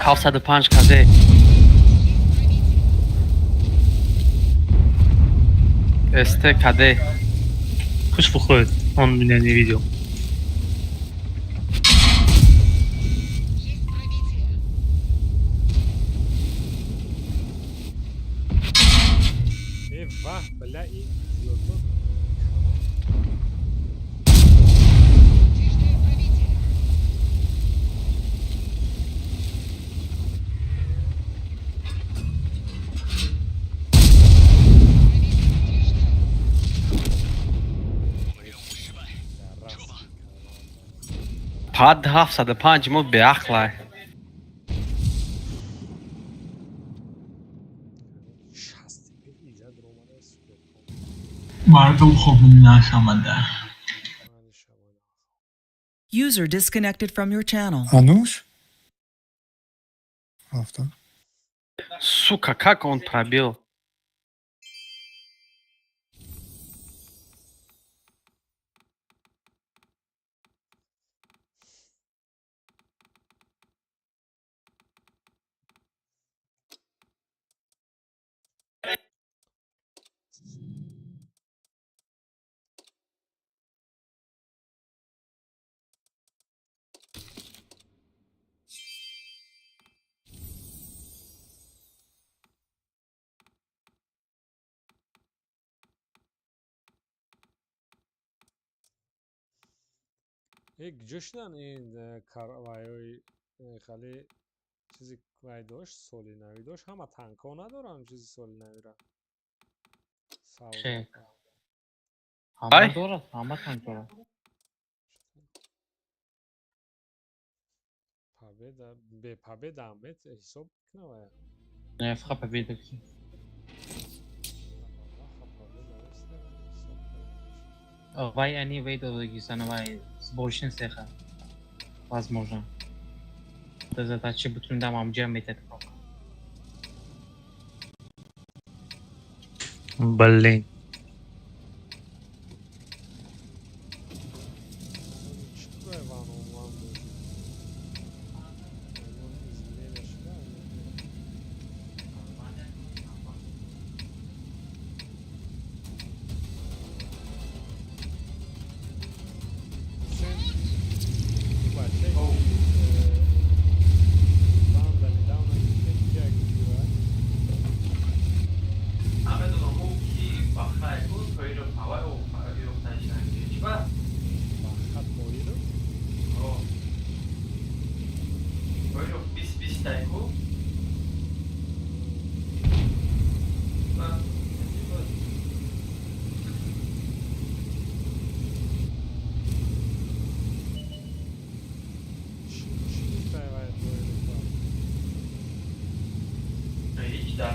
705 каде. СТ каде. Пусть выходит. Он меня не видел. Ваҳ, бля, и зиёдтар. Пад 705 мо беақлай. Мардум хоб нашамада. User disconnected from your channel. Ануш рафтан. Сука, как он пробил? Э, куҷо шудан ин вайҳои хеле чизи вай дошт, соли навӣ дошт, ҳама танкҳо надоранд чизи соли навира. Че? Ҳама дорад, ҳама танк дорад. Победа, бе победа ам мет ҳисоб кунам вая. Не, фақат победа ки. Вай они вай додагисана, вай сборочный цеха. Возможно. Да задачи бутун дам амҷа метад. Блин. Чӣ ван он ван буд? Изменение шуда? Ҳусен, бачаи банда недавно гуфтем, ки як ҷура. Намедонам, ӯ ки бахай буд, Тоиров ҳавай ёфтанишанги. Чӣ ба? Баха Тоиров? Тоиров 20 20 тай ку? Ба, чӣ буд? Чӣ гуфтай вай Тоиров? Ҳеҷ, дар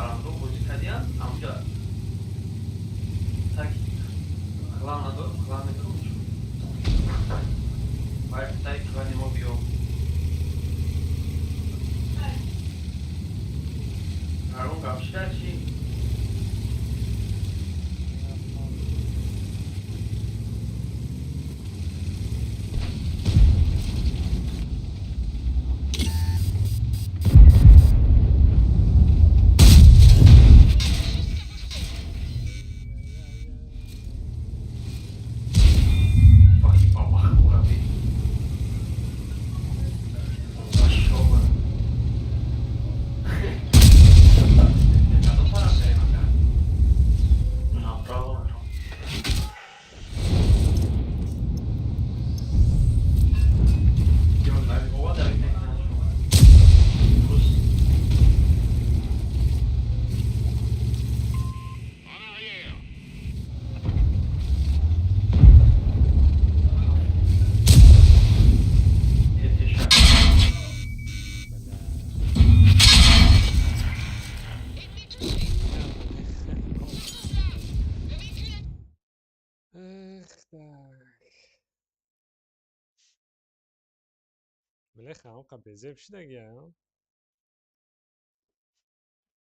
рандом бозӣ кардиян, ҳамҷа так клан надор, клан медорум чӣ? Вай тай клани мо биё. Ҳарон гап шуда чӣ? Вай баба хӯраби. Машоба. Кадом тараф мерем ака? Направо. Ё, ова давид мекунад шумо. Рус. Тетеша. Эх, так. Млеха, ҳамқа безеб шидагия? Ё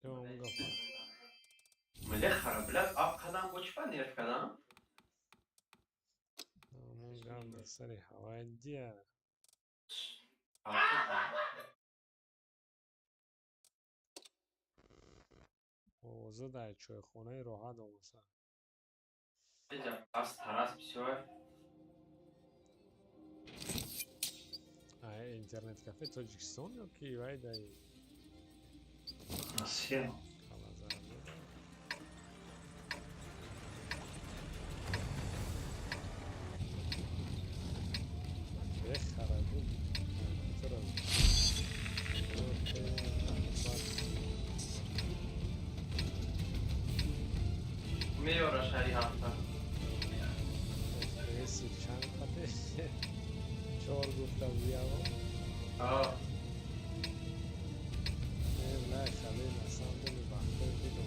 ҳамун гапа? Млехара, блядь, ап кадам бо чӣ ба нерв кадам? Ҳамун гап дар сари ҳавай дия. Овоза дар чойхонаи роҳат омаса. Ас тарас бисёр. Ай интернет кафе Тоҷикистон ё ки вай дай? Россия. Қалазар. Гуфта буяво? А. Не, бля, Халил, на самом деле вақтой дидам.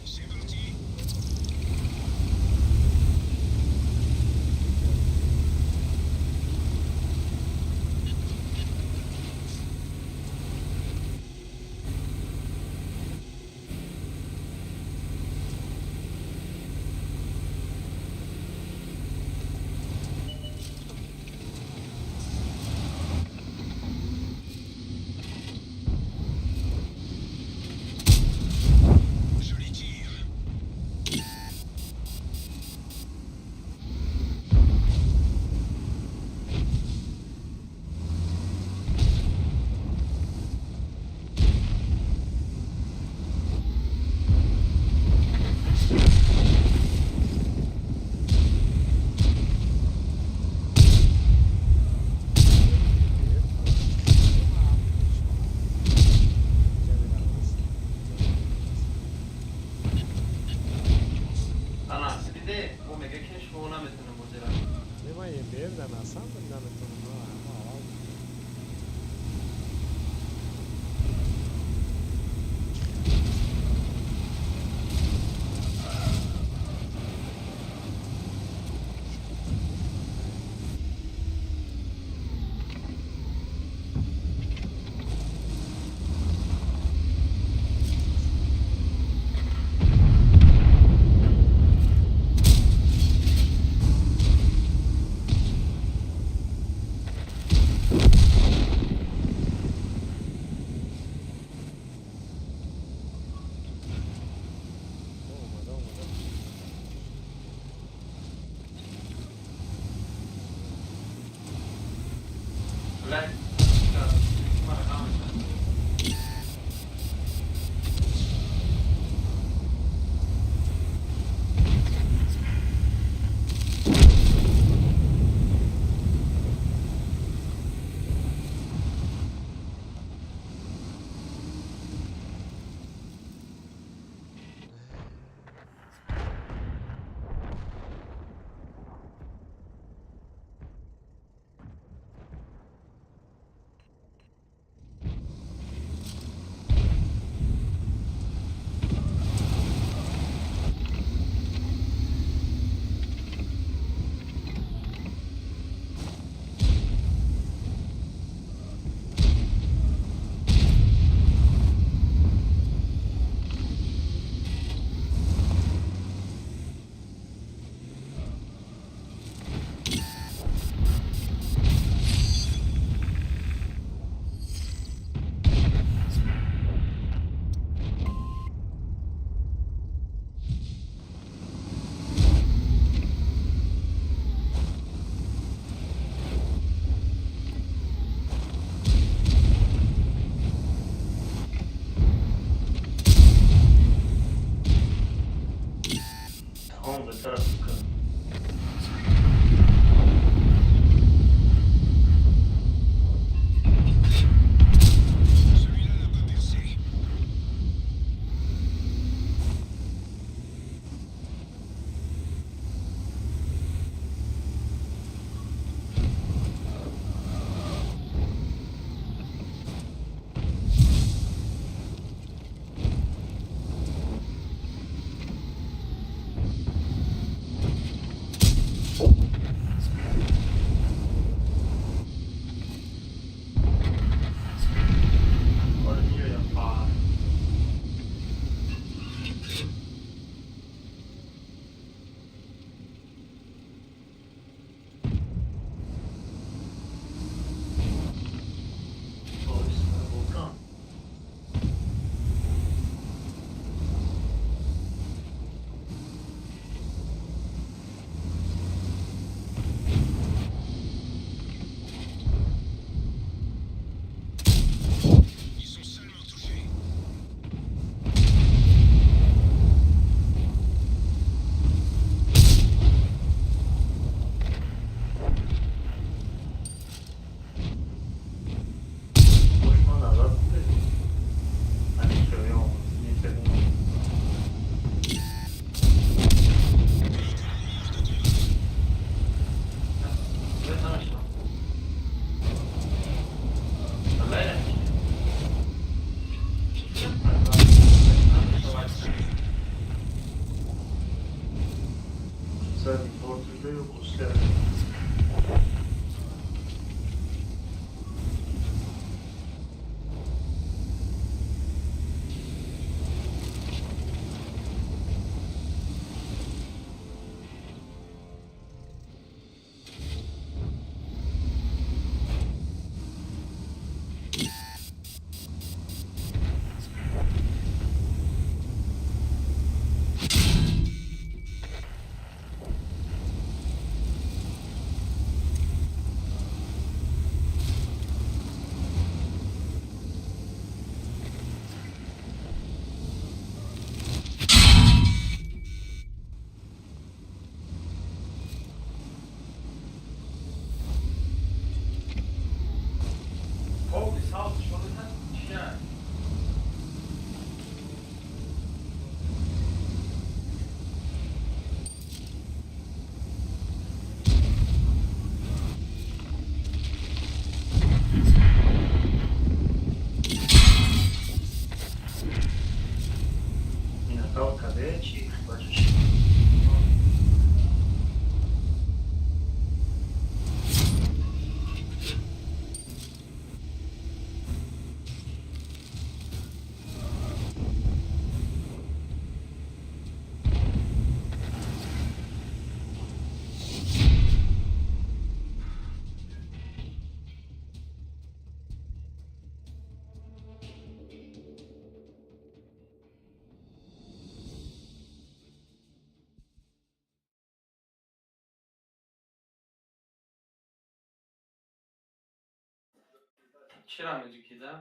Чира меҷики, да?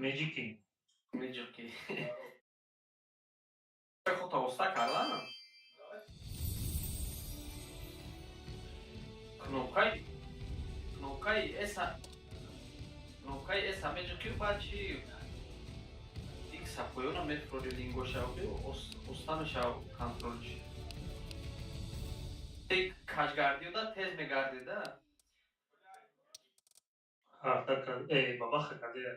Меҷики. Меҷики. Худ оста кардан? Кнопкаи эса, кнопкаи эса меҷики, баъд чи икса поёна мефурори, лингошавӣ оста мешав контролш. Каҷгардида тез мегардида. Ҳарта кар э бабаха кардия.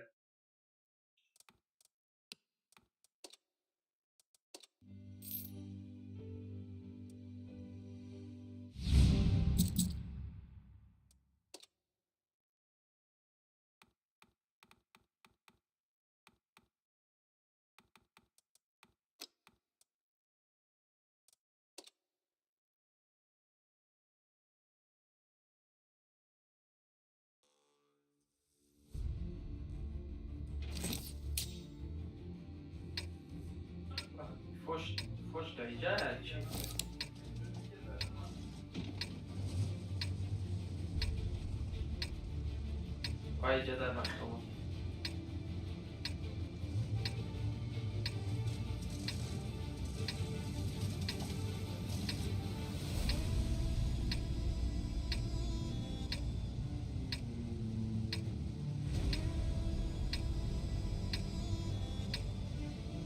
Фош даиҷа чи? Вай, иҷа дар мактаб.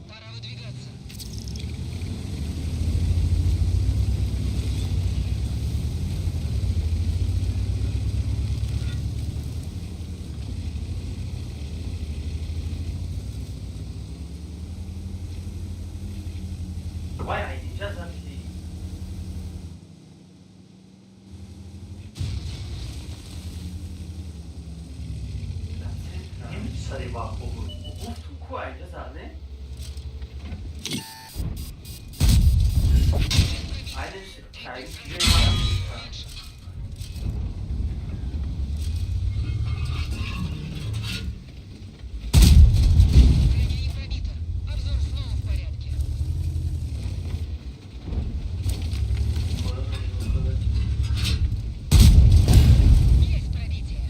Пора выдвигаться. Вай, инҷа записи. Дар центра. Сари вақт буд. Гуфтум ку, инҷа зад, не? Айнеш ҷои ман. Броня не пробита. Обзор снова в порядке. Есть пробитие.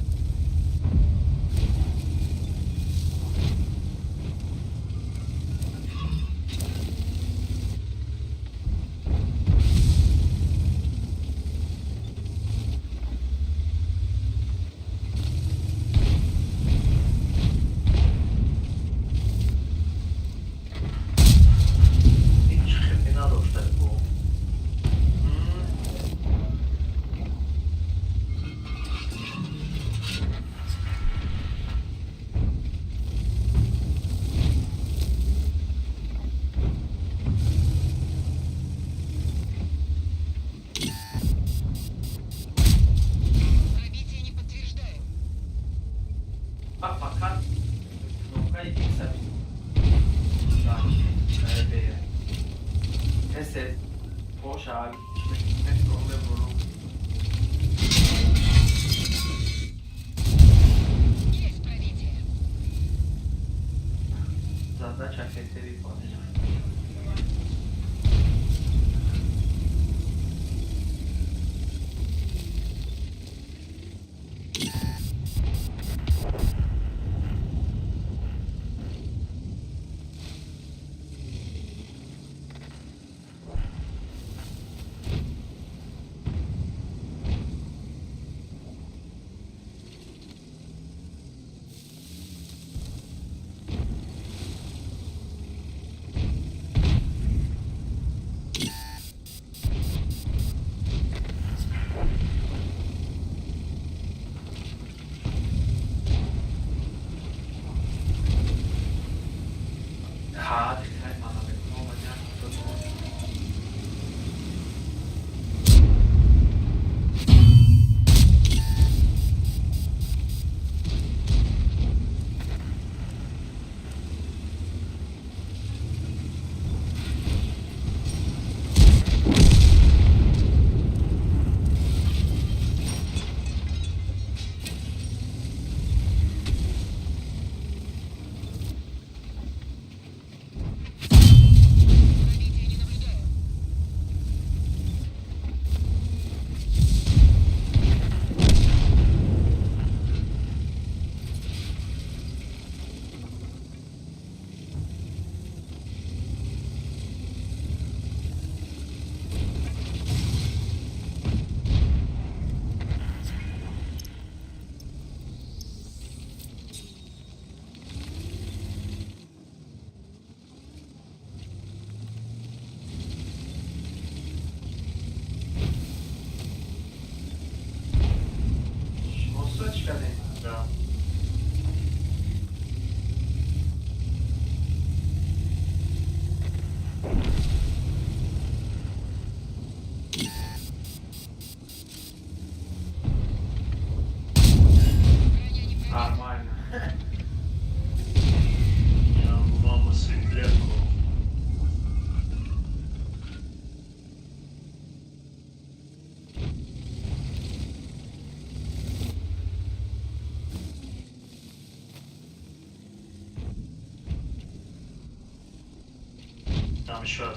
Намешавад.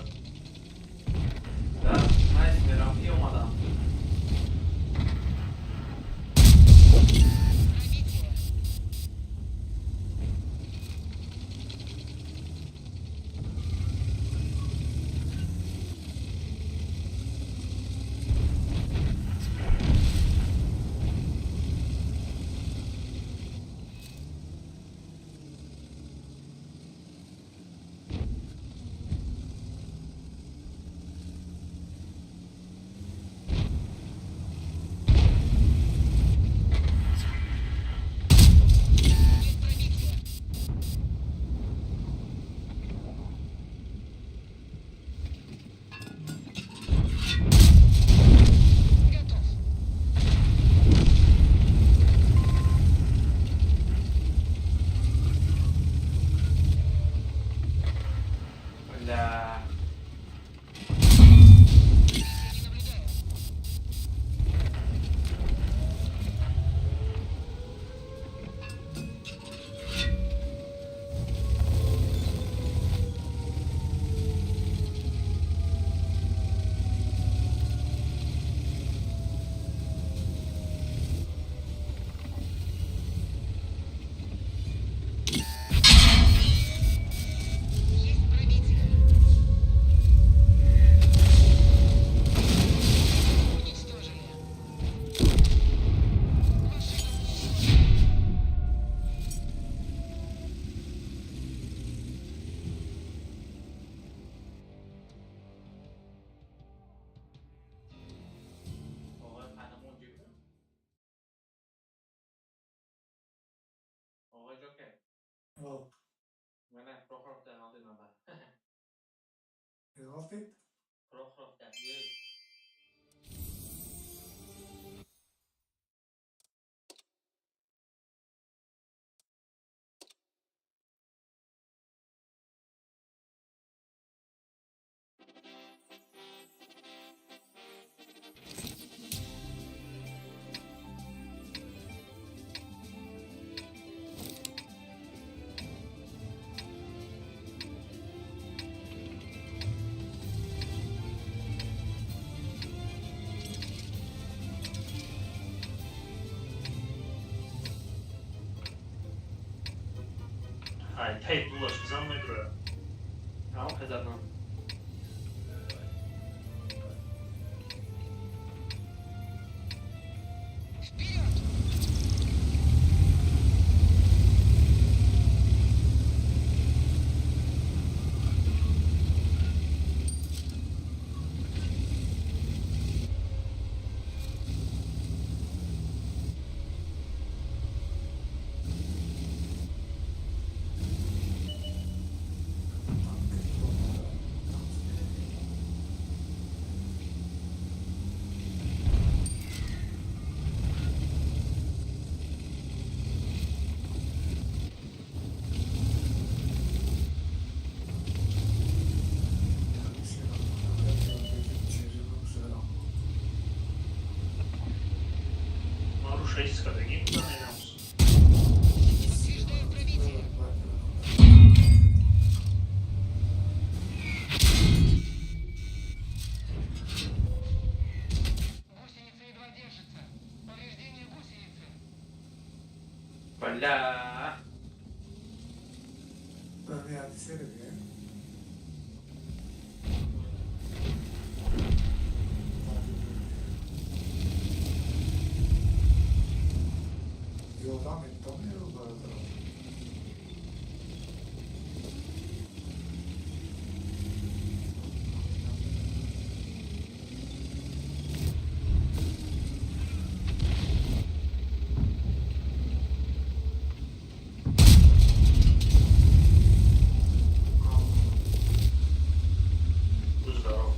Да, найс, мерам, ки омадам. Бля. Оғои Қаҳрамон ҷӯ. Оғои Ҷокер. Мана Прохоровда oldi navbat. Oldi? Прохоровда. Yo'q. Ай, тай дулаш бизан медура. Ҳамон хезадам. Маруша искадаги куда мерамс. Бля. Будь здоров.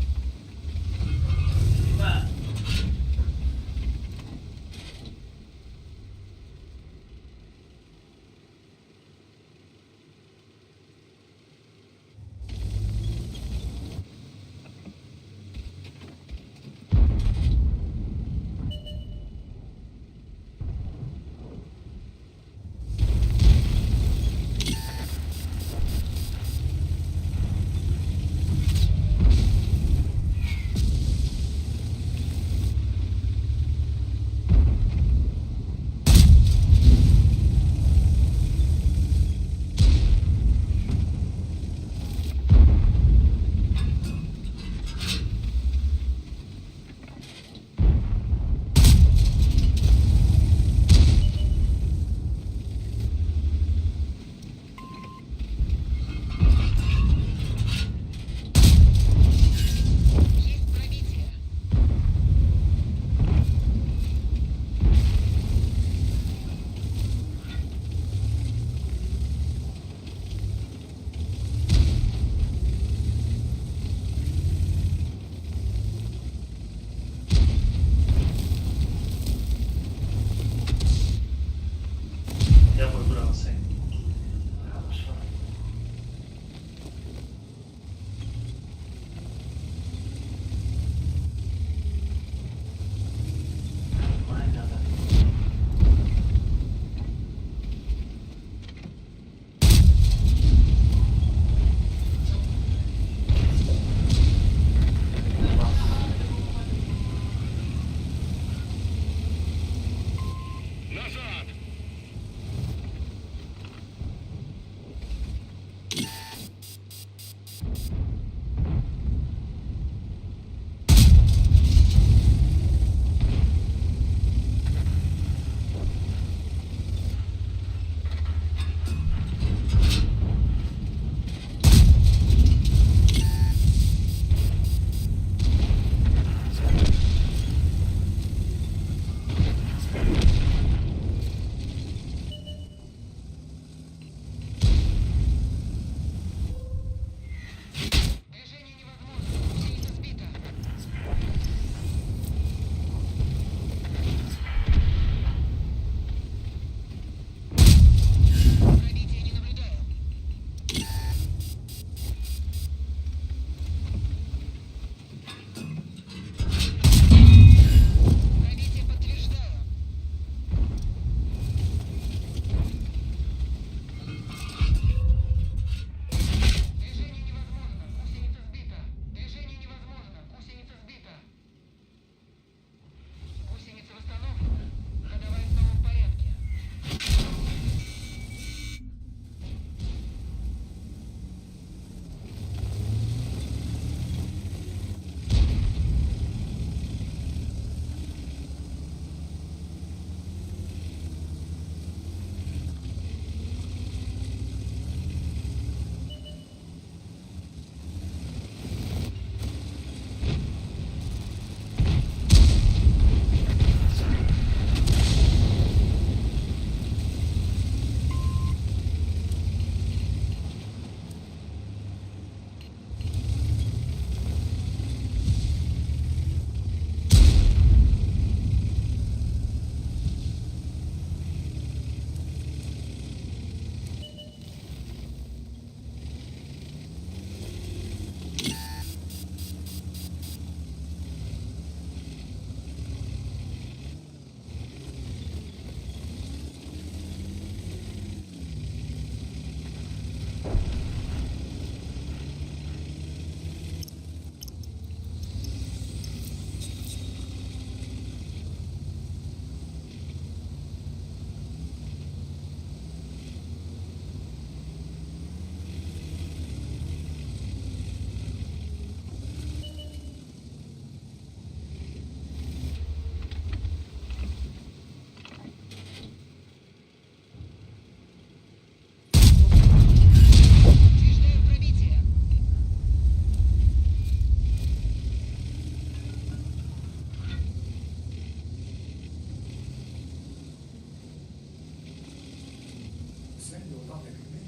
Ҳусейн ёрдам мекунӣ?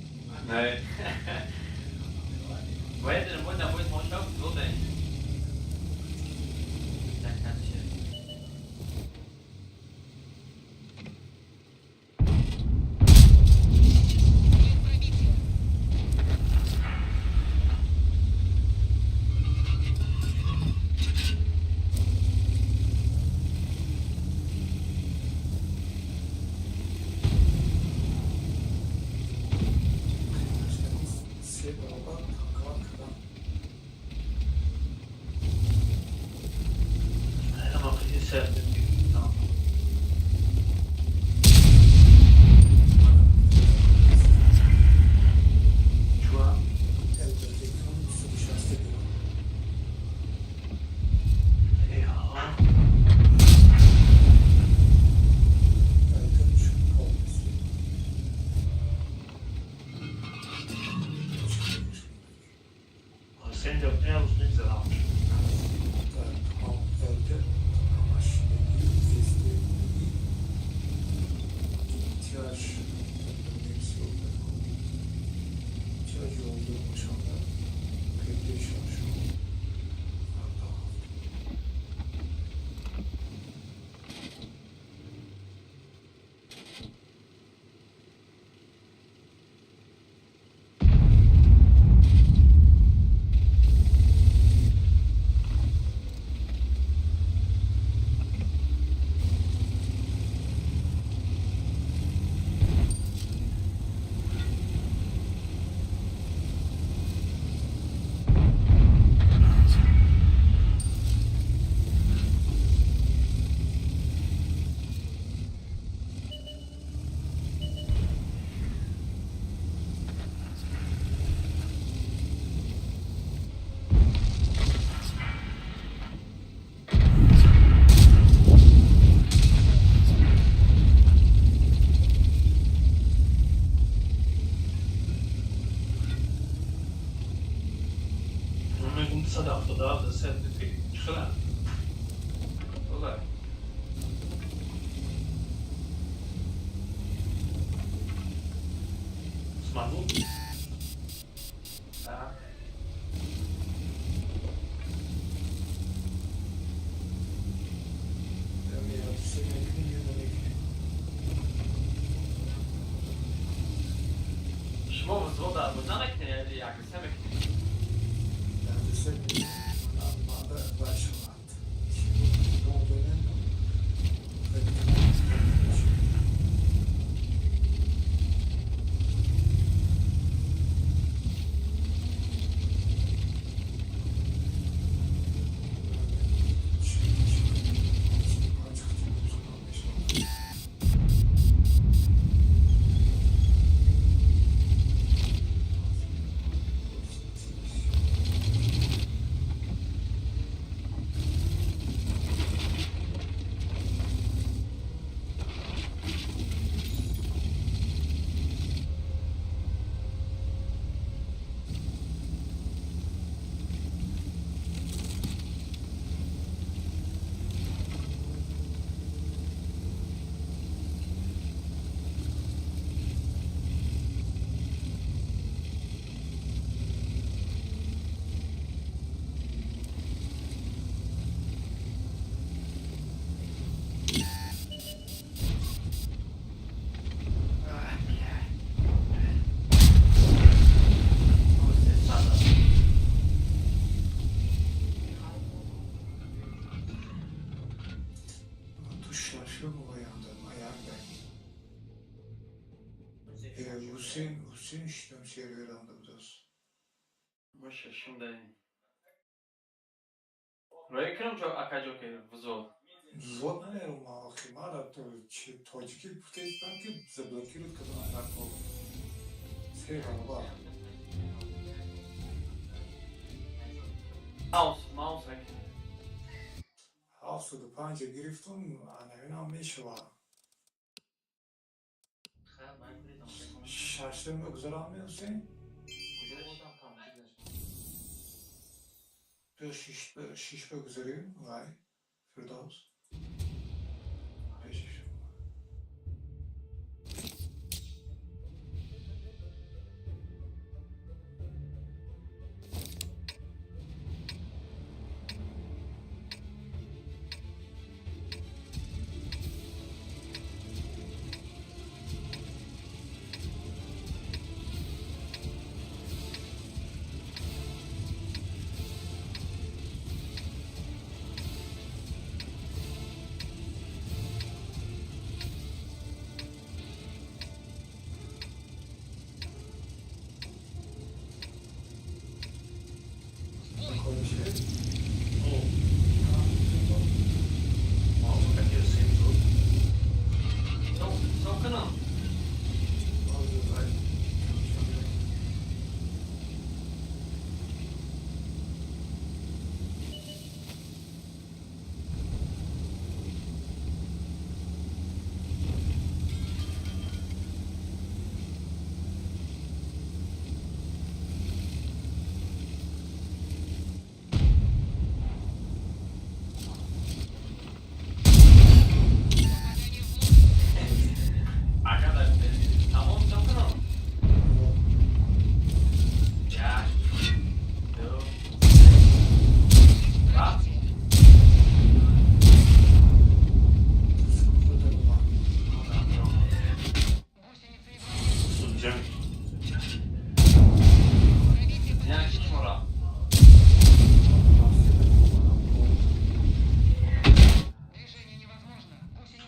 Не. Бояд мо дамои тамошо зодаем. Се баробар танковать кардам. Элдертекон 262. Элтенч полностью. Дар ҳамашидагӣ СДУи тяж тяж ёлдурмашонда КД шашум 97. Се мекунӣ ё намекунӣ? Шумо взвода боза мекунед ё яксе мекунед? Ядисе мада вай шавад. Додем. Ту шашум ояндам аянда. Ҳусейн, Ҳусейн шидам серверанда будааст. Мо шашум даем. Роя кунам ҷо ака ҷоке взвод. Взвод намерам охи, мара тоҷикӣ гуфтаистам, ки заблокировать кардам накор. Се баробар. Маус, маус аки. 75 гирифтум, анавинам мешавад. Шашум гузарам, Ҳусейн? Биё, шиш бигузарем, вай, Фирдавс. Бешиш.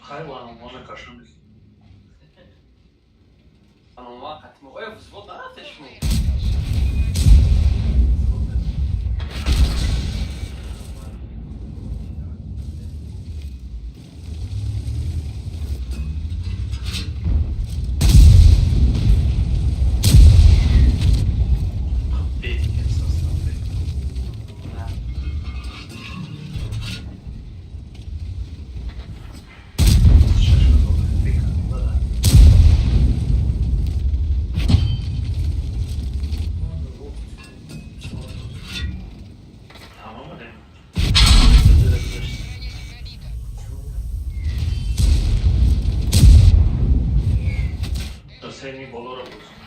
Хай, ладно, кашам. Анонва қатимо. Оё взвод нарафте шумо? Сени болоро буд.